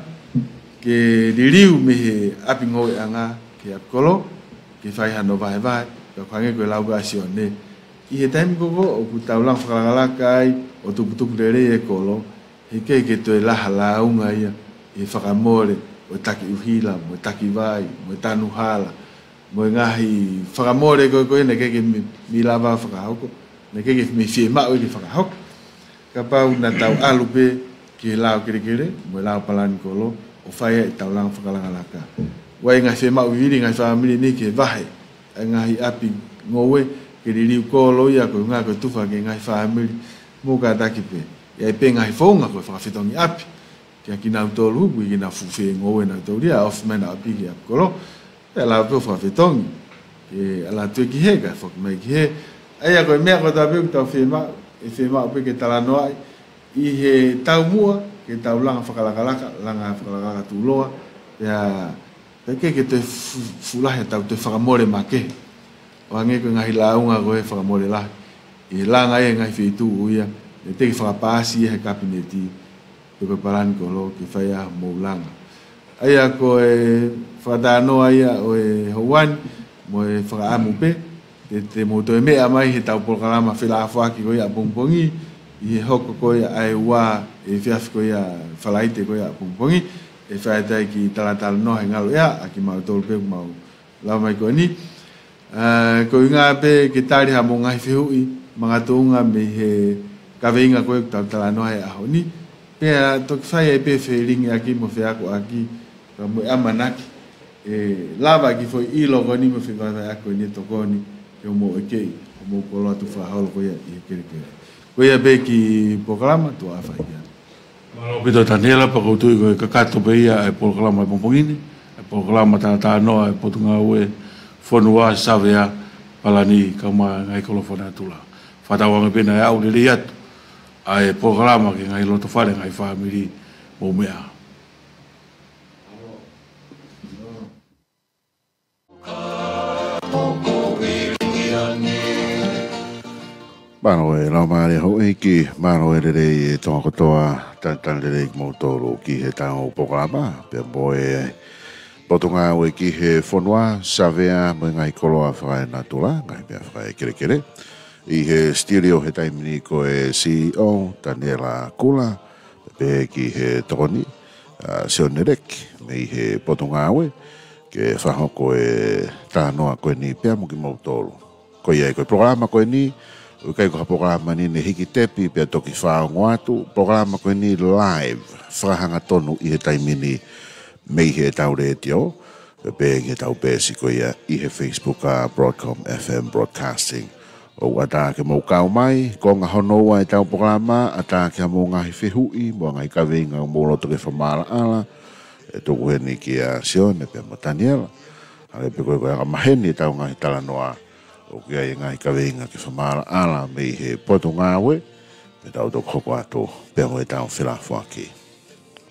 ke liliu mei he ʻapi ngoueʻanga ki he ʻapi kolo, ke fai hano vahevahe, pea ʻoku hangē ko e lau ʻa Sione. ʻI he taimi ko ē ʻoku tau langa fakalakalaka ai ʻo tuputupu lelei e kolo, heʻikai ke toe laha lāunga ia ʻi he fakamole ʻo e taki ʻuhila, mo e taki vai, mo e tanu hala, mo e ngaahi fakamole ko ē ko ē naʻe ʻikai ke mei, mei lava fakahoko, naʻe ʻikai ke mei fiemaʻu ia ke fakahoko. Kapau naʻa tau ʻalu pē ki he lao kelekele, mo e lao palani kolo, ʻo fai ai ʻetau langa fakalakalaka. ʻOku ʻi ai e ngaahi fiemaʻu vivili, ngaahi fāmili ni ke vahe ʻa e ngaahi ʻapi ngoue, ke liliu kolo ia ko e ʻuhinga ko e tufa ki he ngaahi fāmili, mou kātaki pē. ʻI ai pē ngaahi founga ko e fakafetongi ʻapi kia kinautolu, ʻoku ʻikai ke nau fuʻu fengoue nautolu ia, ʻofa mai ʻenau ʻapi ki he ʻapi kolo, pea lava pē ʻo fakafetongi. Ke ʻalu atu ki hē, kae foki mai ki hē. ʻA ia ko e meʻa kotoa pē ʻoku tau fiemaʻu, ʻe fiemaʻu pē ke talanoaʻi ʻi he taumuʻa, ke tau langa fakalakalaka, langa fakalakalaka tuʻuloa, pea, pea ʻikai ke toe fu-, fuʻu lahi ʻetau toe fakamole makehe. ʻO hangē ko e ngaahi lāunga ko ē fakamole lahi. ʻI he langa ia he ngaahi feituʻu ia, naʻe teʻeki fakapaasi ia he Kapineti, pe ko e palani kolo ke fai ʻa hoʻomou langa. ʻA ia ko e fakatalanoa ia ʻo e houa ni, mo e fakaʻamu pē, te, te mou toe meʻa mai heʻetau polokalama felāfoaki ko ia ʻapongipongi, ʻi he hoko ko ia ʻa e ua efiafi ko ia Falaite ko ia ʻapongipongi, ʻe fai atu ai e kiʻi talatalanoa he ngaluʻea, ʻa kimautolu pē ʻoku mau lau mai ko eni. ʻA, ko e ʻuhinga pē ke tali haʻamou ngaahi fehuʻi makatuʻunga mei he kaveinga ko ē ʻoku tau talanoa he ʻaho ni. Pea toki fai ai pē felingiʻaki mo feakoʻaki, pea mo e ʻamanaki ʻe lava ki he foʻi ʻilo ko eni mo e fevahevaheʻaki ko eni ʻe tokoni ke mou ʻekeʻi homou koloa tukufakaholo ko ia ʻi he kelekele. Ko ia pē ki he polokalama, tuʻa ʻofa ʻi ai. Mālō ʻaupito Taniela, pea ʻoku ou tui ko e kakato pē ia ʻa e polokalama ʻo e pongipongi ni, ʻa e polokalama talatalanoa ʻa e Potungāue Fonua, Savea, Palani, kae ʻumaʻā e ngaahi koloa fakanatula. Fakatauange pē naʻe aʻu lelei atu ʻa e polokalama ki he ngaahi lotofale, ngaahi fāmili, mou meʻa. Mālō e laumālie houʻeiki, mālō e lelei e Tonga kotoa, talitali lelei kimoutolu ki heʻetau polokalama, pea mo e Potungāue ki he Fonua, Savea, mo e ngaahi koloa fakanatula, ngaahi meʻa fakakelekele. ʻI he studio he taimi ni ko e C E O, Taniela Kula, pea pehē ki he tokoni, ʻa Sione Leki, mei he Potungāue, ke fakahoko e talanoa ko eni pea mo kimoutolu. Ko ia ai ko e polokalama ko eni, ʻoku ʻikai ko ha polokalama ni ne hiki tepi pea toki fakaongo atu, polokalama ko eni live, fakahangatonu ʻi he taimi ni mei heʻetau letiō, pea pehē ki heʻetau peesi ko ia ʻi he Facebook ʻa Broadcom F M Broadcasting. ʻOku ʻatā ke mou kau mai, konga hono ua ʻetau polokalama, ʻatā ke ʻi ai hamou ngaahi fehuʻi, mo e ngaahi kaveinga ʻoku mou loto ke fakamaʻalaʻala, ʻe tuku heni kia Sione pea mo Taniela. Hangē pē ko e, ko e anga maheni ʻetau ngaahi talanoa, ʻoku ʻi ai e ngaahi kaveinga ke fakamaʻalaʻala mei he Potungāue, pea tau toki hoko atu pea mo ʻetau felafoaki.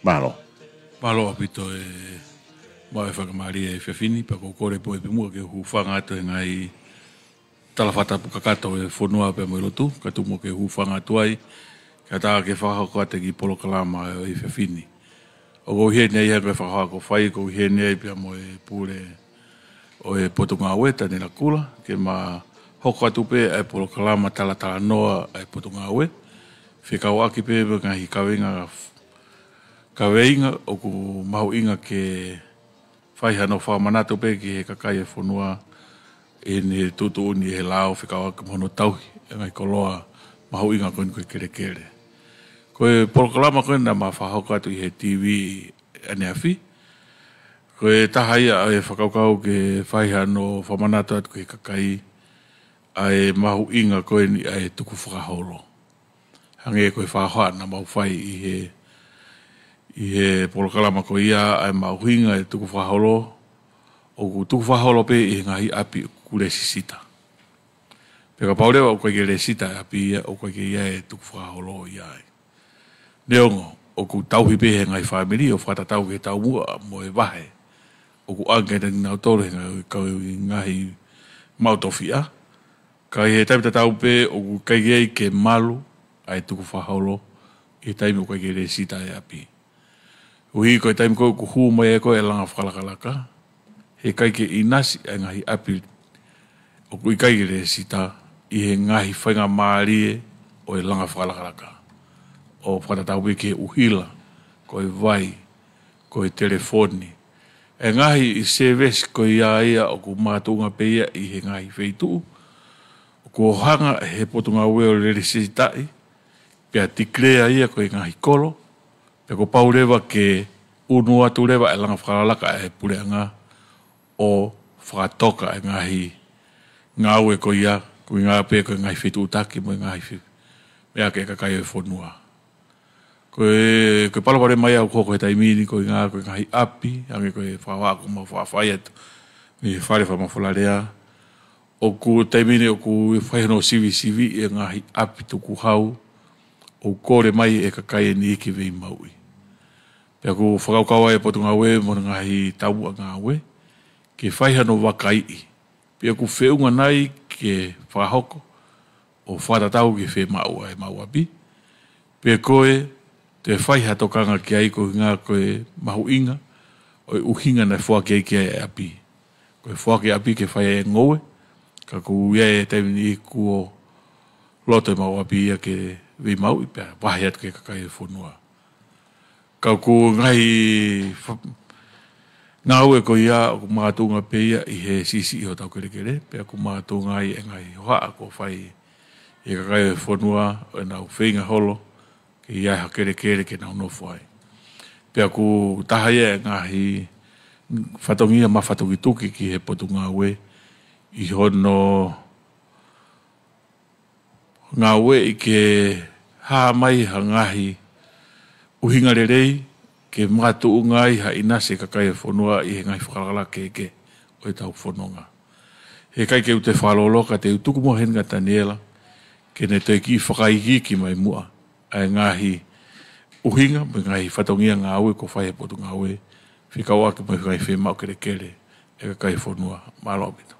Mālō. Mālō ʻaupito e maʻu e faingamālie he efiafi ni, pea ʻoku ou kole pē ʻi muʻa ke u hūfanga atu he ngaahi tala fakatapu kakato ʻo e fonua pea mo e lotu, kae tuku muʻa ke u hūfanga atu ai, kae ʻatā ke fakahoko atu e kiʻi polokalama ʻo e efiafi ni. ʻOku ou ʻi heni ai hangē ko e fakahoa kuo fai, ʻoku ou ʻi heni ai pea mo e pule ʻo e Potungāue, Taniela Kula, ke ma hoko atu pē ʻa e polokalama talatalanoa ʻa e Potungāue, fekauʻaki pē mo e ngaahi kaveinga, kaveinga ʻoku mahuʻinga ke fai hano fakamanatu pē ki he kakai e fonua ʻi heʻene tuʻutuʻuni ʻi he lao fekauʻaki mo hono tauhi e ngaahi koloa mahuʻinga ko eni ko e kelekele. Ko e polokalama ko eni naʻa ma fakahoko atu ʻi he T V ʻaneafi, ko e taha ia ʻo e fakakaukau ke fai hano fakamanatu atu ki he kakai ʻa e mahuʻinga ko eni ʻa e tukufakaholo. Hangē ko e fakahoa naʻa mau fai ʻi he, ʻi he polokalama ko ia, ʻa e mahuʻinga e tukufakaholo, ʻoku tukufakaholo pē ʻi he ngaahi ʻapi ʻoku lēsisita. Pea kapau leva ʻoku ʻikai ke lēsisita e ʻapi ia, ʻoku ʻikai ke ʻi ai e tukufakaholo ia ai. Neongo, ʻoku tauhi pē he ngaahi fāmili ʻo fakatatau ki he taumuʻa mo e vahe ʻoku ʻoange kiate kinautolu he ngaahi, kau ngaahi maʻu tofiʻa. Ka ʻi he taimi tatau pē ʻoku ʻikai ke malu ʻa e tukufakaholo ʻi he taimi ʻoku ʻikai ke lēsisita e ʻapi. ʻUhi ko e taimi ko ē ʻoku hū mai ai ko ē e langa fakalakalaka, heʻikai ke ʻinasi ʻa e ngaahi ʻapi ʻoku ʻikai ke lēsisita ʻi he ngaahi faingamālie ʻo e langa fakalakalaka. ʻO fakatatau pē ki he ʻuhila, ko e vai, ko e telefoni. E ngaahi sēvesi ko ia ia ʻoku makatuʻunga pē ia ʻi he ngaahi feituʻu ʻoku hanga he Potungāue ʻo lēsisitaʻi, pea tikilea ia ko e ngaahi kolo, pea kuo pau leva ke unu atu leva e langa fakalakalaka ʻa e puleʻanga ʻo fakatoka e ngaahi ngāue ko ia, ko e ngaahi pē ko e ngaahi fetuʻutaki mo e ngaahi fe-, meʻa ki he kakai ʻo e fonua. Ko e, ko e palopalema ia ʻoku hoko he taimi ni ko e ngaahi, ko e ngaahi ʻapi, hangē ko e fakahoa kuo mau faʻa fai atu mei he Fale Fakamafolalea. ʻOku taimi ni ʻoku fai hono sivisiviʻi e ngaahi ʻapi tukuhau, ʻoku kole mai e kakai ʻe niʻihi ke veimauʻi. Pea ʻoku fakakaukau ai e Potungāue mo e ngaahi taumuʻa ngāue, ke fai hano vakaiʻi pe ʻoku feʻunga nai ke fakahoko ʻo fakatatau ki he fiemaʻu ʻa e maʻu ʻapi, pe ko e toe fai ha tokanga ki ai koeʻuhi ko e mahuʻinga ʻo e ʻuhinga naʻe foaki ai ki ai e ʻapi. Ko e foaki ʻapi ke fai e ngoue, ka ʻoku ʻi ai e taimi ni kuo loto e maʻu ʻapi ia ke veimauʻi pea vahe atu ki he kakai e fonua. Ka ʻoku ngaahi fa-, ngāue ko ia ʻoku makatuʻunga pē ia ʻi he siʻisiʻi hotau kelekele, pea ʻoku makatuʻunga ai e ngaahi hohaʻa kuo fai ʻe he kakai e fonua ʻo ʻenau feinga holo ʻi ai ha kelekele ke nau nofo ai. Pea ʻoku taha ia e ngaahi fatongia mafatukituki ki he Potungāue ʻi hono ngāueʻi ke hā mai ha ngaahi ʻuhinga lelei ke makatuʻunga ai ha ʻinasi e kakai e fonua ʻi he ngaahi fakalakalaka kehekehe ʻo ʻetau fononga. He ʻikai ke u toe fakalōloa ka te u tuku muʻa heni kia Taniela ke ne toe kiʻi fakaikiiki mai muʻa ʻa e ngaahi ʻuhinga mo e ngaahi fatongia ngāue kuo fai he Potungāue fekauʻaki mo e ngaahi fiemaʻu kelekele e kakai e fonua. Mālō ʻaupito.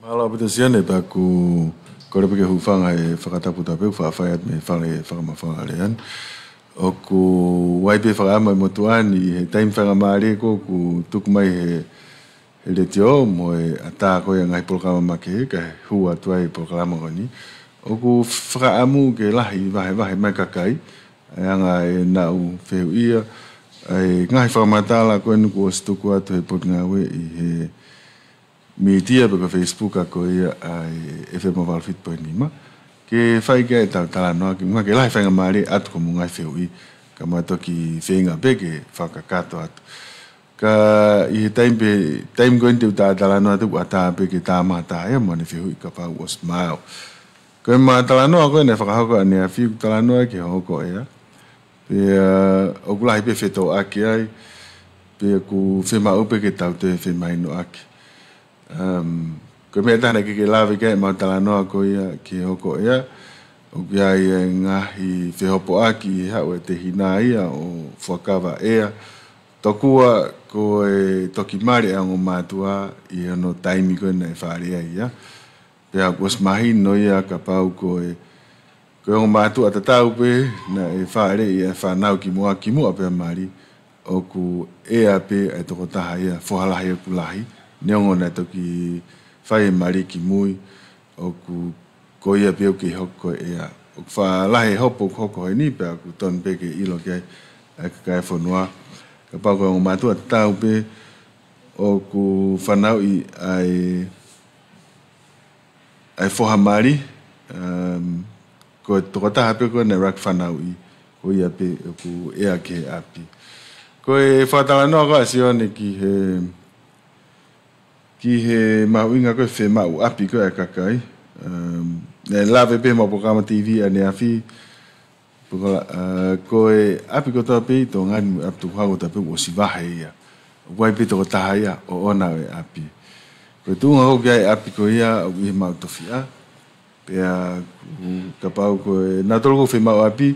Mālō ʻaupito Sione, pea ʻoku ou kole pē ke u hūfanga he fakatapu ʻoku tau fai atu mei he fale fakamafola ʻa Lean. ʻOku ʻi ai pē fakaʻamu ʻa e motuʻa ni he taimi faingamālie ko ē ʻoku tuku mai he, he letiō mo e ʻatā ko ia e ngaahi polokalama makehe, kae hū atu ai e polokalama ko eni. ʻOku fakaʻamu ke lahi vahevahe mai e kakai ʻa e anga ʻenau fehuʻia ʻa e ngaahi fakamatala ko eni kuo ʻosi tuku atu he Potungāue ʻi he mītia pe ko e Facebook ko ia ʻa e F M valu fitu poini nima. Ke fai ki ai ʻetau talanoa, ke muʻa ke lahi e faingamālie ʻatu ki hoʻomou ngaahi fehuʻi, ka mau toki feinga pē ke fakakakato atu. Ka ʻi he taimi pē, taimi ko eni te u tā talanoa atu, ʻoku ʻatā pē ke tā mai ha taha ia mo ʻene fehuʻi kapau ʻoku ʻosi maau. Ko e talanoa ko ē naʻe fakahoko ʻaneafi, ʻoku talanoa ki he hoko ʻea. Pea ʻoku lahi pē e fetōʻaki ai, pea ʻoku fiemaʻu pē ke tau toe femahinoʻaki. Um, ko e meʻa ʻe taha naʻe ʻikai ke lave ki ai ʻemau talanoa ko ia ki he hoko ʻea, ʻoku ʻi ai e ngaahi fehopoʻaki ʻi he haʻu e tehina ia ʻo fuakava ʻea. Tokua ko e toki mali e ongo mātuʻa ʻi hono taimi ko ē naʻe fāʻeleʻi ai ia. Pea ʻoku ʻosi mahino ia kapau ko e, ko e ongo mātuʻa tatau pē naʻe fāʻeleʻi e fānau kimuʻa, kimuʻa pea mali, ʻoku ʻea pē ʻa e tokotaha ia, foha lahi ʻoku lahi, neongo naʻe toki fai e mali kimui, ʻoku ko ia pē ʻoku kei hoko ko e ʻea. ʻOku faʻa lahi e hopo ʻoku hoko heni pea ʻoku tonu pē ke ʻilo ki ai ʻa e kakai e fonua. Kapau ko e ongo mātuʻa tatau pē ʻoku fanauʻi ʻa e ʻa e foha mali, um, ko e tokotaha pē ko ē naʻe ʻuluaki fanauʻi, ko ia pē ʻoku ʻea ki he ʻapi. Ko e fakatalanoa ko ē ʻa Sione ki he, ki he mahuʻinga ko ē e fiemaʻu ʻapi ko ē ʻa e kakai. Um, naʻe lave pē ʻemau polokalama T V ʻaneafi, Pea ko la, ā, ko e ʻapi kotoa pē ʻi Tonga ni mo e ʻapi tukuhau kotoa pē ʻoku ʻosi vahe ia. ʻOku ʻi ai pē tokotaha ia ʻoʻona ʻo e ʻapi. Ko e tuʻunga ko ē ki ai e ʻapi ko ia ʻoku ʻi he maʻu tofiʻa. Pea ʻoku, kapau ko e, nautolu ko ē fiemaʻu ʻapi,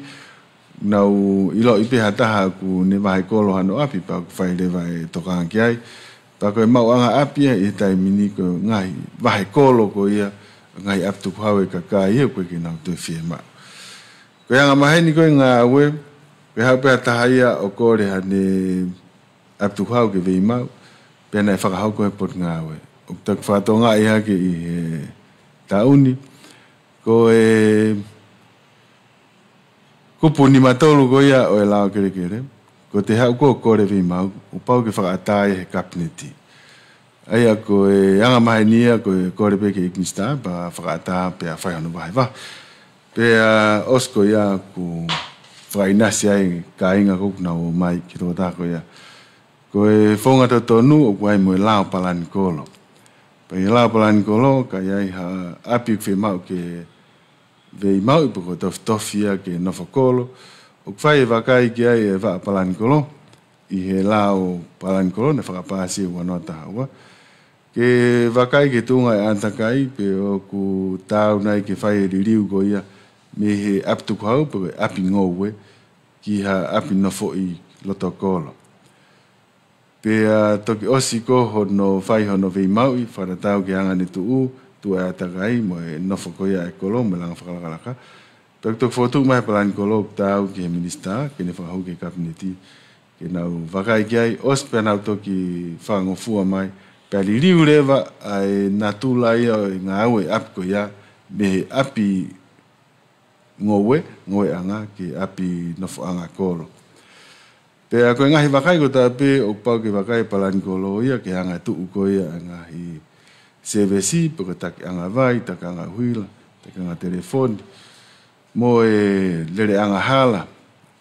nau ʻiloʻi pē ha taha ʻoku ne vahe kolo hano ʻapi, pea ʻoku fai leva e tokanga ki ai. Pea ko e maʻuʻanga ʻapi ia ʻi he taimi ni ko e ngaahi vahe kolo ko ia, ngaahi ʻapi tukuhau e kakai ia ʻoku ʻikai ke nau toe fiemaʻu. Ko e anga maheni ko ē e ngāue, ko e haʻu pē ha taha ia ʻo kole haʻane ʻapi tukuhau ke veimaʻu, pea naʻe fakahoko he Potungāue. ʻOku toki fakatokangaʻi hake ʻi he taʻu ni, ko e kupu nima tolu ko ia ʻo e lao kelekele, ko e te haʻu koe ʻo kole veimaʻu, ʻoku pau ke fakaʻatā ia he Kapineti. ʻA ia ko e anga maheni ia ko e kole pē ki he ʻEiki Minisitā, pea fakaʻatā pea fai hono vahevahe. Pea ʻosi ko ia ʻoku fakaʻinasi ai e kāinga ko ē ʻoku nau ō mai ki he tokotaha ko ia. Ko e founga totonu ʻoku ʻi ai mo e lao palani kolo. Pea ʻi he lao palani kolo, ka ʻi ai ha ʻapi ʻoku fiemaʻu ke veimauʻi pe ko e tofitofi ia ke nofo kolo, ʻoku fai e vakai ki ai e vaʻa palani kolo, ʻi he lao palani kolo naʻe fakapaasi he ua noa taha ua. Ke vakai ki he tuʻunga e ʻātakai pe ʻoku taau nai ke fai e liliu ko ia mei he ʻapi tukuhau pe ko e ʻapi ngoue ki ha ʻapi nofoʻi loto kolo. Pea toki ʻosi ko ē hono fai hono veimauʻi, fakatatau ki he anga ʻene tuʻu, tuʻu e ʻātakai mo e nofo ko ia e kolo mo e langa fakalakalaka. Pea toki fokotuʻu mai e palani kolo ʻoku taau ki he Minisitā, ke ne fakahū ki he Kapineti, ke nau vakai ki ai, ʻosi pea nau toki fakangofua mai, pea liliu leva ʻa e natula ia ʻo e ngāue ʻapi ko ia, mei he ʻapi ngoue, ngoueʻanga, ki he ʻapi nofoʻanga kolo. Pea ko e ngaahi vakai kotoa pē, ʻoku pau ke vakai e palani kolo ia, ki he anga e tuʻu ko ia e ngaahi sēvesi, pe ko e takiʻanga vai, takiʻanga ʻuhila, takiʻanga telefoni. Mo e lele angahala,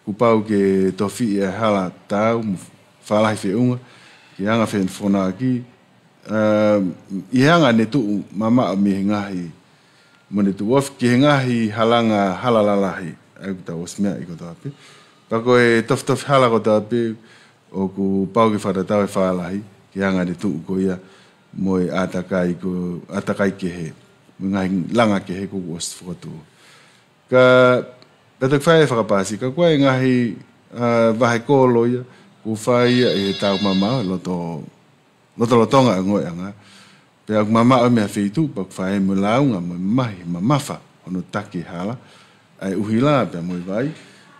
kuo pau ke tofiʻi e hala taau mo fālahi feʻunga ki he anga fenofonaki, ʻa, ʻi he anga ne tuʻu mamaʻo mei he ngaahi, mo ne tuʻu ofi ki he ngaahi halanga hala lalahi, ʻa ia ʻoku tau ʻosi meaʻi kotoa pē. Pea ko e tofitofi hala kotoa pē, ʻoku pau ke fakatatau e fālahi ki he anga ne tuʻu ko ia mo e ʻātakai ko, ʻātakai kehe, mo e ngaahi langa kehe kuo ʻosi fokotuʻu. Ka, pea toki fai e fakapaasi, ka ko e ngaahi, ʻa, vahe kolo ia, kuo fai ia ʻi he taumamaʻo, loto, lotolotonga e ongoʻiʻanga. Pea ʻoku mamaʻo e meʻa feituʻu, pea ʻoku fai mo e lāunga, mo e mamahi, mamafa, hono taki e hala, ʻa e ʻuhila, pea mo e vai.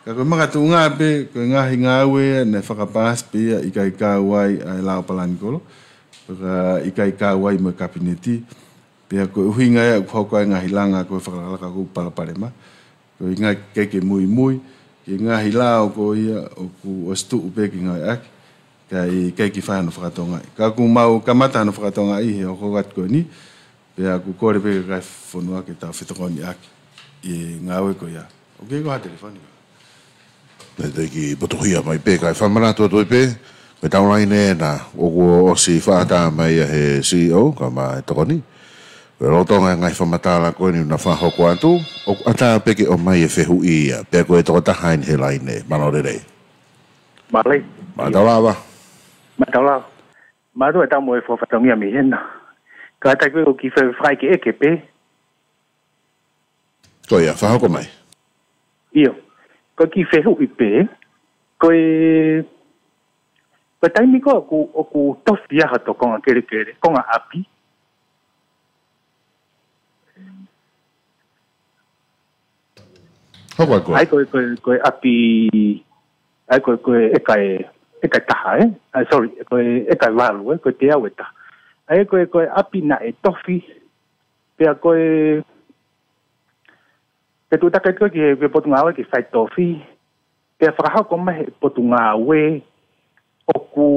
Ka ko e makatuʻunga pē, ko e ngaahi ngāue ia naʻe fakapaasi pē ia ʻikai kau ai ʻa e lao palani kolo, pea ʻikai kau ai mo e kapineti, pea ko e ʻuhinga ia ʻoku hoko ai e ngaahi langa ko e fakalakalaka ko e palopalema. Ko e ʻuhinga ke ke muimui ki he ngaahi lao ko ia ʻoku ʻosi tuʻu pē ke ngāueʻaki, kae ʻikai ke fai hano fakatokangaʻi. Ka ʻoku mau kamata hano fakatokangaʻi he hokohoko atu ko eni, pea ʻoku kole pē ki he kakai e fonua ke tau fetokoniʻaki ʻi he ngāue ko ia. ʻOku ʻi ai ha telefoni? Naʻe teʻeki potuhia mai pē, kae fakamanatu atu ai pē, ko ʻetau laine na, ʻoku ʻosi fakaʻatā mai ia ʻe he C E O, kae ʻumaʻā e tokoni. Ko e lolotonga e ngaahi fakamatala ko eni naʻa fakahoko atu, ʻoku ʻatā pē ke ʻomai e fehuʻi ia, pea ko e tokotaha eni he laine, mālō e lelei. Mālō. Mālō e lava. Mālō e lava. Mālō e tau mo e fakafatongia mei hena. Kātaki pē ʻoku ou kiʻi fakaʻekeʻeke pē. Ko ia, fakahoko mai. ʻIo. Ko e kiʻi fehuʻi pē, ko e, ko e taimi ko ē ʻoku, ʻoku tofi ai hoto konga kelekele, konga ʻapi. Hoko atu. ʻA ia ko e, ko e, ko e ʻapi, ʻa ia ko e, ko e ʻeka ē, ʻeka ʻe taha, ē? ʻA ia, sorry, ko e ʻeka ʻe valu, ē? Ko e teau ʻe taha. ʻA ia ko e, ko e ʻapi naʻe tofi, pea ko e, pea tuʻu takitaha ki he, ki he potungāue ke fai tofi, pea fakahoko mai ʻe he potungāue ʻoku,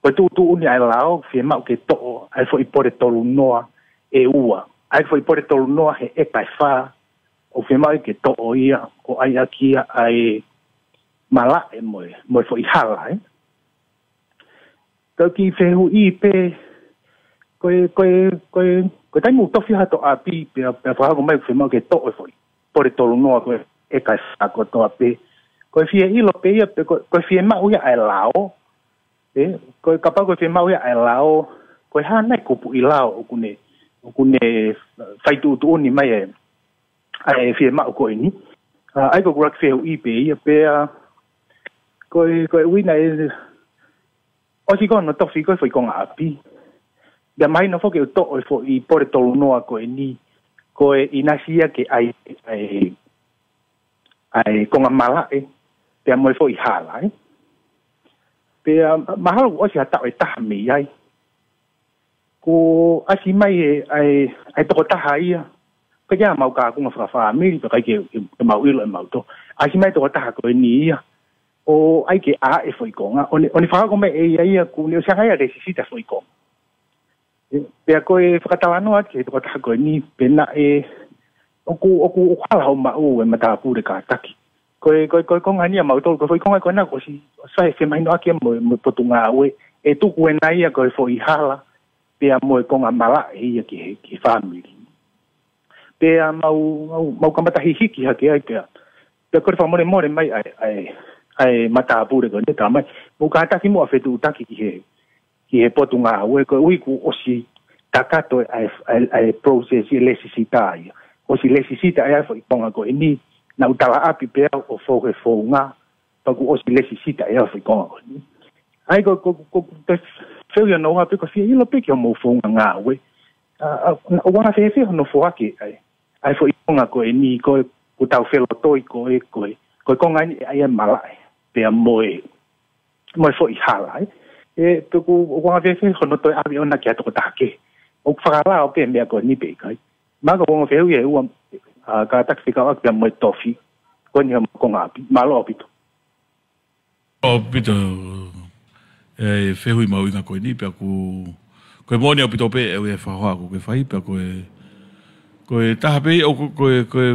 ko e tuʻutuʻuni ʻa e lao, fiemaʻu ke toʻo ʻa e foʻi pole tolunoa ʻe ua. ʻA e foʻi pole tolunoa he ʻeka ʻe fā, ʻoku fiemaʻu ke toʻo ia, ʻo ʻai ʻaki ia ʻa e malaʻe mo e, mo e foʻi hala, ē. Ka u kiʻi fehuʻi pē, ko e, ko e, ko e, ko e taimi ʻoku tofi ai hoto ʻapi, pea, pea fakahoko mai ʻoku fiemaʻu ke toʻo e foʻi pole tolunoa ko e ʻeka ʻe fā kotoa pē. Ko e fie ʻilo pē ia, pe ko, ko e fiemaʻu ia ʻa e lao, ē, ko e kapau ko e fiemaʻu ia ʻa e lao, ko e hā nai e kupuʻi lao ʻoku ne, ʻoku ne fai tuʻutuʻuni mai e, ʻa e fiemaʻu ko eni. ʻA, ʻa ia ko ʻeku kiʻi fehuʻi pē ia, pea, ko e, ko e ʻuhinga ē, ʻosi ko ē hono tofi ko ē foʻi konga ʻapi. Pea mahino foki ʻoku toʻo e foʻi pole tolunoa ko eni, ko e ʻinasi ia ke ʻai, ʻai, ʻai konga malaʻe, pea mo e foʻi hala, ē. Pea mahalo ʻosi ha taʻu ʻe taha mei ai. Kuo ʻasi mai e, ʻa e, ʻa e tokotaha ia. Ka ia mau kaunga fakafāmili, pea ʻikai ke, ke, ke mau ʻilo ʻe mautolu. ʻAsi mai e tokotaha ko eni ia. ʻO ʻai ke ʻā e foʻi konga. ʻO ne, ʻo ne fakahoko mai ʻe ia ia, kuo ne ʻosi hanga ia ʻo lēsisita e foʻi konga. Pea ko e fakatalanoa ki he tokotaha ko eni, pea naʻe, ʻoku, ʻoku, ʻoku hala hoʻo maʻu e matāpule kātaki. Ko e, ko e, ko e konga eni ʻa mautolu, ko e foʻi konga ko ena kuo ʻosi, ʻosi fai e femahinoʻaki ia mo, mo e potungāue, ʻe tuku ena ia ko e foʻi hala, pea mo e konga malaʻe ia ki he, ki he fāmili. Pea mau, mau, mau kamata hihiki hake ai pea. Pea kole fakamolemole mai ʻa e, ʻa e, ʻa e matāpule ko eni, talamai, mou kātaki muʻa ʻo fetuʻutaki ki he, ki he potungāue, koeʻuhi kuo ʻosi kakato ʻa e, ʻa e, ʻa e process e lēsisita ia. ʻOsi lēsisita ʻa e foʻi konga ko eni, naʻa ku tala ʻapi pē au ʻo fou he founga, pea kuo ʻosi lēsisita ʻa e foʻi konga ko eni. ʻA ia ko, ko, ko, ko e fehuʻi hono ua pē ko e fie ʻilo pē ki hoʻomou founga ngāue. ʻA, ʻa, naʻe anga fēfē hono foaki ʻa e, ʻa e foʻi konga ko eni ko e, kuo tau felotoi ko e, ko e, ko e konga eni ʻa e malaʻe. Pea mo e, mo e foʻi hala, ē. ʻE, pea ʻoku, ʻoku anga fēfē hono toe ʻave ʻona ki ha tokotaha kehe. ʻOku fakalao pē meʻa ko eni pe ʻikai. Maka ʻoku anga fehuʻi ʻe ua, ʻa, kātaki fekauʻaki pea mo e tofi. Ko eni hoʻomou konga ʻapi. Mālō ʻaupito. ʻAupito, ʻe, fehuʻi mahuʻinga ko eni, pea ʻoku, ko e moʻoni ʻaupito pē, ʻe, ʻe fakahoa ʻoku ke fai, pea ko e, ko e taha pē, ʻoku, ko e, ko e,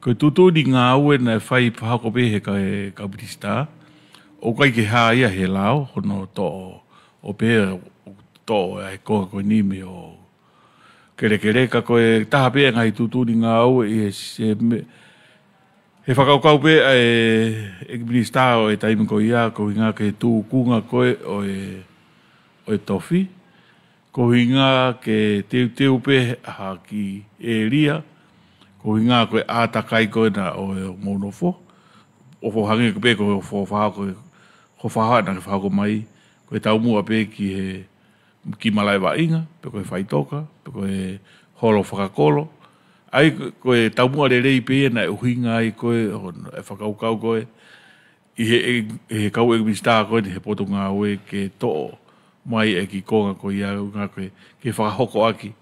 Ko e tuʻutuʻuni ngāue naʻe fai fakahoko pē he ka, he kau minisitā, ʻoku ʻikai ke hā ia he lao, hono toʻo, ʻo pehē ʻoku toʻo ʻa e konga ko eni mei hoʻo kelekele, ka ko e taha pē ʻa e ngaahi tuʻutuʻuni ngāue ʻi he, he me-, he fakakaukau pē ʻa e ʻEiki Minisitā ʻo e taimi ko ia, ko e ʻuhinga ki he tūkunga ko ē ʻo e, ʻo e tofi, ko e ʻuhinga ke teuteu pē ha kiʻi ʻēlia, ko e ʻuhinga ko e ʻātakai ko ena ʻo e mou nofo, ʻo fakahangē pē ko e fo-, fakahoko, ko e fakahā naʻe fakahoko mai, ko e taumuʻa pē ki he kiʻi malaʻe vaʻinga, pe ko e faʻitoka, pe ko e holo fakakolo. ʻA ia ko e taumuʻa lelei pē ia naʻe ʻuhinga ai ko ē, ʻo e fakakaukau ko ē, ʻi he, ʻi he kau ʻEiki Minisitā ko eni he Potungāue ke toʻo mai e kiʻi konga ko ia, ʻuhinga ko e, ke fakahoko ʻaki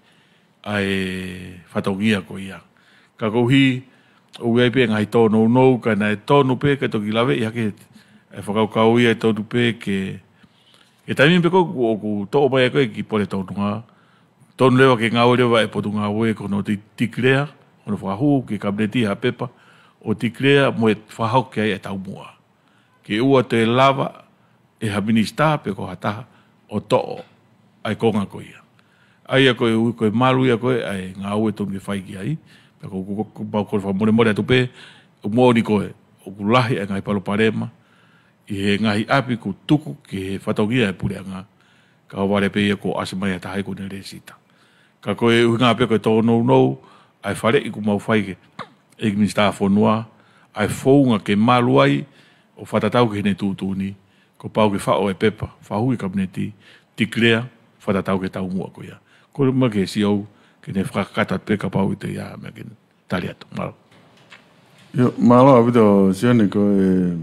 ʻa e fatongia ko ia. Ka koeʻuhi, ʻoku ʻi ai pē ngaahi tōnounou, ka naʻe tonu pē ke toki lave ʻi hake e fakakaukau ia ʻe tonu pē ke, he taimi pē ko ē ʻoku toʻo mai ai ko ē ki Pule Tōnounou, tonu leva ke ngāue leva e Potungāue ko hono ti-, declare, hono fakahū ki he Kapineti ha pepa, ʻo declare mo e fakahoko ai e taumuʻa. Ke ʻoua toe lava ʻe ha minisitā pe ko ha taha ʻo toʻo ʻa e konga ko ia. ʻA ia ko e ui, ko e malu ia ko ē ʻa e ngāue tonu ke fai ki ai, pea ko, ko, ko, ko, pau ko e fakamolemole atu pē, ʻoku moʻoni ko ē, ʻoku lahi ʻa e ngaahi palopalema, ʻi he ngaahi ʻapi kuo tuku ki he fatongia e puleʻanga, kae ʻohovale pē ia kuo ʻasi mai ha taha ia kuo ne lēsisita. Ka ko e ʻuhinga pē ko e tōnounou ʻa e faleʻi kuo mau fai ki he ʻEiki Minisitā Fonua, ʻa e founga ke malu ai ʻo fakatatau ki heʻene tuʻutuʻuni, kuo pau ke faʻo e pepa, fakahū ki he Kapineti, declare, fakatatau ki he taumuʻa ko ia. Kole mai ki he C E O ke ne fakakakato atu pē kapau ʻe toe ʻi ai ha meʻa ke ne tali atu. Mālō. ʻIo, mālō ʻaupito Sione, ko e,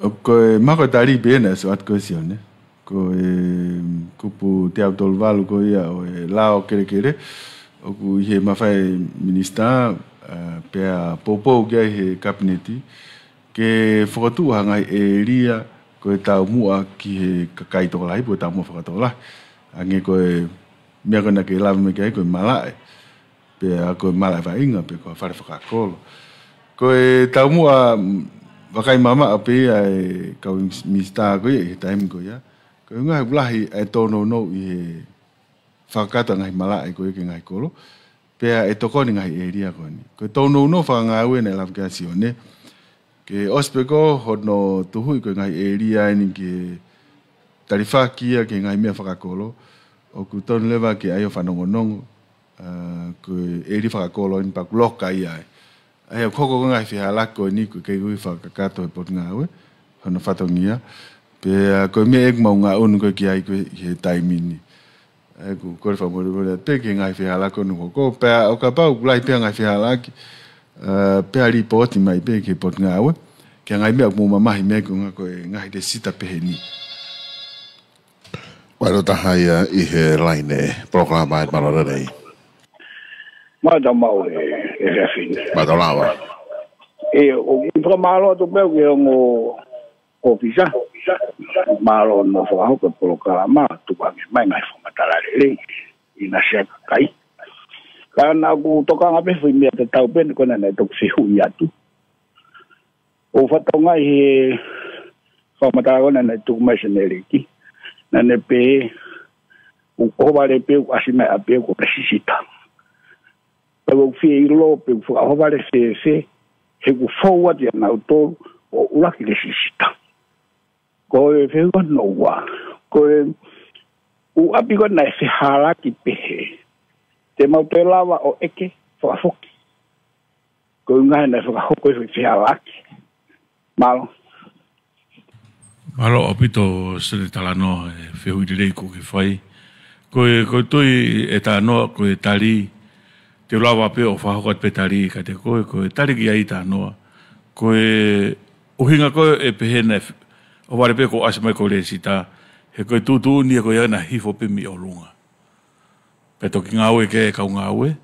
ʻo ko e, mahalo ko e tali pē ena ʻa e ʻoatu ko ē Sione. Ko e kupu teau tolu valu ko ia ʻo e lao kelekele, ʻoku ʻi he mafai minisitā, ā, pea poupou ki ai he Kapineti, ke fokotuʻu ha ngaahi ʻēlia ko e taumuʻa ki he kakai tokolahi, pe ko e taumuʻa fakatokolahi. Hangē ko e meʻa ko ena ke lave mai ki ai ko e malaʻe, pea ko e malaʻe vaʻinga, pe ko e fale fakakolo. Ko e taumuʻa, mm, vakai mamaʻo pē ia e kau minisitā ko ia ʻi he taimi ko ia. Ko e ʻuhinga he ʻoku lahi e tōnounou ʻi he fakakakato ngaahi malaʻe ko ia ki he ngaahi kolo, pea ʻe tokoni ngaahi ʻēlia ko eni. Ko e tōnounou fakangāue naʻe lave ki ai Sione, ke ʻosi pē ko ē hono tuhuʻi ko e ngaahi ʻēlia eni ke talifaki ia ki he ngaahi meʻa fakakolo, ʻoku tonu leva ke ʻai ʻo fanongonongo, ā, ko e ʻēlia fakakolo eni pea ʻoku loka ia ai. ʻA ia ʻoku hoko ko e ngaahi fehālaaki ko eni ʻoku ʻikai ke ui fakakakato he Potungāue, hono fatongia. Pea ko e meʻa ʻoku mau ngaʻunu ko ē ki ai ko ē he taimi ni. ʻA ia ʻoku kole fakamolemole atu pē ki he ngaahi fehālaaki ʻoku hoko. Pea ʻo kapau ʻoku lahi pē ngaahi fehālaaki, ā, pea lipooti mai pē ki he Potungāue, ki he ngaahi meʻa ʻoku mou mamahi mei ai ko e ngaahi, ko e ngaahi lēsisita pehē ni. Valu taha ia ʻi he laine polokalama ʻa e Mālō Lelei. Mālō e tau maʻu e, e efiafi ni. Mālō e tau lava. ʻE, ʻoku ou fakamālō atu pē ki he ongo ʻōfisa. Mālō hono fakahoko e polokalama, tukuange mai ngaahi fakamatala lelei ʻi he ngaahi siʻi kakai. Ka naʻá ku tokanga pē foʻi meʻa tatau pē ko ena naʻe toki fehuʻi atu. ʻOku ou fakatokangaʻi he fakamatala ko ena naʻe tuku mai ʻe Seneliki, naʻá ne pehē ʻoku ʻohovale pē ʻoku ʻasi mai ʻa pē ʻoku lēsisita. Pea ʻoku fie ʻilo pe ʻoku fakaʻohovale fēfē, he ʻoku fou atu ʻia nautolu ʻo ʻuluaki lēsisita. Ko e fehuʻi hono ua, ko e ʻū ʻapi ko ē naʻe fehālaaki pehē, te mau toe lava ʻo ʻeke fakafoki. Ko e ʻuhinga he naʻe fakahoko e fehālaaki. Mālō. Mālō ʻaupito Senetā Talanoa e fehuʻi lelei kuo ke fai. Ko e, ko e tui ʻe Talanoa, ko e tali, te u lava pē ʻo fakahoko atu pē tali kiate koe, ko e tali ki ai Talanoa. Ko e ʻuhinga ko ē ʻe pehē naʻe f-, ʻohovale pē kuo ʻasi mai ko e lēsisita, he ko e tuʻutuʻuni ia ko ia naʻe hifo pē mei ʻolunga. Pea toki ngāue ki ai e kau ngāue,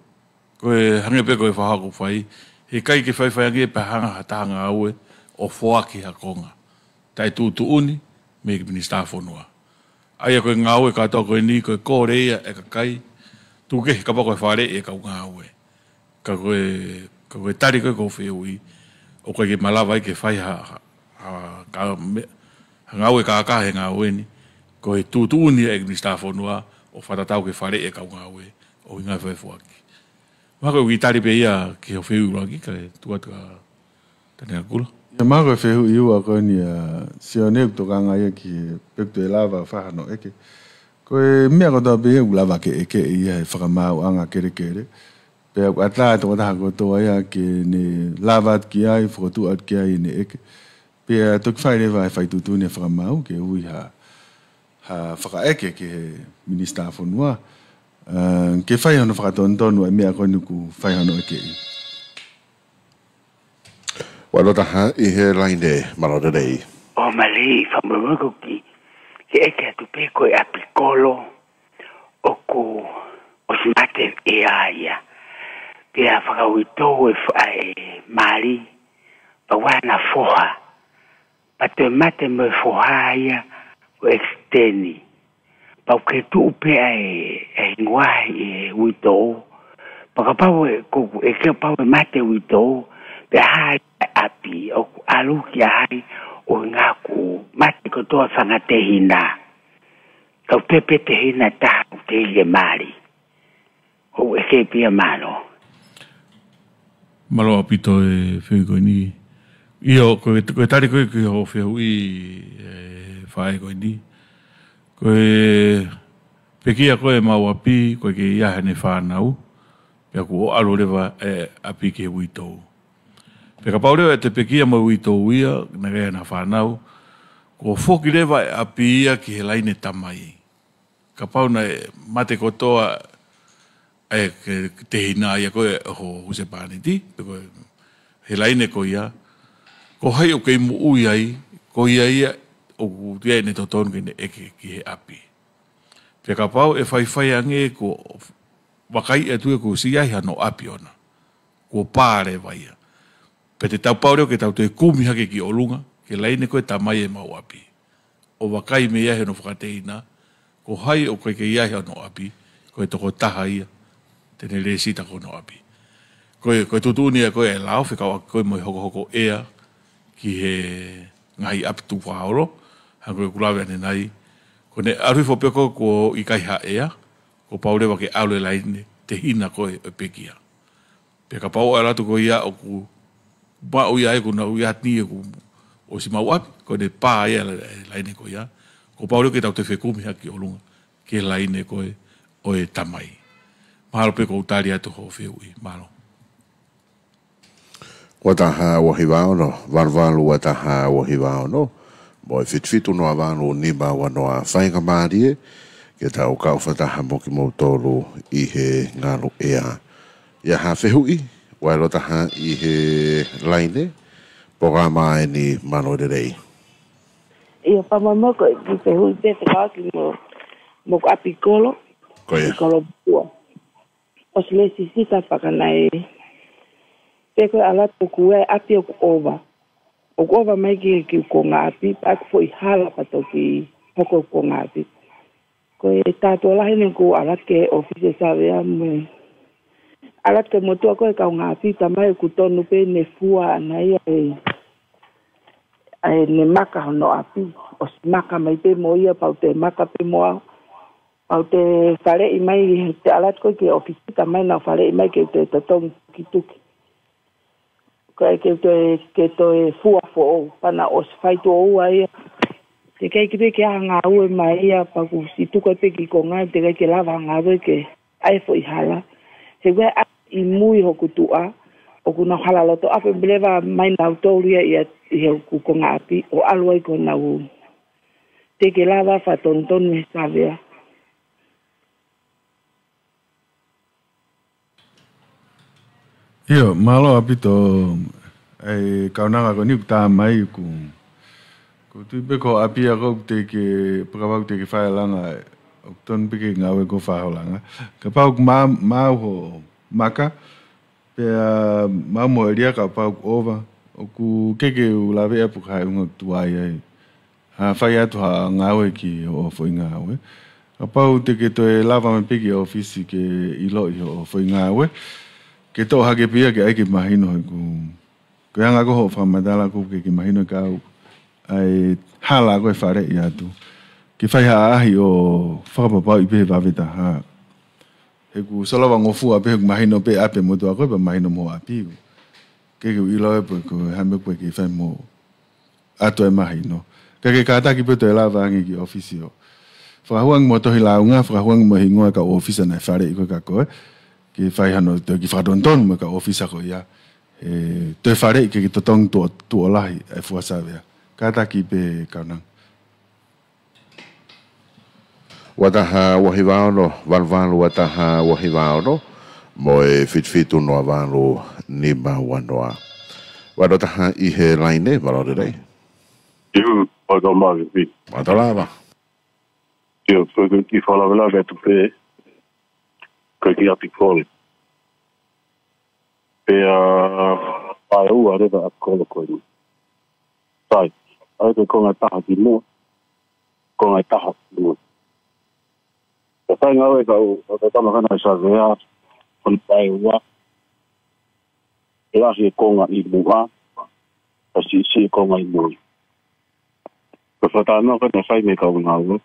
ko e hangē pē ko e fakahā ʻoku fai, heʻikai ke faifai ange pea hanga ha taha ngāue ʻo foaki ha konga. Taʻe tuʻutuʻuni mei he Minisitā Fonua. ʻA ia ko e ngāue kātoa ko eni ko e kole ia e kakai, tuku kehe kapau ko e faleʻi e kau ngāue. Ka ko e Ko e tali ko ē ki hoʻo fehuʻi, ʻoku ʻikai ke malava ai ke fai ha, ha, ha, ka me, ha ngāue kākā he ngāue ni, ko e tuʻutuʻuni ʻa e Minisitā Fonua ʻo fakatatau ke faleʻi e kau ngāue ʻo ʻuhinga he fai foaki. Mahalo ko e kiʻi tali pē ia ki hoʻo fehuʻi ʻuluaki, kae tuku atu ʻa Taniela Kula. ʻIo, mahalo ko e fehuʻi ua ko eni ʻa Sione ʻoku tokanga ia ki he pe ʻoku toe lava fai hano ʻeke. Ko e meʻa kotoa pē ia ʻoku lava ke ʻeke ia he fakamaauʻanga kelekele. Pea ʻoku ʻatā e tokotaha kotoa ia ke ne lava atu ki ai, fokotuʻu atu ki ai ʻene ʻeke. Pea toki fai leva e fai tuʻutuʻuni e fakamaau ke ui ha, ha fakaʻeke ki he Minisitā Fonua, ā, ke fai hono fakatonutonu e meʻa ko eni ʻoku fai hono ʻekeʻi. Ua noa taha ʻi he laine, mālō e lelei. ʻO mālie, fakamolemole ko e kiʻi, ke ʻeke atu pē ko e ʻapi kolo ʻoku ʻosi mate ʻe ia. Pea fakauitou e fa-, e mali, pea ʻoku ʻi ai hano foha. Pea toe mate mo e foha ia ʻo extend. Pea ʻoku ke tuʻu pē ʻa e, e hingoa ʻi he uitou. Pea kapau ʻe, ko, ʻe ke pau ʻe mate uitou, pea hā e ʻapi, ʻoku ʻalu kia hai ʻo ngaahi kuo mate kotoa fanga tehina. Kau tepe tehina taha ʻoku teʻeki ke mali. ʻOku ʻeke pē ia, mālō. Mālō ʻaupito e fehuʻi ko eni. ʻIo, ko e, ko e tali ko ē ki hoʻo fehuʻi, e faʻē ko eni. Ko e pekia ko ē ʻemau ʻapi, ʻoku ʻikai ke ʻi ai haʻane fānau, pea kuo ʻalu leva e ʻapi ki he uitou. Pea kapau leva ʻe toe pekia mo e uitou ia, naʻe ʻikai haʻana fānau, kuo foki leva e ʻapi ia ki he laine tamai. Kapau naʻe mate kotoa e ke, ke tehina ia ko ē ho husepāniti, pe ko e he laine ko ia, ko hai ʻoku kei moʻui ai, ko ia ia ʻoku ʻi ai ʻene totonu ke ne ʻeke ki he ʻapi. Pea kapau ʻe faifai ange kuo vakai atu ē kuo ʻosi ʻi ai hano ʻapi ʻona, kuo pā leva ia. Pea te tau pau leva ke tau toe kumi hake ki ʻolunga, ki he laine ko ē tamai ʻemau ʻapi. ʻO vakai mei ai hono fakatehina, ko hai ʻoku ʻikai ke ʻi ai hono ʻapi, ko e tokotaha ia te ne lēsisita ki hono ʻapi. Ko e, ko e tuʻutuʻuni ia ko ē ʻa e lao, fekauʻaki ko ē mo e hokohoko ʻea ki he ngaahi ʻapi tukufakaholo, hangē ko ʻeku lave ʻanenai, ko ʻene ʻalu hifo pē ko ē kuo ʻikai ha ʻea, kuo pau leva ke ʻalu e laine tehina ko ē ʻo e pekia. Pea kapau ʻe ʻalu atu ko ia ʻoku maʻu ia ʻe kuo nau ʻi ai ni ʻoku ʻosi maʻu ʻapi, ko ʻene pā ia e la-, e laine ko ia, kuo pau leva ke tau toe fekumi hake ki ʻolunga, ki he laine ko ē ʻo e tamai. Mahalo pē kuo u tali atu hoʻo fehuʻi, mālō. Ua taha ua hiva ono, valu valu ua taha ua hiva ono, mo e fitu fitu noa valu nima ua noa, faingamālie ke tau kau fakataha mo kimoutolu ʻi he ngaluʻea. ʻI ai ha fehuʻi, ua noa taha ʻi he laine, polokalama eni, mālō e lelei. ʻIo, pea mo e ko e kiʻi fehuʻi pē fekauʻaki mo, mo e ʻapi kolo. Ko ia. ʻApi kolo pua. ʻOsi lēsisita pea ka naʻe, pe ko e ʻalu atu ʻoku ʻi ai ʻapi ʻoku ova. ʻOku ova mai ki, ki he konga ʻapi, pea ʻoku foʻi hala pea toki hoko konga ʻapi. Ko e tātuʻa lahi eni ʻoku ʻalu atu ki he ʻōfisi ʻa e savea mo e ʻalu atu ki he motuʻa ko ē kaungāʻapi, talamai ʻoku tonu pē ʻene fua ʻana ia e, ʻa ʻene maka hono ʻapi. ʻOsi maka mai pē mo ia, pea u toe maka pē mo au. Pea u toe faleʻi mai, te u ʻalu atu ko ē ki he ʻōfisi, talamai naʻa ku faleʻi mai ke u toe totongi tukituki. Ko e ke toe, ke toe fua foʻou, pea naʻe ʻosi fai tuʻo ua ia. Teʻeki ai ke pē ke ʻi ai ha ngāue mai ia, pea kuo ʻosi tuku ai pē ki konga, teʻeki ai ke lava ha ngāue ke ʻai foʻi hala. He ko e ʻi mui hoku tuʻa, ʻoku nau hala loto ʻape leva mai nautolu ia ʻi he, ʻi hoku konga ʻapi, ʻo ʻalu ai ko honau. Teʻeki lava fakatonutonu he savea. ʻIo, mālō ʻaupito e kaunanga ko eni ʻoku tā mai ʻoku, ʻoku tui pē ko e ʻapi ia ʻoku teʻeki, pea kapau ʻoku teʻeki fai e langa, ʻoku tonu pē ke ngāue ko e fai hoʻo langa. Kapau ʻoku mā-, maʻu hoʻo maka, pea maʻu mo e ʻēlia kapau ʻoku ova, ʻoku ʻikai ke u lave ʻa e puka hai unga tuai ai. Ha fai atu ha ngāue ki hoʻo foʻi ngāue. Kapau te ke toe lava mai pē ki he ʻōfisi ke ʻiloʻi hoʻo foʻi ngāue. ke toʻo hake pē ia ke ʻai ke mahino he ʻoku, ko e anga ko ē hoʻo fakamatala ʻoku ke, ke mahino ka ʻoku ʻi ai e hala ko ē ʻe faleʻi atu. Ke fai ha ʻaʻahi ʻo fakapapauʻi pē he vave taha. He ʻoku solova ngofua pē he ʻoku mahino pē ʻapi e motuʻa ko ē pea mahino mo e ʻapi. Ke ke ʻilo ē pe ko e hā e meʻa ʻoku ke fai mo ʻoatu e mahino. Ka ke kātaki pē toe lava ange ki ʻōfisi ʻo fakahū ange mo e tohi lāunga, fakahū ange mo e hingoa e kau ʻōfisa naʻe faleʻi ko ē kia koe. Ke fai hano toe kiʻi fakatonutonu mo e kau ʻōfisa ko ia. ʻE toe faleʻi ke, ke totongi tuʻo, tuʻo lahi e fua savea. Kātaki pē kaunanga. Ua taha ua hiva ono, valu valu ua taha ua hiva ono, mo e fitu fitu noa valu nima ua noa. Ua noa taha ʻi he laine, mālō lelei. Iu, ʻo tō mavi. Mālō lava. Iu, ko e kiʻi fakalavelave atu pē, ko e kiʻi ʻapi kole. Pea, pae ua leva ʻapi kole ko eni. Sai, ʻai ko e konga ʻe taha ki muʻa, konga ʻe taha ki muʻa. Ko e fai ngāue ka u, ka tama kana e savea, ko e pae ua, lahi e konga ʻi muʻa, ka siʻisiʻi e konga ʻi mui. Ko e fakatalanoa ko ē naʻe fai mei he kau ngāue.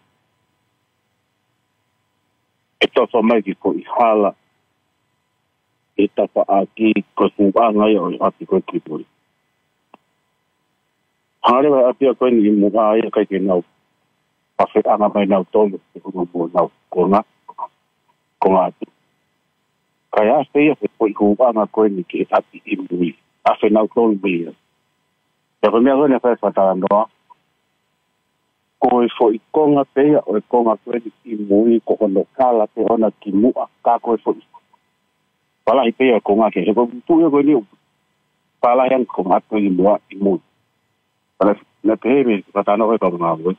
ʻE tofa mai ki he foʻi hala ʻe tafaʻaki ko e fuʻanga ia ʻo e ʻapi ko ē ki mui. Hanga leva ʻapi ia ko eni ʻi muʻa ia ʻikai ke nau afeʻanga mai nautolu, ʻe kona mo nau konga, konga atu. Kae afe ia he foʻi fuʻanga ko eni ki he ʻapi ʻi mui. Afe nautolu mei ai. Pea ko e meʻa ko eni naʻe fai fakatalanoa. Ko e foʻi konga pē ia ʻo e konga ko eni ʻi mui ko hono hala pē ʻona ki muʻa ka ko e foʻi. Palahi pē ia konga ke he ko e tuʻu ia ko eni ʻo palahi ange konga atu ʻi muʻa ʻi mui. Pea naʻe pehē mei he fakatalanoa ko ē kau ngāue.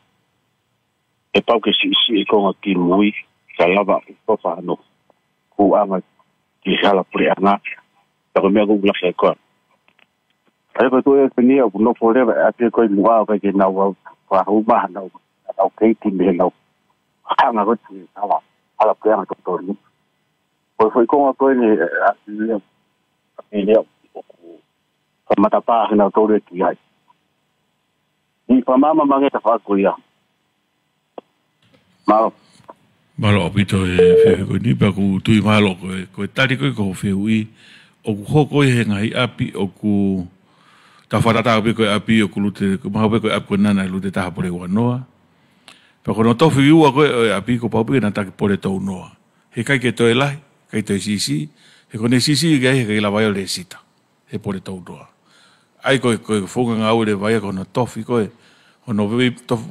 ʻE pau ke siʻisiʻi e konga ki mui, ka lava ʻo tofa hano fuʻanga ki he hala puleʻanga. Ka ko e meʻa ko ē ʻoku lahi ai ko ē. ʻAi ko e tuʻu ē ko eni ʻoku nofo leva e ʻapi ko ē ʻi muʻa ʻo ʻikai ke nau au, fakahū mai hanau, hanau keiti mei heʻenau hanga ko ē ki he hala, hala puleʻanga totonu. Ko e foʻi konga ko eni, ʻapi ia, ʻapi ia, ʻoku kamata pā he nautolu ʻe ki ai. ʻI he fakamāmani ange tafaʻaki ko ia. Mālō. Mālō ʻaupito e fehuʻi ko eni, pea ʻoku ou tui mālō ko e, ko e tali ko ē ki hoʻo fehuʻi, ʻoku hoko ia he ngaahi ʻapi, ʻoku tau fakatatau pē ko e ʻapi, ʻoku lute, ko e mahalo pē ko e ʻapi ko ena naʻe lute taha pole ua noa. Pea ko hono tofi ua ko ē ʻo e ʻapi, kuo pau pē ke na taki pole tolu noa. He ʻikai ke toe lahi, ʻikai toe siʻisiʻi, he ko ʻene siʻisiʻi ki ai he ʻikai lava ia ʻo lēsisita he pole tolu noa. ʻAi ko e, ko e founga ngāue leva ia ko hono tofi ko ē, hono vei, tof-,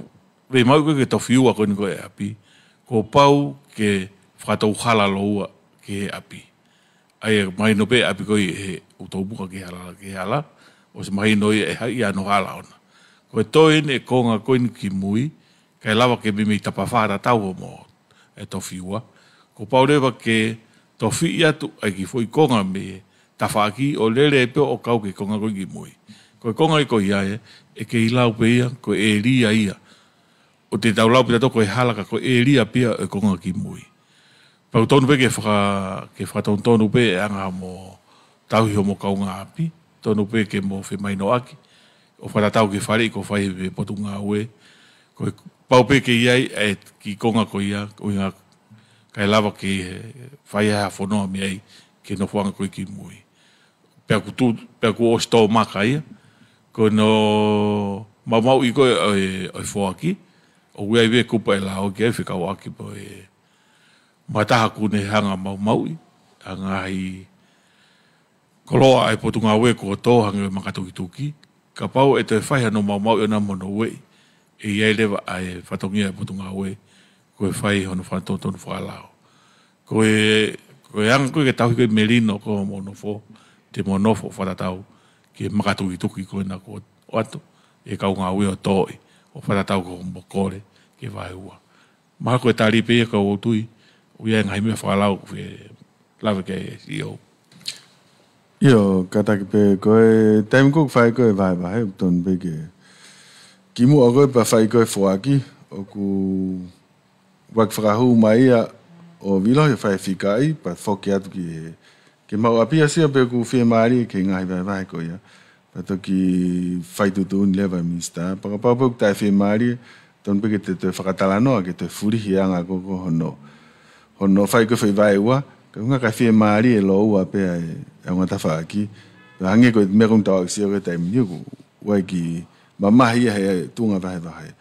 veimau ko ē ki he tofi ua ko eni ko ē ʻapi, kuo pau ke fakatou hala lōua ki he ʻapi. ʻAi ʻe mahino pē ʻapi ko ē he ʻoku tau muka ki he hala, ki he hala, ʻosi mahino ia ʻe haʻi ia hono hala ʻona. Ko e toe eni e konga ko eni ki mui, kae lava ke meimei tapafā tatau hoʻomo e tofi ua. Kuo pau leva ke tofiʻi atu ʻa e kiʻi foʻi konga mei he tafaʻaki ʻo lele pē ʻo kau ki he konga ko ē ki mui. Ko e konga ia ko ia ē, ʻe kei lau pē ia, ko e ʻēlia ia. ʻOku te tau lau pē tautolu ko e hala ka ko e ʻēlia pē ia ʻo e konga ki mui. Pea ʻoku tonu pē ke faka-, ke fakatonutonu pē e anga hoʻomo tauhi hoʻomo kaungāʻapi, tonu pē ke mo femahinoʻaki, ʻo fakatatau ki he faleʻi kuo fai ʻe he Potungāue. Ko e pau pē ke ʻi ai e kiʻi konga ko ia, ko e ʻuhinga kae lava ke fai ha fonua mei ai ki he nofoʻanga ko ē ki mui. Pea ʻoku tu-, pea ʻoku ʻosi tō maka ia, ko hono maumauʻi ko ē ʻo e, ʻo e foaki, ʻoku ʻi ai pē kupu ʻe lao ki ai fekauʻaki pē ʻe he maʻu taha ʻoku ne hanga maumauʻi, ʻa e ngaahi koloa ʻa e Potungāue kuo tō hangē ko e makatukituki, kapau ʻe toe fai hano maumauʻi ʻona mo hono ueʻi, ʻe ʻi ai leva ʻa e fatongia ʻa e Potungāue, ko e fai hono fakatonutonu fakalao. Ko e, ko e anga ko ē ke tauhi ko ē melino ko hoʻomo nofo, te mo nofo fakatatau ki he makatukituki ko ena kuo ʻoatu ʻe he kaungāue ʻo tō ai, ʻo fakatatau ki hoʻomo kole ki he vaeua. Mahalo ko e tali pē ia ka ʻoku ou tui, ʻoku ʻi ai e ngaahi meʻa fakalao ʻoku fie lave ki ai e C E O. ʻIo, kātaki pē ko e taimi ko ē ʻoku fai ko ē e vahevahe, ʻoku tonu pē ke kimuʻa ko ē pea fai ko ē e foaki, ʻoku ʻuluaki fakahū mai ia ʻo Vilo ʻo fai e fikaʻi, pea foki atu ki he, Ke mau ʻapiako pē ʻoku fiemālie ki he ngaahi vahevahe ko ia. Pea toki fai tuʻutuʻuni leva e minisitā. Pea kapau pē ʻoku taʻefiemālie, tonu pē ke te toe fakatalanoa, ke toe fulihi e anga ko ē ko hono, hono fai ko ē foʻi vaeua, ka ʻoku ʻikai fiemālie lōua pē ʻa e, ʻa e ongo tafaʻaki. Pea hangē ko e meʻa ko ē ʻoku tau sio ki ai he taimi ni ʻoku ʻoku ʻikai ke mamahi ia he tuʻunga vahevahe.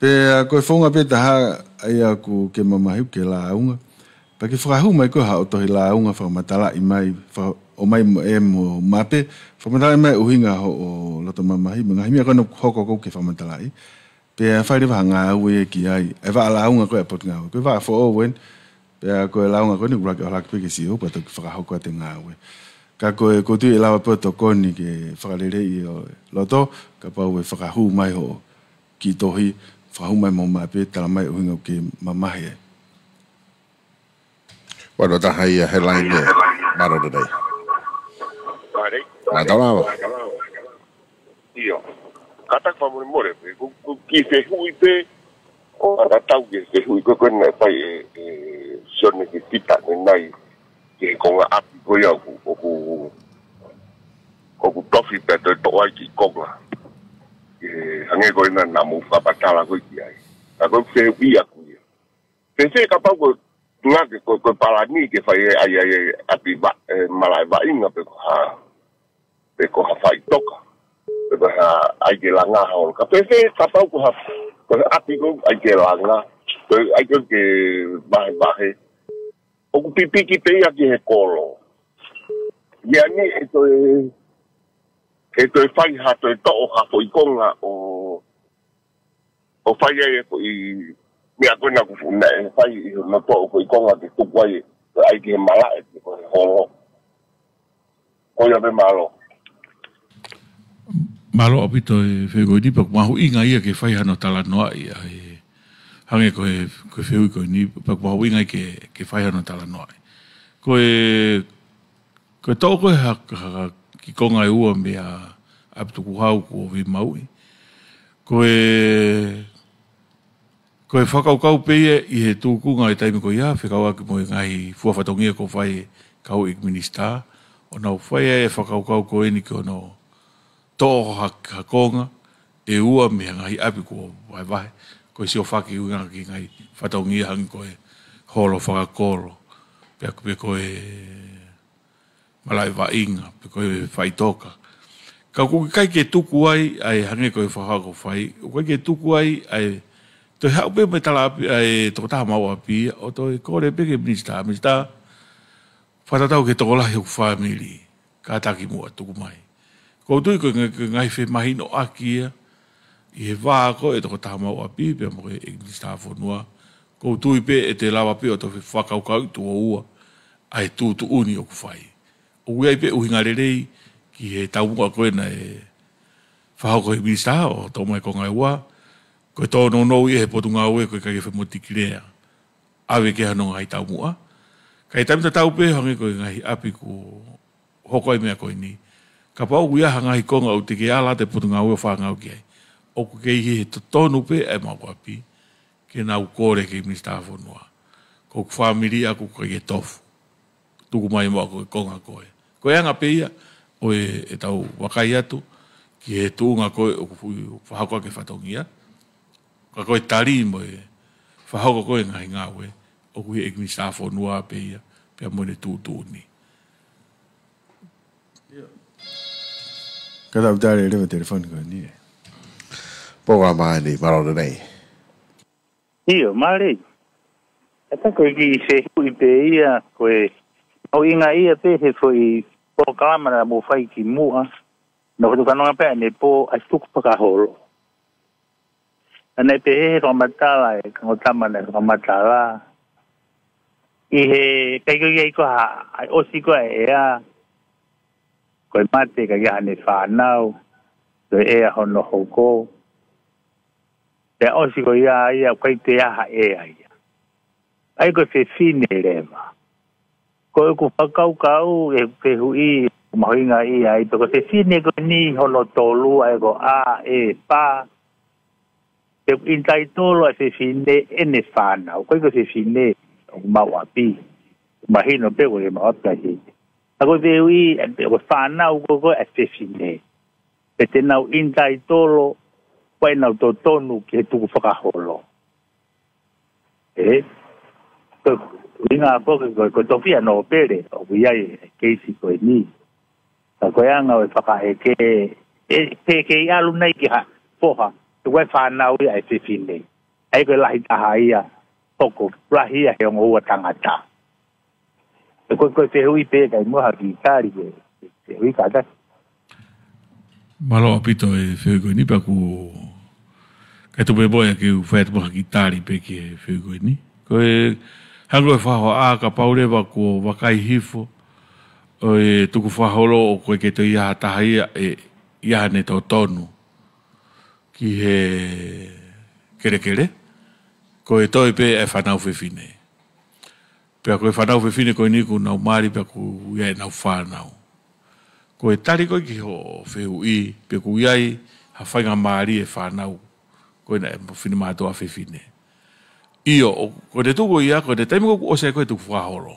Pea ko e founga pē ʻe taha ʻa ia ʻoku ke mamahi ʻoku ke lāunga. Pea ke fakahū mai ko ē haʻo tohi lāunga fakamatalaʻi mai, faka-, ʻomai mo e mo mape, fakamatalaʻi mai ʻuhinga hoʻo loto mamahi, mo e ngaahi meʻa ko ena ʻoku hoko ʻoku ke fakamatalaʻi. Pea fai leva ha ngāue ki ai, ʻa e vaʻa lāunga ko ē ʻa e potungāue, ko e vaʻa foʻou eni, pea ko e lāunga ko eni ʻoku ʻuluaki ʻalu hake pē ki he C E O, pea toki fakahoko atu e ngāue. Ka ko e, ʻoku ou tui ʻe lava pē ʻo tokoni ke fakaleleiʻi ʻo e loto, kapau ʻe fakahū mai hoʻo kiʻi tohi, fakahū mai mo e mape, talamai ʻuhinga ʻoku ke mamahi ai. Ua noa taha ia he laine, mālō Lelei. Mālō. Mālō lava. ʻIo. Kātaki fakamolemole pē, ko, ko e kiʻi fehuʻi pē, ʻoku tatau ki he fehuʻi ko ē naʻe fai ʻe, ʻe Sione Fifita ʻanenai, ki he konga ʻapi ko ia ʻoku, ʻoku, ʻoku tofi pea toe toʻo ai e kiʻi konga. ʻE, hangē ko ena naʻa mou fakamatala ko ē ki ai. Ka ko e fehuʻi ʻaku ia. Pea kapau ko e tuʻunga ke, ko, ko e palani ke fai ai, ai, ai, ʻapi va-, ʻe, malaʻe vaʻinga pe ko ha, pe ko ha faʻitoka. Pe ko ha ʻai ke langa holo. Ka pehē kapau ko ha, ko ha ʻapi ko ē ʻai ke langa. Ko e ʻai ke, ke vahevahe. ʻOku pipiki pē ia ki he kolo. Meʻa ni ʻe toe, ʻe toe fai ha toe toʻo ha foʻi konga ʻo ʻo fai ai e foʻi meʻa ko ena ʻoku fuʻu naʻe fai ʻi hono toʻo foʻi konga ke tuku ai, ko e ʻai ki he malaʻe, pe ko e holo. Ko ia pē, mālō. Mālō ʻaupito e fehuʻi ko eni, pea ʻoku mahuʻinga ia ke fai hano talanoaʻi ʻa e, hangē ko e, ko e fehuʻi ko eni, pea ʻoku mahuʻinga ia ke, ke fai hano talanoaʻi. Ko e Ko e toʻo ko ē ha, ha, ha kiʻi konga ʻe ua mei he ʻapi tukuhau ko Vimauʻi. Ko e, ko e fakakaukau pē ia ʻi he tuʻunga ʻo e taimi ko ia, fekauʻaki mo e ngaahi fua fatongia kuo fai ʻe he kau ʻeiki minisitā, ʻo nau fai ai e fakakaukau ko eni ki hono toʻo ha, ha konga ʻe ua mei he ngaahi ʻapi kuo vahevahe, ko e siʻi fakakaukau ki he ngaahi fatongia hangē ko e holo fakakolo, pea, pea ko e malaʻe vaʻinga, pe ko e faʻitoka. Ka ʻoku ʻikai ke tuku ai, ʻa e hangē ko e fakahoko fai, ʻoku ʻikai ke tuku ai, ʻa e toe haʻu pē mo e tala ʻapi, ʻa e tokotaha maʻu ʻapi, ʻo toe kole pē ki he minisitā, minisitā, fakatatau ki he tokolahi hoku fāmili, kātaki muʻa tuku mai. ʻOku ou tui ko e ngaahi, ko e ngaahi femahinoʻaki ia, ʻi he vā ko ē ʻa e tokotaha maʻu ʻapi, pea mo e ʻEiki Minisitā Fonua. ʻOku ou tui pē ʻe toe lava pē ʻo toe fakakaukauʻi tuʻo ua ʻa e tuʻutuʻuni ʻoku fai. ʻOku ʻi ai pē ʻuhinga lelei ki he taumuʻa ko ē naʻe fakahoko ʻe he minisitā ʻo toʻo mai e konga ʻe ua, ko e tōnounou ia ʻe he potungāue ko e ʻikai ke fai mo tikilea ʻave ki ai hono ngaahi taumuʻa. Ka ʻi he taimi tatau pē hangē ko e ngaahi ʻapi kuo hoko ai e meʻa ko eni. Kapau ʻoku ʻi ai ha ngaahi konga ʻoku teʻeki ke ala atu e potungāue ʻo fānau ki ai, ʻoku kei ʻi he totonu pē ʻa e maʻu ʻapi ke nau kole ki he Minisitā Fonua. Ko hoku fāmili ʻaku ʻoku ʻikai ke tofu. Tuku mai muʻa ko e konga ko ē. Ko e anga pē ia ʻo e, ʻetau vakai atu ki he tuʻunga ko ē ʻoku fuʻu fakahoko ʻaki e fatongia. Ka ko e tali mo e fakahoko ko ē ngaahi ngāue, ʻoku ʻi he ʻEiki Minisitā Fonua pē ia, pea mo ʻene tuʻutuʻuni. Ka tau tali leva e telefoni ko eni ē. Polokalama eni, mālō Lelei. ʻIo, mālō. Kātaki ko e kiʻi fehuʻi pē ia, ko e mahuʻinga ia pē he foʻi polokalama naʻa mou fai kimuʻa, naʻa ku fanongo pē ʻanepō ʻa e tukufakaholo. Naʻe pehē he fakamatala ʻa e kau tama naʻe fakamatala. ʻI he ʻikai ko ia ʻi ko ha, ʻa e ʻosi ko ē ʻa e ʻea. Ko e mate ʻikai ke ʻi ai haʻane fānau. Ko e ʻea hono hoko. Pea ʻosi ko ia ia ʻoku ʻikai toe ʻi ai ha ʻea ia. ʻA ia ko e fefine leva. Ko ʻeku fakakaukau ʻe fehuʻi ʻoku mahuʻinga ia ai, pe ko e fefine ko eni hono tolu ʻa e ko ʻa e pā. Pe ʻoku ʻi ai tolu ʻa e fefine ʻene fānau, ʻikai ko e fefine ʻoku maʻu ʻapi. Mahino pē ko e maʻu ʻapi ʻa e fefine. Ka ko e fehuʻi, ʻe, ʻe, ko e fānau ko ē ʻa e fefine, pe te nau entitle, pe ʻoku nau totonu ki he tukufakaholo. ʻE, ko e ʻuhinga ko ē, ko e, ko e tofiʻa nōpele ʻoku ʻi ai e keisi ko eni. Ka ko e anga ʻo e fakaʻeke, ʻe, pe kei ʻalu nai ki ha foha, ʻe, ko e fānau ia ʻa e fefine. ʻA ia ko e lahi taha ia, hoko lahi ia he ongo ua tangata. ʻE, ko e, ko e fehuʻi pē, ʻikai mo ha kiʻi tali ki he, ki he fehuʻi kātaki. Mālō ʻaupito e fehuʻi ko eni, pea ʻoku ʻikai tuku pē mo au ke u fai atu mo ha kiʻi tali pē ki he fehuʻi ko eni. Ko e hangē ko e fakahohaʻa, kapau leva kuo vakai hifo ʻa e tukufakaholo ʻoku ʻikai ke toe ʻi ai ha taha ia ʻe ʻi ai haʻane totonu ki he kelekele, ko e toe pē e fānau fefine. Pea ko e fānau fefine ko eni kuo nau mali pea ʻoku ʻi ai ʻenau fānau. Ko e tali ko ē ki hoʻo fehuʻi, pe ʻoku ʻi ai ha faingamālie e fānau ko ena ʻa e finemātuʻa fefine. ʻIo, ʻo, ko ʻene tuʻu ko ia, ko ʻene taimi ko ē ʻoku ʻosi ai ko ē tukufakaholo,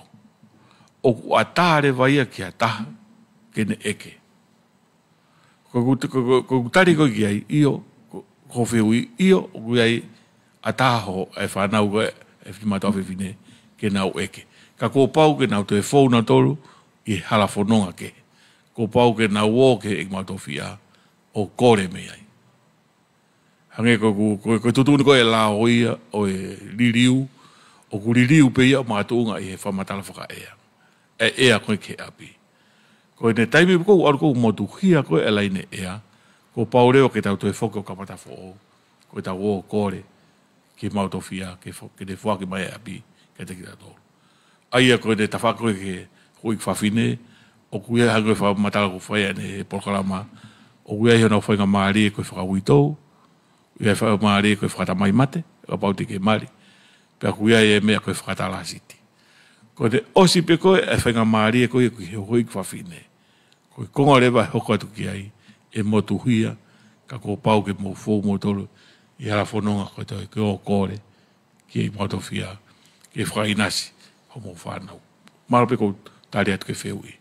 ʻoku ʻatā leva ia ki ha taha ke ne ʻeke. Ko ʻeku, ko, ko, ko ʻeku tali ko ē ki ai, ʻio, ko, ko e fehuʻi, ʻio, ʻoku ʻi ai ʻa e taha ʻo e fānau ko ē ʻa e finemātuʻa fefine ke nau ʻeke. Ka kuo pau ke nau toe fou nautolu ʻi he hala fononga kehe. Kuo pau ke nau ō ki he ʻEiki Maʻu Tofiʻa ʻo kole mei ai. Hangē ko ʻeku, ko, ko e tuʻutuʻuni ko ē ʻa e lao ia ʻo e liliu, ʻoku liliu pē ia ʻo makatuʻunga ʻi he fakamatala fakaʻea ʻa e ʻea ko ē ki he ʻapi. Ko ʻene taimi ko ē ʻoku ʻalu ko ē ʻo motuhia ko ē e laine ʻea, kuo pau leva ke tau toe foki ʻo kamata foʻou, ko ʻetau ō ʻo kole ki he Maʻu Tofiʻa, ke fo-, ke ne foaki mai e ʻapi kiate kitautolu. ʻA ia ko ʻene tafaʻaki ko ē ki he houʻeiki fafine, ʻoku ʻi ai, hangē ko e fakamatala kuo fai ʻanenai he polokalama, ʻoku ʻi ai honau faingamālie ko e fakauitou, ʻi ai e faingamālie ko e fakatamai mate, kapau te ke mali. Pea ʻoku ʻi ai e meʻa ko e fakatalāsiti. Ko ʻene ʻosi pē ko ē e faingamālie ko ē ki he houʻeiki fafine, ko e konga leva ʻe hoko atu ki ai e motuhia, ka kuo pau ke mou fou moutolu ʻi he hala fononga ko ē ke ō ʻo kole ki he ʻEiki Maʻu Tofiʻa ke fakaʻinasi hoʻomou fānau. Mālō pē, ko e tali atu ki he fehuʻi.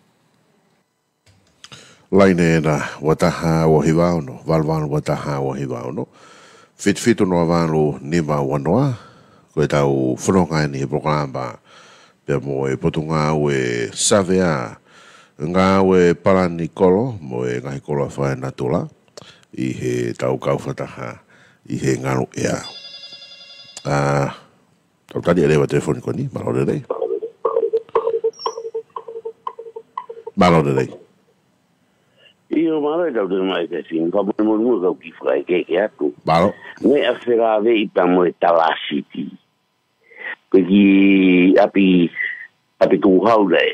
Laine ena, ua taha ua hiva ono, valu valu ua taha ua hiva ono, fitu fitu noa valu nima ua noa, ko ʻetau fononga eni he polokalama pea mo e Potungāue Savea, Ngāue Palani Kolo mo e Ngaahi Kolo Fakaenatula ʻi heʻetau kau fakataha ʻi he ngaluʻea. ʻA, tau tali ʻe leva telefoni ko eni, mālō e lelei. Mālō e lelei. ʻIo, mālō e tau te mai te fini. Fakamolemole muʻa kau kiʻi fakaʻekeʻeke atu. Mālō. Meʻa felāveʻi pea mo e talāsiti. Ko e kiʻi ʻapi, ʻapi tukuhau naʻe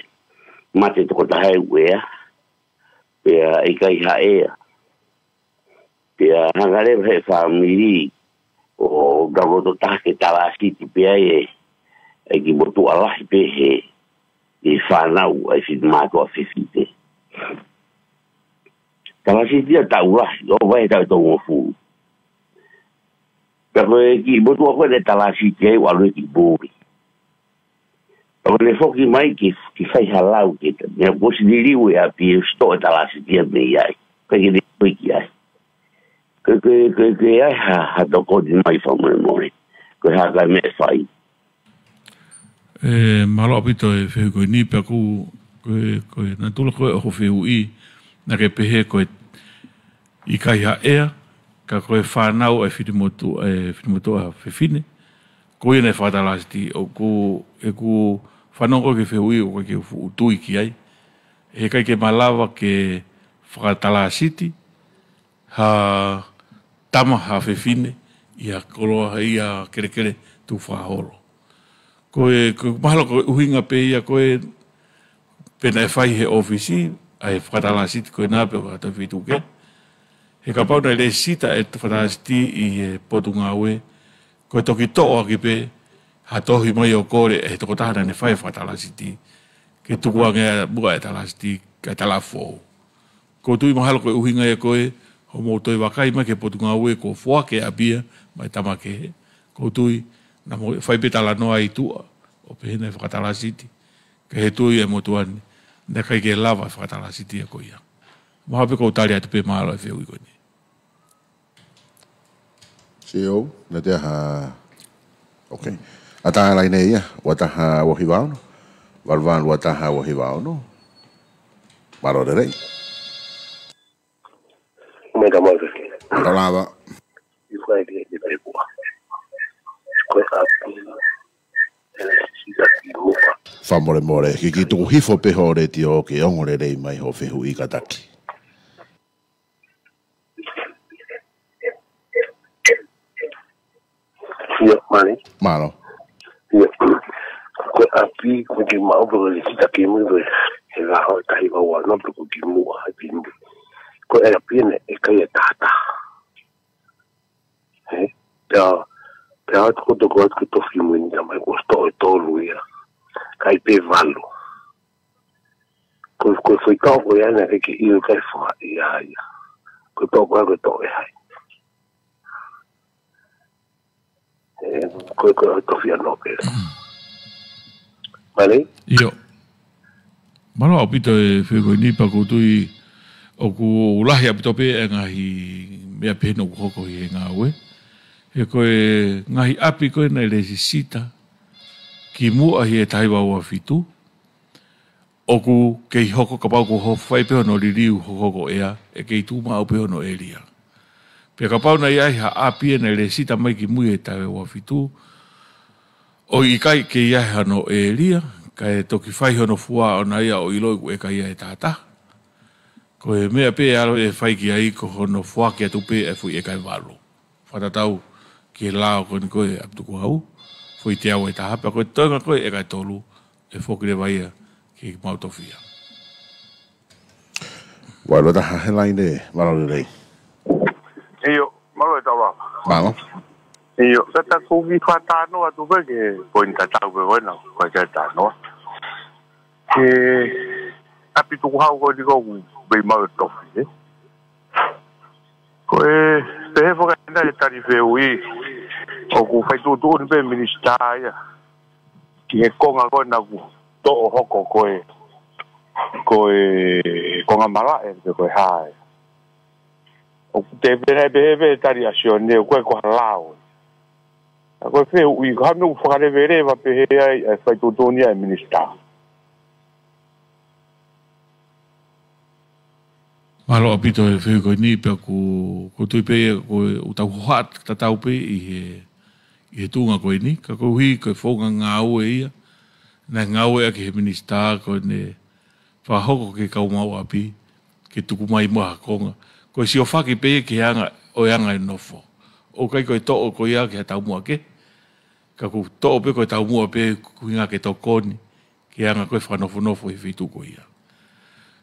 mate tokotaha e ʻea, pea ʻikai ha ʻea. Pea hanga leva he fāmili ʻo tau loto taha ke talāsiti pē ai e, e kiʻi motuʻa lahi pehē ʻi he fānau ʻa e finemātuʻa fefine. Talāsiti ia taʻu lahi, ʻo vai he taʻu ʻe tolungofulu. Pea ko e kiʻi motuʻa ko ē naʻe talāsiti ai ʻoku ʻalu e kiʻi puli. Pea ko ʻene foki mai ke, ke fai ha lau ke ta, meʻa kuo ʻosi liliu e ʻapi ʻoku ʻosi toʻo e talāsiti ia mei ai. Pea ke ne foki ai. Ko e, ko e, ko e, ko e ʻai ha, ha tokoni mai fakamolemole. Ko e hā e meʻa ʻe fai. ʻE, mālō ʻaupito e fehuʻi ko eni, pea ʻoku, ko e, ko e natula ko ē hoʻo fehuʻi, naʻa ke pehē ko e ʻikai ha ʻea, ka ko e fānau e finemotu-, e finemotuʻa fefine, ko ia naʻe fakatalāsiti, ʻoku, ʻeku fanongo ki he fehuʻi ʻoku ʻikai ke u fuʻu tui ki ai. He ʻikai ke malava ke fakatalāsiti ha tama, ha fefine, ʻi ha koloa, ʻi ha kelekele tukufakaholo. Ko e, ko e mahalo ko e ʻuhinga pē ia ko ē pe naʻe fai he ʻōfisi ʻa e fakatalāsiti ko ena pe ko ha toe feituʻu kehe. He kapau naʻe lēsisita e fakatalāsiti ʻi he Potungāue, ko e toki toʻo ʻaki pē ha tohi mai ʻo kole ʻe he tokotaha naʻa ne fai e fakatalāsiti ke tukuange muʻa e talāsiti kae talaʻofa. ʻOku ou tui mahalo ko e ʻuhinga ia ko ē hoʻomou toe vakai mai ki he Potungāue kuo foaki e ʻapi ia maʻa e tama kehe. ʻOku ou tui naʻa mou fai pē talanoa ʻi tuʻa ʻo pehē naʻe fakatalāsiti. Ka he tui e motuʻa ni, naʻe ʻikai ke lava e fakatalāsiti ia ko ia. Mahalo pē ʻoku ou tali atu pē mālō e fehuʻi ko eni. Sio, naʻe ʻi ai ha. Ok. ʻAtā laine ia, ua taha ua hiva ono, valu valu ua taha ua hiva ono. Mālō lelei. Mai ka mau feke. Mālō lava. I fai ki he pepua. Ko e ʻapi. Ele sita ki mua. Fakamolemole, ke ke tuku hifo pē hoʻo letiō ke ongo lelei mai hoʻo fehuʻi kātaki. Sio, mani. Mālō. Sio. Ko e ʻapi, ko e kiʻi maʻu, ko e lēsisita ki mui, ko e he laho, tahi vau ano, ko e kiʻi mua, he kiʻi mua. Ko e ʻapi ʻeni, ʻe ʻikai e taha taha. He? Pea, pea atu ko toko atu ko tofi mui ni tamai ko sto e tolu ia. ʻIkai pē valu. Ko, ko e foʻi tau ko ia naʻe ʻikai ke ʻilo ʻikai fua ia ia. Ko e tau ko ia ko e tau e hai. E, ko, ko e tofi ano pē. Mani? ʻIo. Mālō ʻaupito e fehuʻi ko eni pea ʻoku ou tui ʻoku lahi ʻaupito pē e ngaahi meʻa pehē ʻoku hoko ʻi he ngāue. He ko e ngaahi ʻapi ko ē naʻe lēsisita ki muʻa ʻi he taha hiva ua fitu. ʻOku kei hoko kapau ʻoku fai pē hono liliu hokohoko ʻea, ʻe kei tuʻu maʻu pē hono ʻēlia. Pea kapau naʻe ʻi ai ha ʻapi ʻe naʻe lēsisita mai ki mui he taha hiva ua fitu, ʻo ʻikai ke ʻi ai hano ʻēlia, kae toki fai hono fua ʻona ia ʻo ʻiloʻi ʻoku ʻikai ʻi ai e taha taha. Ko e meʻa pē ʻe ʻalu ʻe fai ki ai ko hono foaki atu pē e foʻi ʻeka ʻe valu. Fakatatau ki he lao ko eni ko e ʻapi tukuhau, foʻi teau ʻe taha, pea ko e toenga ko e ʻeka ʻe tolu, ʻe foki leva ia ki he mau tofi ia. Valu taha he laine, mālō lelei. ʻIo, mālō e tau lava. Mālō. ʻIo, ka ta kuki fakatano atu pē ki he poini tatau pē ko ena, ko e ke tano. Ke ʻapi tukuhau ko eni ko ʻoku pei mau e tofi, ē? Ko e pehē foki ʻena e tali fehuʻi, ʻoku fai tuʻutuʻuni pē minisitā ia ki he konga ko ena ʻoku toʻo hoko ko e, ko e konga malaʻe pe ko e hā ia. ʻOku te pehē pehē pē tali ʻa Sione, ʻoku ʻikai ko ha lao. ʻA ko e fehuʻi, ko e hā e meʻa ʻoku fakaleveleva pehē ai e fai tuʻutuʻuni ʻa e minisitā. Mālō ʻaupito e fehuʻi ko eni pea ʻoku, ʻoku ou tui pē ʻoku tau hohaʻa tatau pē ʻi he, ʻi he tuʻunga ko eni, ka koeʻuhi ko e founga ngāue ia, naʻe ngāueʻaki he minisitā ko ʻene fakahoko ki he kau mau ʻapi, ke tuku mai muʻa ha konga. Ko e siofaki pē ki he anga, ʻo e anga e nofo. ʻOku ʻikai ko e toʻo ko ia ki ha taumuʻa kehe, ka ʻoku toʻo pē ko e taumuʻa pē ko e ʻuhinga ke tokoni, ki he anga ko e fakanofonofo ʻi he feituʻu ko ia.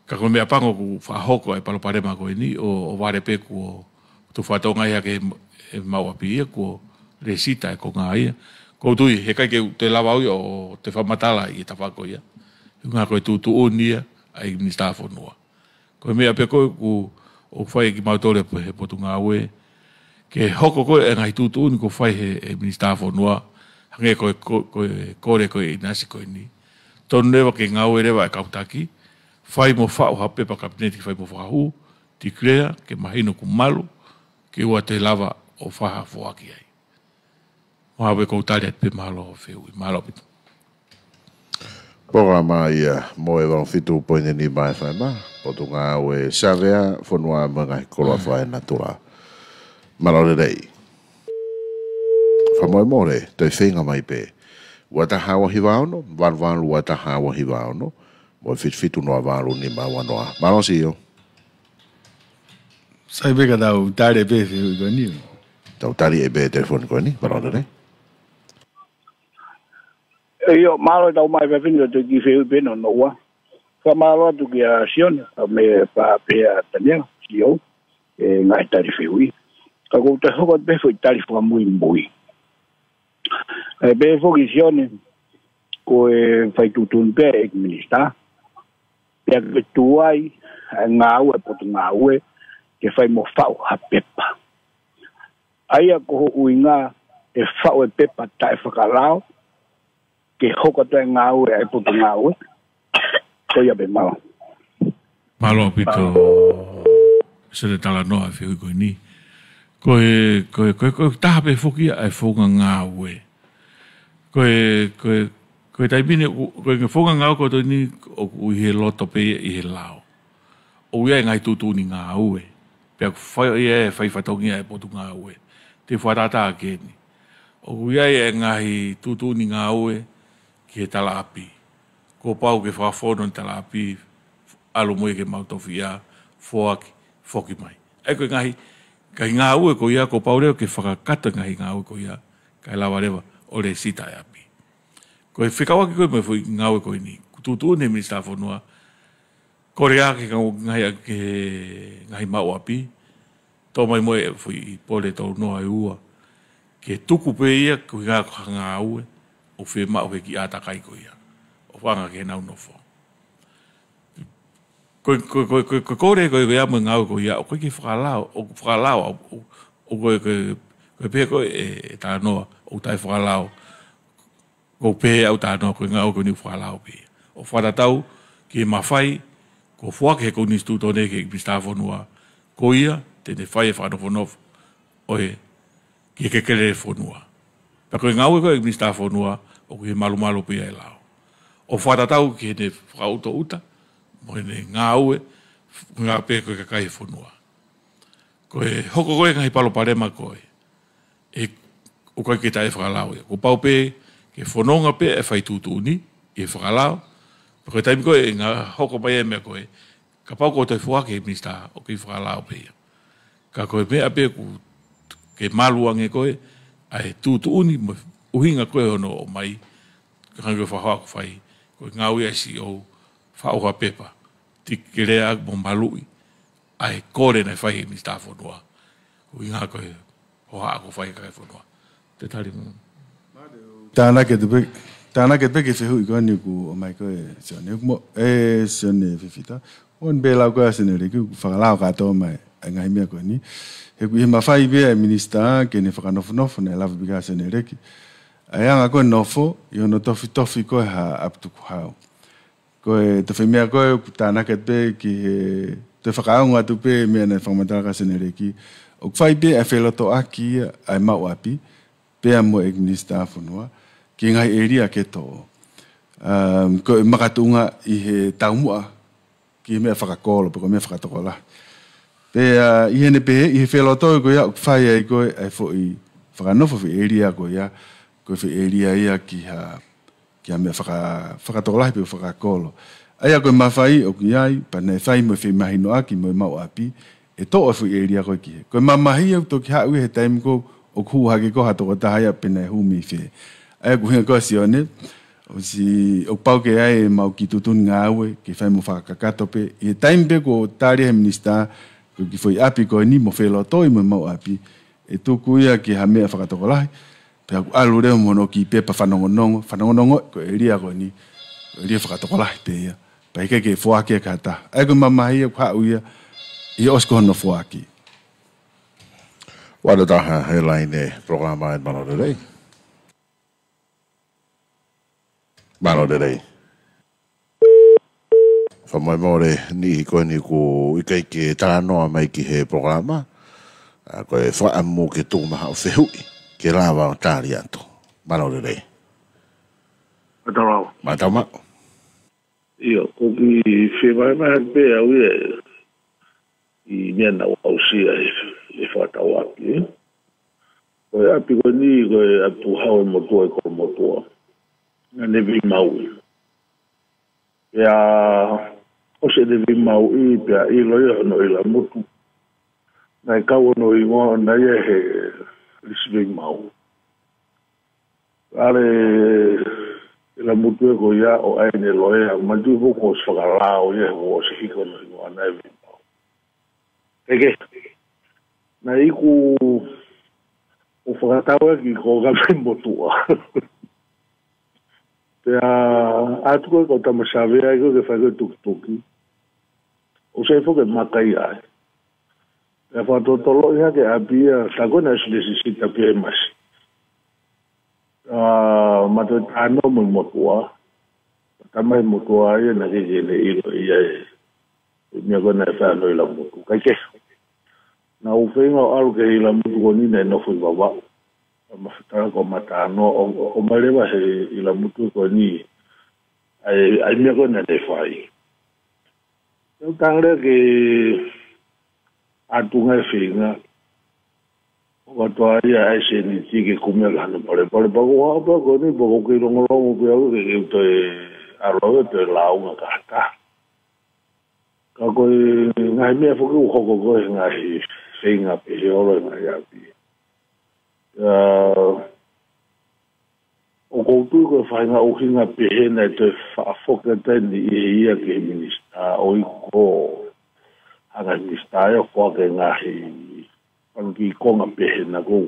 Ka ko e meʻa pango ʻoku fakahoko e palopalema ko eni, ʻo, ʻo vale pē kuo tuʻu fakatokangaʻi hake he, he mau ʻapi ia, kuo lēsisita e konga ia. ʻOku ou tui, he ʻikai ke u toe lava au ia ʻo toe fakamatala ʻi he tafaʻaki ko ia. He ʻuhinga ko e tuʻutuʻuni ia ʻa e Minisitā Fonua. Ko e meʻa pē ko ē ʻoku, ʻoku fai ʻe kimautolu he Potungāue, ke hoko ko ē e ngaahi tuʻutuʻuni ʻoku fai he, he Minisitā Fonua, hangē ko e ko-, ko e kole ko ē ʻinasi ko eni. Tonu leva ke ngāue leva e kau taki, fai mo faʻu ha pepa Kapineti ke fai mo fakahū, declare, ke mahino ʻoku malu, ke ʻoua toe lava ʻo fai ha foaki ai. Mahalo pē ʻoku ou tali atu pē mālō e fehuʻi, mālō ʻaupito. Polokalama ia mo e valu fitu poini nima FM, Potungāue Savea, Fonua mo e Ngaahi Koloa Fakaenatula. Mālō lelei. Fakamolemole, toe feinga mai pē. Ua taha ua hiva ono, valu valu ua taha ua hiva ono, mo e fitu fitu noa valu nima ua noa. Mālō Sio. Sai pē ka tau tali pē fehuʻi ko eni. Tau tali pē telefoni ko eni, mālō lelei. ʻIo, mālō e tau mai fefine, ʻoku ou kiʻi fehuʻi pē hono ua. Fakamālō atu kia Sione, pea mo e pea pea Taniela, Sio, e ngaahi tali fehuʻi. Ka ʻoku ou toe hoko atu pē foʻi tali fakamuimui. ʻE pehē foki Sione, ko e fai tuʻutuʻuni pē ʻEiki Minisitā. Pea ke tuai, e ngāue e Potungāue, ke fai mo faʻu ha pepa. ʻA ia ko hono ʻuhinga ʻe faʻu e pepa taʻefakalao, ke hoko atu e ngāue e Potungāue. Ko ia pē, mālō. Mālō ʻaupito, Sene, talanoa ʻa e fehuʻi ko eni. Ko e, ko e, ko e, ko e taha pē foki ia ʻa e founga ngāue. Ko e, ko e, ko e taimi ni, ko e founga ngāue ko eni ʻoku ʻi he loto pē ia ʻi he lao. ʻOku ʻi ai e ngaahi tuʻutuʻuni ngāue. Pea ʻoku fai ʻe ia e fai fatongia e potungāue. Te u fakatātā ʻaki eni. ʻOku ʻi ai e ngaahi tuʻutuʻuni ngāue ki he talaʻapi. Kuo pau ke fakafonu e talaʻapi, ʻalu mo ia ki he maʻu tofiʻa, foaki, foki mai. ʻA ia ko e ngaahi, ngaahi ngāue ko ia, kuo pau leva ke fakakakato e ngaahi ngāue ko ia, kae lava leva ʻo lēsisita e ʻapi. Ko e fekauʻaki ko ē mo e foʻi ngāue ko eni, kuo tuʻutuʻuni ʻe he Minisitā Fonua, kole ʻaki e ngaahi, ngaahi, ki he ngaahi maʻu ʻapi, toʻo mai mo e foʻi pole tolu noa ʻe ua, ke tuku pē ia ko e ngaahi ngāue ʻoku fiemaʻu he kiʻi ʻātakai ko ia, ʻo fakaanga ki heʻenau nofo. Ko, ko, ko, ko, ko e kole ko ē ia mo e ngāue ko ia, ʻoku ʻikai ke fakalao, ʻoku fakalao, ʻo, ʻo, ʻo ko e, ko e, ko e pehē ko ē ʻe, ʻe talanoa, ʻoku taʻefakalao. ʻOku ou pehē ʻe au talanoa ko e ngāue ko eni ʻoku fakalao pē ia. ʻO fakatatau ki he mafai kuo foaki ʻe he Konisitūtone ki he Minisitā Fonua, ko ia te ne fai e fakanofonofo ʻo e ki he kekele fonua. Pea ko e ngāue ko ē ʻa e Minisitā Fonua, ʻoku ʻi he malumalu pē ia ʻo e lao. ʻO fakatatau ki heʻene fakaʻutoʻuta mo ʻene ngāue, ngāue pē ko e kakai e fonua. Ko e hoko ko ē ngaahi palopalema ko ē, ʻe, ʻoku ʻikai ke taʻefakalao ia. Kuo pau pē ke fononga pē e fai tuʻutuʻuni ʻi he fakalao. Pea ko e taimi ko ē ʻe ngaahi hoko mai e meʻa ko ē, kapau kuo toe foaki ʻe he Minisitā, ʻoku kei fakalao pē ia. Ka ko e meʻa pē ʻoku ke malu ange ko ē, ʻa e tuʻutuʻuni mo e ʻuhinga ko ē hono ʻomai, ka hangē ko e fakahoa ʻoku fai, ko e ngāue ʻa e C E O, fakaʻuha pepa, tikelea mo maluʻi ʻa e kole naʻe fai ʻe he Minisitā Fonua. Ko e ʻuhinga ko e hohaʻa ʻoku fai ki he kakai e fonua. Te u tali mo. Tānaki atu pē, tānaki atu pē ki he fehuʻi ko eni kuo ʻomai ko ē ʻe Sione, mo, ʻe Sione Fifita. ʻOku ou pehē lau ko ē ʻa Sene Leki, ʻoku fakalao kātoa mai e ngaahi meʻa ko eni. He ʻoku ʻi he mafai pē ʻa e Minisitā ke ne fakanofonofo, naʻe lave pē ki ai ʻa Sene Leki, ʻa e anga ko ē e nofo, ʻi hono tofitofi ko ē ha ʻapi tukuhau. Ko e toe foʻi meʻa ko ē ʻoku tānaki atu pē ki he, toe fakaongo atu pē meʻa naʻe fakamatala ki ai ʻa Sene Leki. ʻOku fai pē ʻa e felotoʻaki ia ʻa e maʻu ʻapi, pea mo e Minisitā Fonua, ki he ngaahi ʻēlia ke toʻo. Um, ko e makatuʻunga ʻi he taumuʻa ki he meʻa fakakolo, pe ko e meʻa fakatokolahi. Pea, ʻi heʻene pehē, ʻi he felotoʻi ko ia, ʻoku fai ai ko ē, ʻa e foʻi fakanofo foʻi ʻēlia ko ia, ko e foʻi ʻēlia ia ki ha, ki ha meʻa faka-, fakatokolahi pe fakakolo. ʻA ia ko e mafai ʻoku ʻi ai, pea naʻe fai mo e femahinoʻaki mo e maʻu ʻapi, ʻe toʻo e foʻi ʻēlia ko ē ki hē. Ko e mamahi ia ʻoku toki haʻu ia he taimi ko ē ʻoku hū hake ko ē ha tokotaha ia pe naʻe hū mei fē. ʻA ia ko e ʻuhinga ko ē ʻa Sione, ʻosi, ʻoku pau ke ʻi ai e maʻu kiʻi tuʻutuʻuni ngāue, ke fai mo fakakakato pē. ʻI he taimi pē kuo tali ʻe he Minisitā, ko e kiʻi foʻi ʻapi ko eni mo felotoʻi mo e maʻu ʻapi, ʻe tuku ia ki ha meʻa fakatokolahi, pea ʻoku ʻalu leva mo hono kiʻi pepa fanongonongo, fanongonongo, ko e ʻēlia ko eni, ko e ʻēlia fakatokolahi pē ia. Pea ʻikai ke foaki ia ki ha taha. ʻA ia ko e mamahi ia ʻoku haʻu ia, ʻi he ʻosi ko ē hono foaki. Ua noa taha he laine polokalama ʻa e Mālō Lelei. Mālō Lelei. Fakamolemole, niʻihi ko eni ʻoku ʻikai ke talanoa mai ki he polokalama, ʻa, ko e fakaʻamu ke tuku mai haʻo fehuʻi, ke lava ʻo tali atu. Mālō Lelei. Mātau. Mātau maʻu. ʻIo, ko e kiʻi fiemaʻu mai pē ʻa au ia ʻi he meʻa naʻa ku aʻusia ʻi he, ʻi he fakatau ʻapi, ē? Ko e ʻapi ko eni, ko e ʻapi tukuhau ʻa e motuʻa ʻi Kolomotuʻa. Naʻa ne veimauʻi. Pea ʻosi ʻene veimauʻi, pea ʻilo ia hono ʻilamutu. Naʻe kau hono hingoa ʻona ia he lisi veimau. ʻAlu e ʻilamutu ko ia ʻo ʻai ʻene loea, manatuʻi foki kuo ʻosi fakalao ia, kuo ʻosi hiko hono hingoa ʻona he veimau. Eke, naʻe iku ʻo fakatau ʻaki ko e kau motuʻa. Pea ʻatu ko ē ko Tamasavea ia ko ē ke fai ko ē tukituki. ʻOsi ʻai foki e maka ia ai. Pea fakatotoloʻi hake ʻapi ia, tā ko ē naʻe ʻosi lēsisita pē he masi. ʻA, ma toe talanoa mo e motuʻa. Tamai motuʻa ia naʻe ʻikai ke ne ʻilo ia e meʻa ko ē naʻe fai ʻi Lamutu. Kae kehe, naʻá ku feinga ʻo ʻalu ki Lamutu ko eni naʻe nofo ʻi Vavaʻu. Ka ma fetala ko Matanoa ʻo, ʻo, ʻomai leva he ʻi Lamutu ko eni ʻa e, ʻa e meʻa ko ē naʻá ne fai. Tau tangere ke ʻatu ngai feinga. ʻO katoa ia ʻa e sēniti ke kumi ʻaki hano palepale. Pea ko e hā pē ko eni, pea ʻoku ou kei longolongo pē au ke, ke u toe ʻalu au ʻo toe lāunga ki ha taha. Ka ko e ngaahi meʻa foki ʻoku hoko ko e ngaahi feinga pehē ʻo e ngaahi ʻapi. ʻA, ʻoku ou tui ko e faʻahinga ʻuhinga pehē naʻe toe faʻa foki atu ai ni ʻi he ia ki he minisitā ʻo ʻikai ko ha ngaahi minisitā ia ʻoku ʻi ai e ngaahi fanga kiʻi konga pehē naʻa ku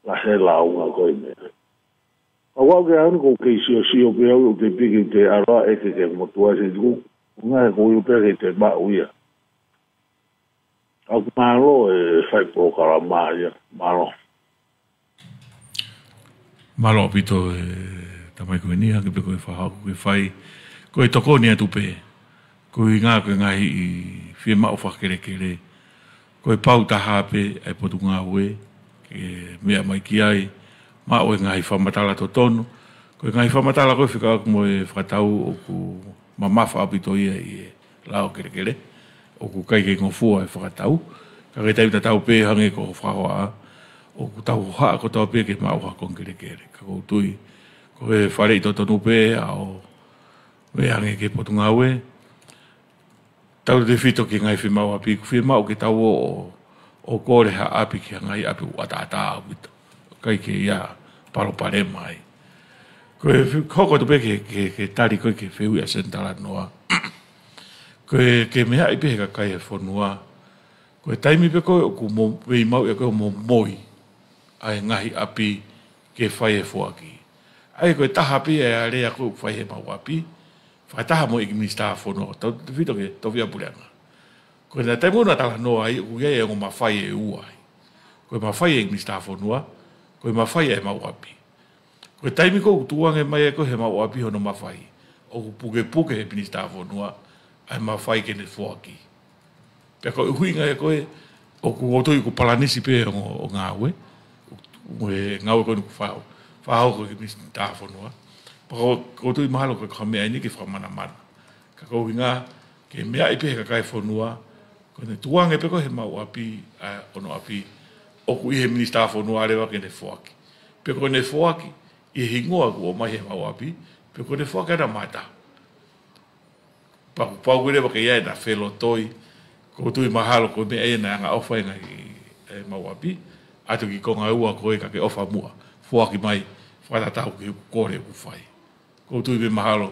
lahi he lāunga ko eni. Ka ʻoku ou kei ʻalu ni ʻoku ou kei siosio pē au ʻo te piki te ʻalu ʻo ʻeke ki he motuʻa sēniti ko ē, ʻoku ou ʻilo pē ʻe ʻikai te u maʻu ia. Ka ʻoku mālō e fai polokalama ia, mālō. Mālō ʻaupito e tamai ko eni, hangē pē ko e fakahā ʻoku ke fai. Ko e tokoni atu pē. Ko e ʻuhinga ko e ngaahi fiemaʻu fakakelekele. Ko e pau taha pē ʻa e Potungāue ke meʻa mai ki ai, maʻu e ngaahi fakamatala totonu. Ko e ngaahi fakamatala ko ē fekauʻaki mo e fakatau ʻoku mamafa ʻaupito ia ʻi he lao kelekele. ʻOku ʻikai ke ngofua e fakatau. Ka ko e taimi tatau pē hangē ko e fakahā, ʻoku tau hohaʻa kotoa pē ke maʻu ha konga kelekele. Ka ʻoku ou tui, ko e faleʻi totonu pē ʻa ʻo meʻa ange ki he Potungāue, tautautefito ki he ngaahi fiemaʻu ʻapi, ʻoku fiemaʻu ke tau ō ʻo, ʻo kole ha ʻapi ki ha ngaahi ʻapi ʻoku ʻataʻatā ʻaupito. ʻIkai ke ʻi ai ha palopalema ai. Ko e fi-, hoko atu pē ke, ke, ke tali ko ē ki he fehuʻi ʻa Senitā Talanoa. Ko e ke meaʻi pē he kakai e fonua. Ko e taimi pē ko ē ʻoku mo-, vei mau ia ko ē ʻo momoi ʻa e ngaahi ʻapi ke fai e foaki. ʻA ia ko e taha pē ia e alea ko ē ʻoku fai he mau ʻapi, fakataha mo e ʻEiki Minisitā Fonua, tautautefito ki he tofiʻa puleʻanga. Ko e taimi ko ē naʻa talanoa ai, ʻoku ʻi ai e ongo mafai ʻe ua ai. Ko e mafai e Minisitā Fonua, ko e mafai e mau ʻapi. Ko e taimi ko ē ʻoku tukuange mai ai ko ē he mau ʻapi hono mafai, ʻoku pukepuke he Minisitā Fonua ʻa e mafai ke ne foaki. Pea ko e ʻuhinga ia ko ē, ʻoku ou tui ʻoku palanisi pē ʻo, ʻo ngāue, ʻo e ngāue ko eni ʻoku fa-, fakahoko ʻe he Minisitā Fonua. Pea ko, ʻoku ou tui mahalo ko e, ko e meʻa eni ke fakamanamana. Ka ko e ʻuhinga ke meaʻi pē he kakai e fonua, ko ʻene tukuange pē ko ē he mau ʻapi, ʻa hono ʻapi, ʻoku ʻi he Minisitā Fonua leva ke ne foaki. Pe ko ʻene foaki ʻi he hingoa ʻoku ʻomai he mau ʻapi, pe ko ʻene foaki ʻana mata. Pau, pau ko ē leva ke ʻi ai ʻena felotoi, ʻoku ou tui mahalo ko e meʻa ia naʻe angaʻofa ai e ngaahi, e mau ʻapi, ʻatu ki he konga ua ko ē ka ke ʻofa muʻa, foaki mai, fakatatau ki he kole ʻoku fai. ʻOku ou tui pē mahalo,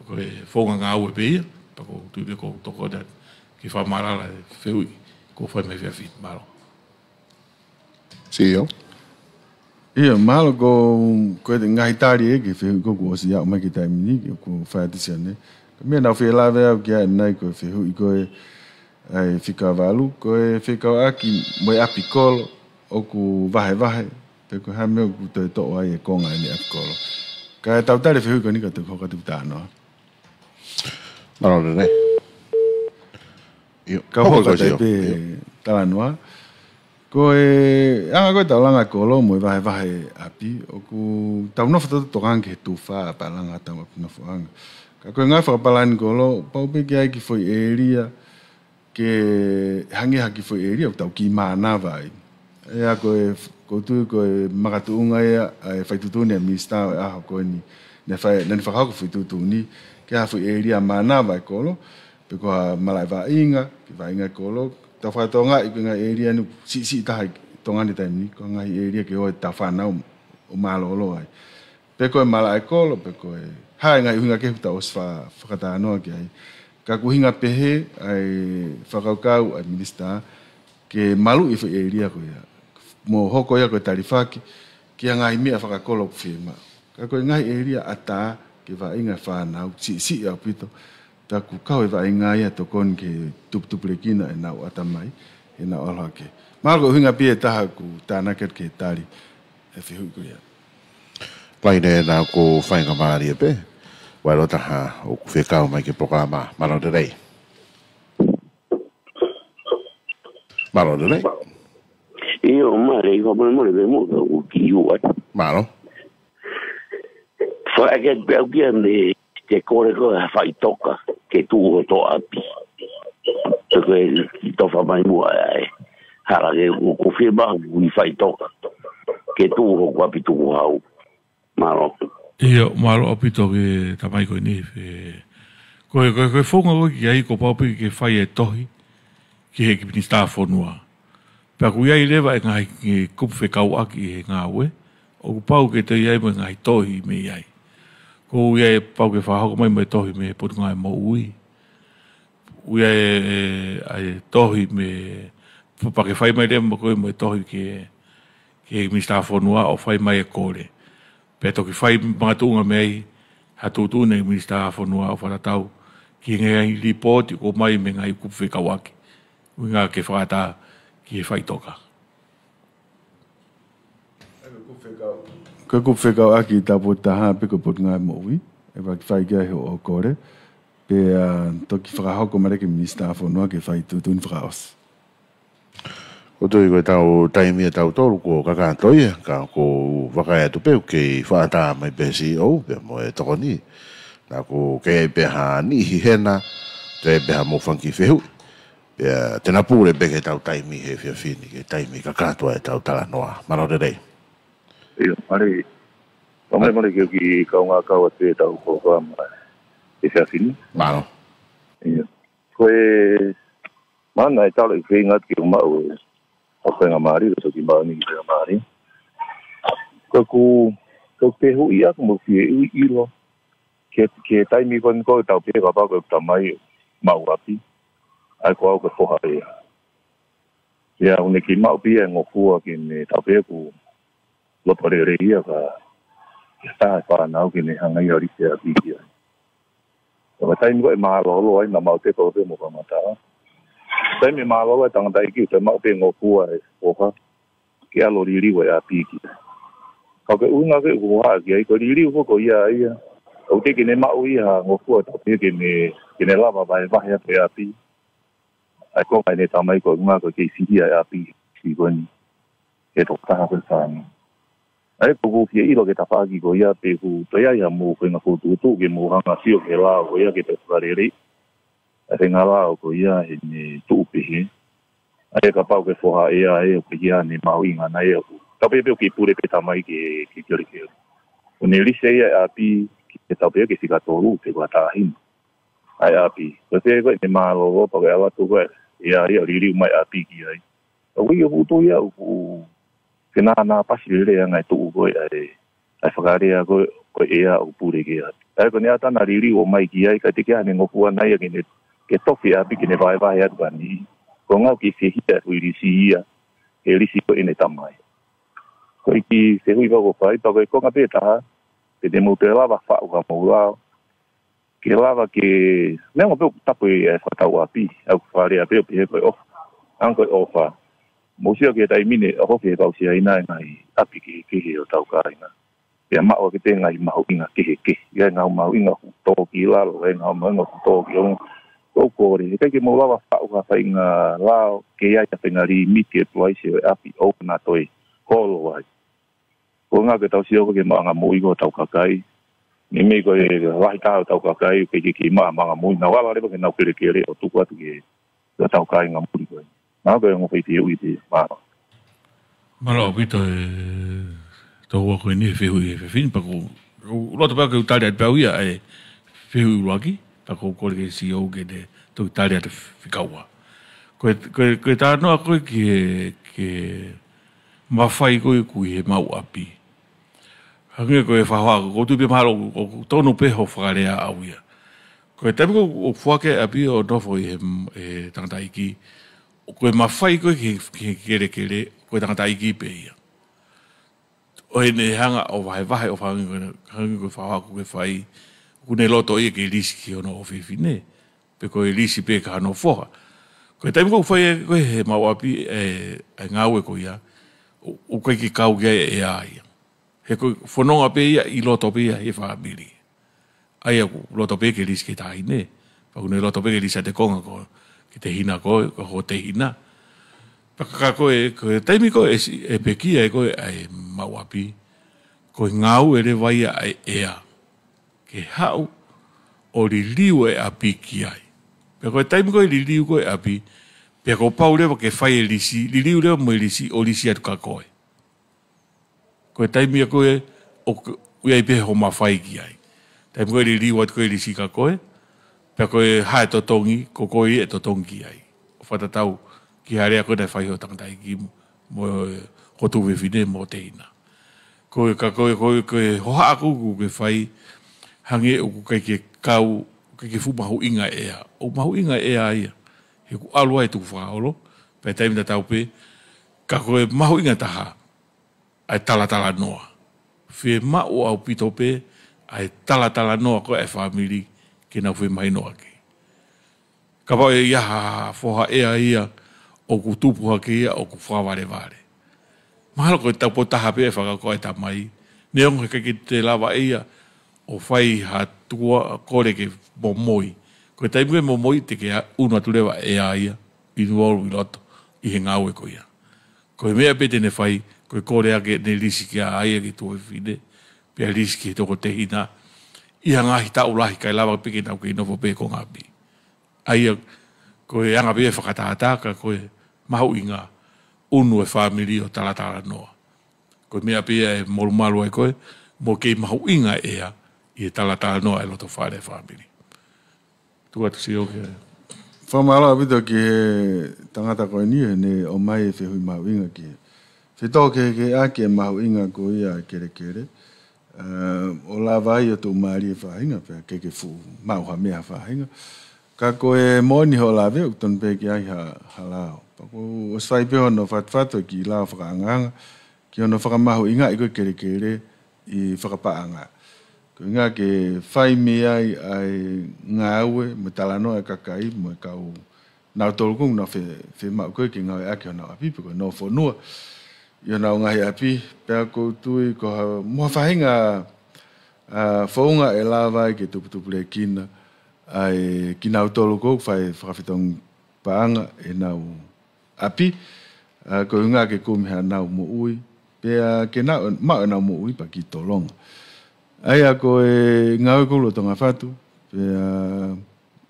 ko e founga ngāue pē ia, pea ʻoku ou tui pē ʻoku tokoni atu ke fakamatala e fehuʻi ʻoku fai mai he efiafi ni, mālō. Sio. ʻIo, mahalo ko, ko e ngaahi tali ē ki he fehuʻi ko ē kuo ʻosi aʻu mai ki he taimi ni, ʻoku fai atu ʻa Sione. Ko e meʻa naʻá ku fie lave au ki ai ʻanenai ko e fehuʻi ko ē ʻa e fika valu, ko e fekauʻaki mo e ʻapi kolo ʻoku vahevahe, pe ko e hā e meʻa ʻoku toe toʻo ai e konga ʻene ʻapi kolo. Kae tau tali e fehuʻi ko eni kae tau hoko atu ki he talanoa. Mālō Lele. ʻIo, kau hoko atu ai pē, ʻio, talanoa. Ko e anga ko ē ʻetau langa e kolo mo e vahevahe ʻapi, ʻoku tau nofo tautolu tokanga ki he tufa pea langa ʻetau ʻapi nofoʻanga. Ka ko e ngaahi fakapalani kolo, pau pē ke ʻi ai e kiʻi foʻi ʻēlia, ke hangē ha kiʻi foʻi ʻēlia ʻoku tau kiʻi mānava ai. ʻA ia ko e, ʻoku ou tui ko e makatuʻunga ia ʻa e fai tuʻutuʻuni ʻa e minisitā ʻo e ʻaho ko eni, naʻe fai, naʻá ne fakahoko e foʻi tuʻutuʻuni, ke ʻi ai ha foʻi ʻēlia mānava e kolo, pe ko ha malaʻe vaʻinga, ke vaʻinga e kolo, tau fakatokangaʻi ko e ngaahi ʻēlia ni siʻisiʻi taha ʻi Tonga ni he taimi ni, ko e ngaahi ʻēlia ke ō ai ʻetau fānau ʻo mālōlō ai. Pe ko e malaʻe kolo, pe ko e hā e ngaahi ʻuhinga kehe ʻoku tau ʻosi fa-, fakatalanoa ki ai. Ka ʻoku ʻuhinga pehē ʻa e fakakaukau ʻa e minisitā ke maluʻi e foʻi ʻēlia ko ia. Mo hoko ia ko e talifaki ki ha ngaahi meʻa fakakolo ʻoku fiemaʻu. Ka ko e ngaahi ʻēlia ʻatā ke vaʻinga e fānau, siʻisiʻi ʻaupito, pea ʻoku kau e vaʻinga ia ʻo tokoni ki he tuputupulekina ʻenau ʻatamai, ʻenau ʻalu hake. Mahalo ko e ʻuhinga pē ia ʻe taha ʻoku tānaki atu ki he tali e fehuʻi ko ia. Laine ena ʻoku faingamālie pē. Vailota ha ʻoku fekau mai ki he polokalama. Mālō lelei. Mālō lelei. ʻIo, mālō, ʻi he fakamolemole pē mo ka u ki u atu. Mālō. Fakaʻeke pē au kia me te kole ko ha faʻitoka ke tuʻu ho toʻapi. Pe ko e tofa mai muʻa ai. Hala ke u, u fie maʻu ʻi faʻitoka ke tuʻu hoku ʻapi tukuhau. Mālō. ʻIo, mālō ʻaupito ki he tamai ko eni, ē, ko e, ko e, ko e founga ko ē ki ai kuo pau pē ke fai e tohi ki he ʻEiki Minisitā Fonua. Pea ʻoku ʻi ai leva e ngaahi kupu fekauʻaki he ngāue, ʻoku pau ke toe ʻi ai mo e ngaahi tohi mei ai. ʻOku ʻi ai e pau ke fakahoko mai mo e tohi mei he Potungāue Moʻui. ʻOku ʻi ai e, e, e tohi mei, pea ke fai mai leva mo koe mo e tohi ki he, ki he Minisitā Fonua ʻo fai mai e kole. Pea toki fai makatuʻunga mei ai ha tuʻutuʻuni ʻa e Minisitā Fonua ʻo fakatatau ki he ngaahi lipooti ʻoku ʻomai mei he ngaahi kupu fekauʻaki. ʻUhinga ke fakaʻatā ki he faʻitoka. Ko e kupu fekauʻaki ʻa e Tāupotu Taha pe ko e Potungāue Moʻui, ʻe fai ki ai hoʻo kole, pea toki fakahoko mai leva ki he Minisitā Fonua ke fai tuʻutuʻuni fakaʻosi. ʻOku ou tui ko ʻetau taimi ʻatautolu kuo kakato ia, ka ʻoku ou vakai atu pē ʻoku kei fakaʻatā mai pē he C E O pea mo e tokoni. Naʻa ʻoku kei ʻi ai pē ha niʻihi hena, toe ʻi ai pē ha mou fanga kiʻi fehuʻi. Pea te na pule pē ki heʻetau taimi he efiafi ni, ki he taimi kakato ʻetau talanoa. Mālō lelei. ʻIo, mālō. Mālō, mālō ki he kaungā kau atu ʻetau polokalama he efiafi ni. Mālō. ʻIo. Ko e mana e tala i feinga atu ke u maʻu e, ʻa e faingamālie, ke toki maʻu ni ki he faingamālie. Ko ʻeku, ko ʻeku fehuʻi ʻaku mo fie ʻilo. Ki he, ki he taimi ko eni ko ē tau pehē kapau ko ʻeku tamai maʻu ʻapi. ʻA ia ko au ko e foha ia. Ia, ʻoku ne kei maʻu pē ia e ngofua ke ne tau pehē ʻoku loto lelei ia ka, ke tā e fānau ke ne hanga ia ʻo lisi e ʻapi ki ai. Ka ko e taimi ko ē mālōlō ai naʻa mau teko pē mo kamata. Taimi mālōlō e tangataʻeiki ʻoku toe maʻu pē ngofua e foha ke ʻalu ʻo liliu e ʻapi ki ai. Ka ko e ʻuhinga ko ē ʻoku haʻu ki ai ko e liliu ko ē ko ia ia. ʻOku teʻeki ke ne maʻu ia ha ngofua tau pehē ke ne, ke ne lava vahevahe atu e ʻapi. ʻA ia ko e ngaahi ne tamai ko e ʻuhinga ko e kei sihia e ʻapi siʻi ko eni. Ke tokotaha ko e fānau. ʻA ia ko ʻeku fie ʻilo ki he tafaʻaki ko ia pe ʻoku toe ʻi ai ha mou faʻahinga fokotuʻutuʻu ke mou hanga ʻo sio ki he lao ko ia ke toe fakalelei. ʻA e faʻahinga lao ko ia heʻene tuʻu pehē. ʻA ia kapau ko e foha ia ʻoku ʻikai ke ne mahuʻinga ʻana ia ʻoku. Tau pehē pē ʻoku kei pule pē tamai ke, ke kelekele. ʻOku ne lisi ia e ʻapi ke tau pehē ke fika tolu pe ko ha taʻahine. ʻA e ʻapi. Ko e pehē ko ē ne mālōlō pea ko e ʻalu atu ko ē ia ia ʻo liliu mai ʻapi ki ai. ʻOku ʻi ai ʻoku tuʻu ia ʻoku ke nā nā pasi lelei ʻa e ngaahi tuʻu ko ē ʻa e, ʻa e fakalea ko ē, ko e ʻea ʻoku pule ki ai. ʻA ia ko ʻene ʻatā ʻene liliu ʻo ʻomai ki ai, ʻikai teʻeki ai ha ngofua ʻana ia ke ne, ke tofi ʻapi ke ne vahevahe atu ka ni. Ko e ʻuhinga ʻoku kei sihia e foʻi lisi ia, he lisi ko ē ʻene tamai. Ko e kiʻi fehuʻi pē ʻoku ou fai, pea ko e konga pē ʻe taha, pe te mou toe lava faʻu ha mou lao, ke lava ke, meʻa pē ʻoku tapu e fakatau ʻapi, ʻa ʻoku fakalea pē ʻo pehē ko e ʻofa. ʻA ia ko e ʻofa. Mou sio ki he taimi ni, ʻoku ʻi he kau Siaina e ngaahi ʻapi kehekehe ʻo hotau kāinga. Pea maʻu ʻaki pē ngaahi mahuʻinga kehekehe. ʻI ai e ngaahi mahuʻinga ʻoku tō ki lalo, ʻi ai e ngaahi mahuʻinga ʻoku tō ki ʻolunga. Ko ʻeku kole, heʻikai ke mou lava faʻu ha faʻahinga lao, ke ʻi ai ha faʻahinga limiti e pulaisi ʻo e ʻapi ʻoku na toe holo ai. Ko e ʻuhinga ke tau sio ko ē ki he maʻuʻanga moʻui ko ē hotau kakai. Meimei ko e lahi taha hotau kakai, ʻoku kei, kei maʻu e maʻuʻanga moʻui. Nau ala leva ke nau kelekele ʻo tuku atu ki he, ki hotau kāinga muli ko ē. Naʻa ko e ongo fai fehuʻi pē, mālō. Mālō ʻaupito e tokoua ko eni he fehuʻi he efiafi ni pea ʻoku, ʻoku ou loto pē ke u tali atu pē au ia ʻa e fehuʻi ʻuluaki, pea ʻoku ou kole ki he C E O ke ne toki tali atu fika ua. Ko e, ko e, ko e talanoa ko ē ki he, ki he mafai ko ē ʻoku ʻi he maʻu ʻapi. Hangē ko e fakahoa, ʻoku ou tui pē mahalo ʻoku tonu pē hoʻo fakalea ʻaʻau ia. Ko e taimi ko ē ʻoku foaki e ʻapi ʻo nofo ʻi he, he tangataʻeiki, ko e mafai ko ē ki he, ki he kelekele, ko e tangataʻeiki pē ia. ʻO ʻene hanga ʻo vahevahe ʻo fakahoa, hangē ko e fakahoa ʻoku ke fai, ʻoku ne loto ia ke lisi ki hono ʻofefine, pe ko e lisi pē ki hono foha. Ko e taimi ko ē ʻoku fai ko ē he maʻu ʻapi e, e ngāue ko ia, ʻo, ʻoku ʻikai ke kau ki ai e ʻea ia. He ko e fononga pē ia, ʻi loto pē ia he fāmili. ʻA ia ʻoku loto pē ke lisi ki he taʻahine. Pea ʻoku ne loto pē ke lisi ʻa e konga ko ē ki he tehina ko ē, ko ho tehina. Pea ka ko e, ko e taimi ko ē ʻe si-, ʻe pekia ai ko ē ʻa e maʻu ʻapi, ko e ngāue leva ia ʻa e ʻea ke haʻu ʻo liliu e ʻapi ki ai. Pea ko e taimi ko ē liliu ko ē ʻapi, pea kuo pau leva ke fai e lisi, liliu leva mo e lisi ʻo lisi atu kia koe. Ko e taimi ia ko ē ʻoku ʻi ai pē hoʻo mafai ki ai. Taimi ko ē liliu atu ko ē lisi kia koe, pea ko e hā e totongi, ko koe ʻe totongi ki ai. ʻO fakatatau ki he lea ko ē naʻe fai ʻe he tangataʻeiki mo, mo ho tuofefine mo e tehina. Ko e ka ko e, ko e, ko e hohaʻa ʻoku ke fai, hangē ʻoku ʻikai ke kau, ʻikai ke fuʻu mahuʻinga e ʻea. ʻOku mahuʻinga e ʻea ia. He ʻoku ʻalu ai e tukufakaholo, pea taimi tatau pē, ka ko e mahuʻinga taha, ʻa e talatalanoa. Fiemaʻu ʻaupito pē ʻa e talatalanoa ko ē ʻa e fāmili ke nau femahinoʻaki. Kapau ʻe ʻi ai ha foha ʻea ia ʻoku tupu hake ia ʻoku fakavalevale. Mahalo ko e taupotu taha pē ʻe fakakaukau e tamai. Neongo he ʻikai ke te lava ʻe ia ʻo fai ha tuku ʻa e kole ke momoi. Ko e taimi ko ē momoi te ke a-, ʻunu atu leva e ʻea ia, involve ʻi loto ʻi he ngāue ko ia. Ko e meʻa pē te ne fai, ko e kole ʻa ē ke ne lisi kia ia ki he tuofefine, pea lisi ki he toko tehina, ʻi ha ngaahi taʻu lahi kae lava pē ke nau kei nofo pē he konga ʻapi. ʻA ia, ko e anga pē ia e fakatātā ka ko e mahuʻinga ʻunu e fāmili ʻo talatalanoa. Ko e meʻa pē ia ʻe molumalu ai koe, mo e kei mahuʻinga e ʻea ʻi he talatalanoa e loto fale e fāmili. Tuku atu Sio ki he. Fakamālō ʻaupito ki he tangata ko eni, he ne ʻomai e fehuʻi mahuʻinga ki he fetōkehekeheʻaki e mahuʻinga ko ia e kelekele. Ā, ʻo lava ai ʻo tuʻumālie e faʻahinga, pea ʻikai ke fuʻu maʻu ha meʻa ha faʻahinga. Ka ko e moʻoni hoʻo lave, ʻoku tonu pē ke ʻi ai ha, ha lao. Pea ʻoku ou ʻosi fai pē hono fatufatu e kiʻi lao fakaangaanga, ki hono fakamahuʻingaʻi ko ē e kelekele ʻi fakapaʻanga. Ko e ʻuhinga ke fai mei ai ʻa e ngāue mo e talanoa e kakai mo e kau nautolu ʻoku nau fe-, fiemaʻu ko ē ke ngāueʻaki honau ʻapi pe ko honau fonua ʻi honau ngaahi ʻapi, pea ʻoku ou tui ko ha, mo ha faʻahinga, ā, founga ʻe lava ai ke tuputupulekina ʻa e kinautolu ʻoku fai fakafetongi paʻanga ʻenau ʻapi, ā, ko e ʻuhinga ke kumi haʻanau moʻui, pea ke nau, maʻu ʻenau moʻui pea ki tolonga. ʻA ia ko e ngāue ʻoku ou lolotonga fatu, pea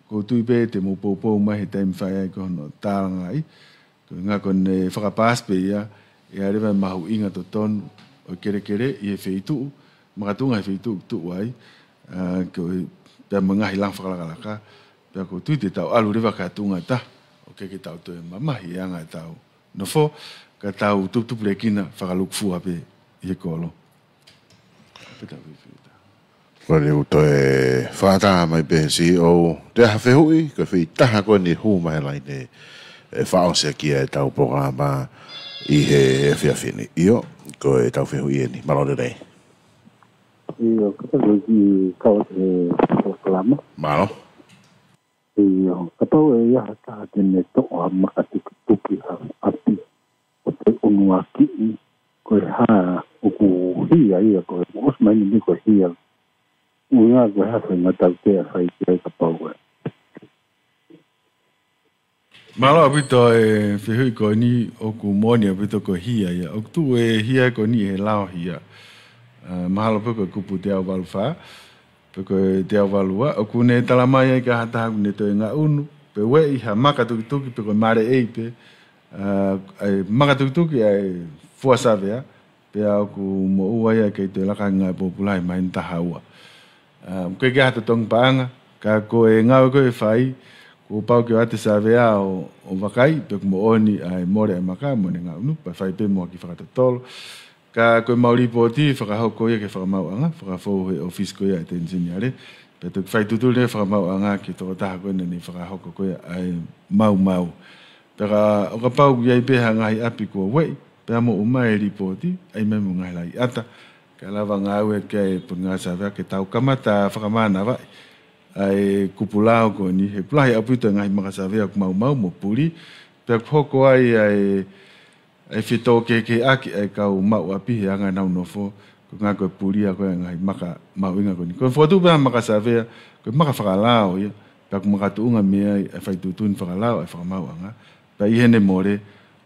ʻoku ou tui pē te mou poupou mai he taimi fai ai ko hono tālangaʻi, ko e ʻuhinga ko ʻene fakapaasi pē ia, ʻe ʻi ai leva e mahuʻinga totonu ʻo e kelekele ʻi he feituʻu, makatuʻunga he feituʻu ʻoku tuʻu ai, ā, ko e, pea mo e ngaahi langa fakalakalaka, pea ʻoku ou tui te tau ʻalu leva ki ha tuʻunga ʻe taha, ʻoku ʻikai ke tau toe mamahi e anga ʻetau nofo, ka tau tuputupulekina fakalūkufua pē ʻi he kolo. Pea tau fiefia. Ko eni ʻoku toe fakatā mai pē he C E O, ʻi ai ha fehuʻi, ko e feituʻu taha ko eni hū mai he laine, ʻe fakaʻosi ʻaki ʻetau polokalama ʻi he efiafi ni. ʻIo, ko ʻetau fehuʻi eni, mālō e lelei. ʻIo, kapau ko e kiʻi kau atu he polokalama. Mālō. ʻIo, kapau ʻe ʻi ai ha taha te ne toʻo ha maka tukituki ha ʻapi ʻo toe ʻunuakiʻi, ko e hā ʻoku hia ia, ko e ʻosi mai ni ko e hia. ʻUhinga ko e hā e faʻahinga tautea ʻe fai ki ai kapau ʻe. Mālō ʻaupito e fehuʻi ko eni, ʻoku moʻoni ʻaupito ko e hia ia. ʻOku tuʻu e hia ko eni he lao hia. Ā, mahalo pē ko e kupu teau valu fā, pe ko e teau valu ua, ʻoku ne talamai ai ki ha taha ʻoku ne toe ngaʻunu, pe ueʻi ha maka tukituki, pe ko e maleʻei pē, ā, ʻa e maka tukituki ʻa e fua savea, pea ʻoku moʻua ia ʻikai toe laka ange ngāue pōpula he māhina taha ua. Ā, ʻoku ʻikai ke ʻi ai ha totongi paʻanga, ka ko e ngāue ko ē ʻe fai, kuo pau ke ʻoatu e savea ʻo, ʻo vakai, pe ʻoku moʻoni ʻa e mole ʻa e maka, mo ʻene ngaʻunu, pea fai pē mo ha kiʻi fakatotolo. Ka ko ʻemau lipooti, fakahoko ia ki he fakamaauʻanga, fakafou he ʻōfisi ko ia ʻa e Attorney General. Pea toki fai tutuli e fakamaauʻanga ki he tokotaha ko ē naʻa ne fakahoko ko ia ʻa e maumau. Pea ka, ʻo kapau ʻoku ʻi ai pē ha ngaahi ʻapi kuo ueʻi, pea moʻua mai e lipooti, ʻai mai mo e ngaahi laʻiʻata, kae lava ngāue ki ai e potungāue savea ke tau kamata fakamānavaʻi ʻa e kupu lao ko eni, he ʻoku lahi ʻaupito e ngaahi maka savea ʻoku maumau mo puli, pea ʻoku hoko ai ʻa e ʻa e fetōkehekeheʻaki ʻa e kau maʻu ʻapi he anga ʻenau nofo, Ko e ngaahi, ko e pulia ko ē ngaahi maka mahuʻinga ko eni. Ko e fokotuʻu pē ʻa e maka savea, ko e maka fakalao ia, pea ʻoku makatuʻunga mei ai ʻa e fai tuʻutuʻuni fakalao ʻa e fakamaauʻanga. Pea ʻi heʻene mole,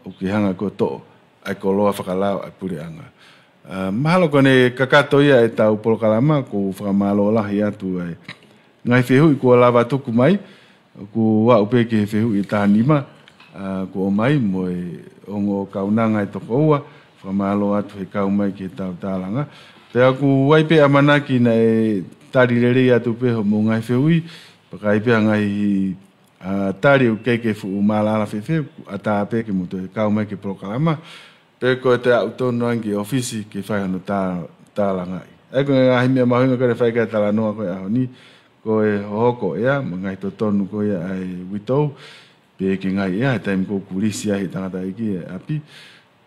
ʻoku ke hanga ʻo toʻo ʻa e koloa fakalao ʻa e puleʻanga. ʻA, mahalo ko ʻene kakato ia ʻetau polokalama, ʻoku ou fakamālō lahi atu ʻa e ngaahi fehuʻi kuo lava tuku mai, ʻoku aʻu pē ki he fehuʻi ʻe taha nima, ʻa, kuo ʻomai mo e ongo kaunanga ʻe toko ua, fakamālō atu he kau mai ki heʻetau tālanga. Pea ʻoku ʻi ai pē ʻamanaki naʻe tali lelei atu pē hoʻomou ngaahi fehuʻi, pea ka ʻi ai pē ha ngaahi, ʻa, tali ʻoku ʻikai ke fuʻu mālala fēfē, ʻoku ʻatā pē ke mou toe kau mai ki he polokalama, pe ko e toe aʻu tonu ange ki he ʻōfisi ke fai hono tā-, tālangaʻi. ʻA ia ko e ngaahi meʻa mahuʻinga ko ē naʻe fai ki ai e talanoa ko ē he ʻaho ni, ko e hohoko ʻea, mo e ngaahi totonu ko ia ʻa e uitou, pe ki he ngaahi ʻea, he taimi ko ē ʻoku lisi ai ʻe he tangataʻeiki e ʻapi.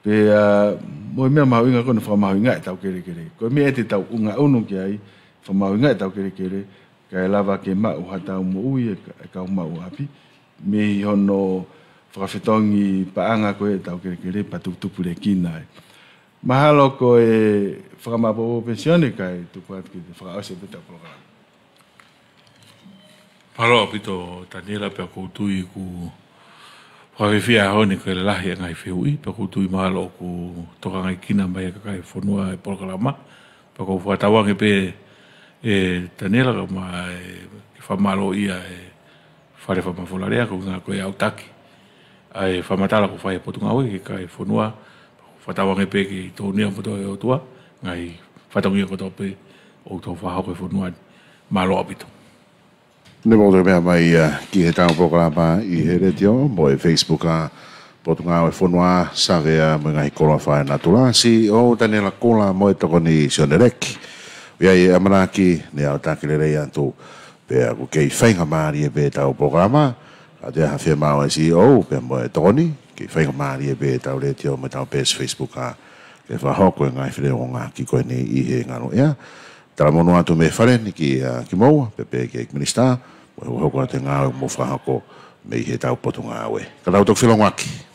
Pea, ʻa, mo e meʻa mahuʻinga ko ē naʻe fakamahuʻingaʻi ʻetau kelekele. Ko e meʻa ʻe te tau ʻunga ʻunu ki ai, fakamahuʻingaʻi ʻetau kelekele, kae lava ke maʻu haʻatau moʻui e ka-, e kau maʻu ʻapi, mei hono fakafetongi paʻanga ko ē ʻetau kelekele pea tupu tupulekina ai. Mahalo ko e fakamāʻopoʻopo pē Sione kae tuku atu ke te fakaʻosi pē ʻetau polokalama. Mālō ʻaupito Taniela, pea ʻoku ou tui ʻoku fakafiefia he ʻaho ni ko e lahi e ngaahi fehuʻi, pea ʻoku ou tui mahalo ʻoku tokangaʻi kina mai ʻe he kakai e fonua e polokalama, pea ʻoku ou fakatauange pē ʻe Taniela ka ma e ke fakamālōʻia e Fale Fakamafolalea, ko e ʻuhinga ko e ʻautaki ʻa e fakamatala kuo fai ʻe he Potungāue ki he kakai e fonua, fakatauange pē ke tō nia mo tō e ʻOtua, ngaahi fatongia kotoa pē ʻoku tau fakahoko he fonua ni. Mālō ʻaupito. Ne mau toe meʻa mai, ʻa, ki heʻetau polokalama ʻi he letiō mo e Facebook ʻa Potungāue Fonua, Savea mo e Ngaahi Koloa Fakaenatula, C E O Taniela Kula mo e tokoni Sione Leki. ʻOku ʻi ai e ʻamanaki, ne ʻautaki lelei atu, pea ʻoku kei faingamālie pē ʻetau polokalama, ka ʻoku ʻi ai ha fiemaʻu ʻa e C E O, pea mo e tokoni, kei faingamālie pē ʻetau letiō mo ʻetau peesi Facebook ʻa, ke fakahoko e ngaahi feleongoʻaki ko eni ʻi he ngaluʻea. Talamonū atu mei he Fale ni ki, ʻa, kimoua, pea pehē ki he Minisitā, mo e hokohoko atu e ngāue ʻoku mou fakahoko mei heʻetau Potungāue. Ka tau toki felōngoaki.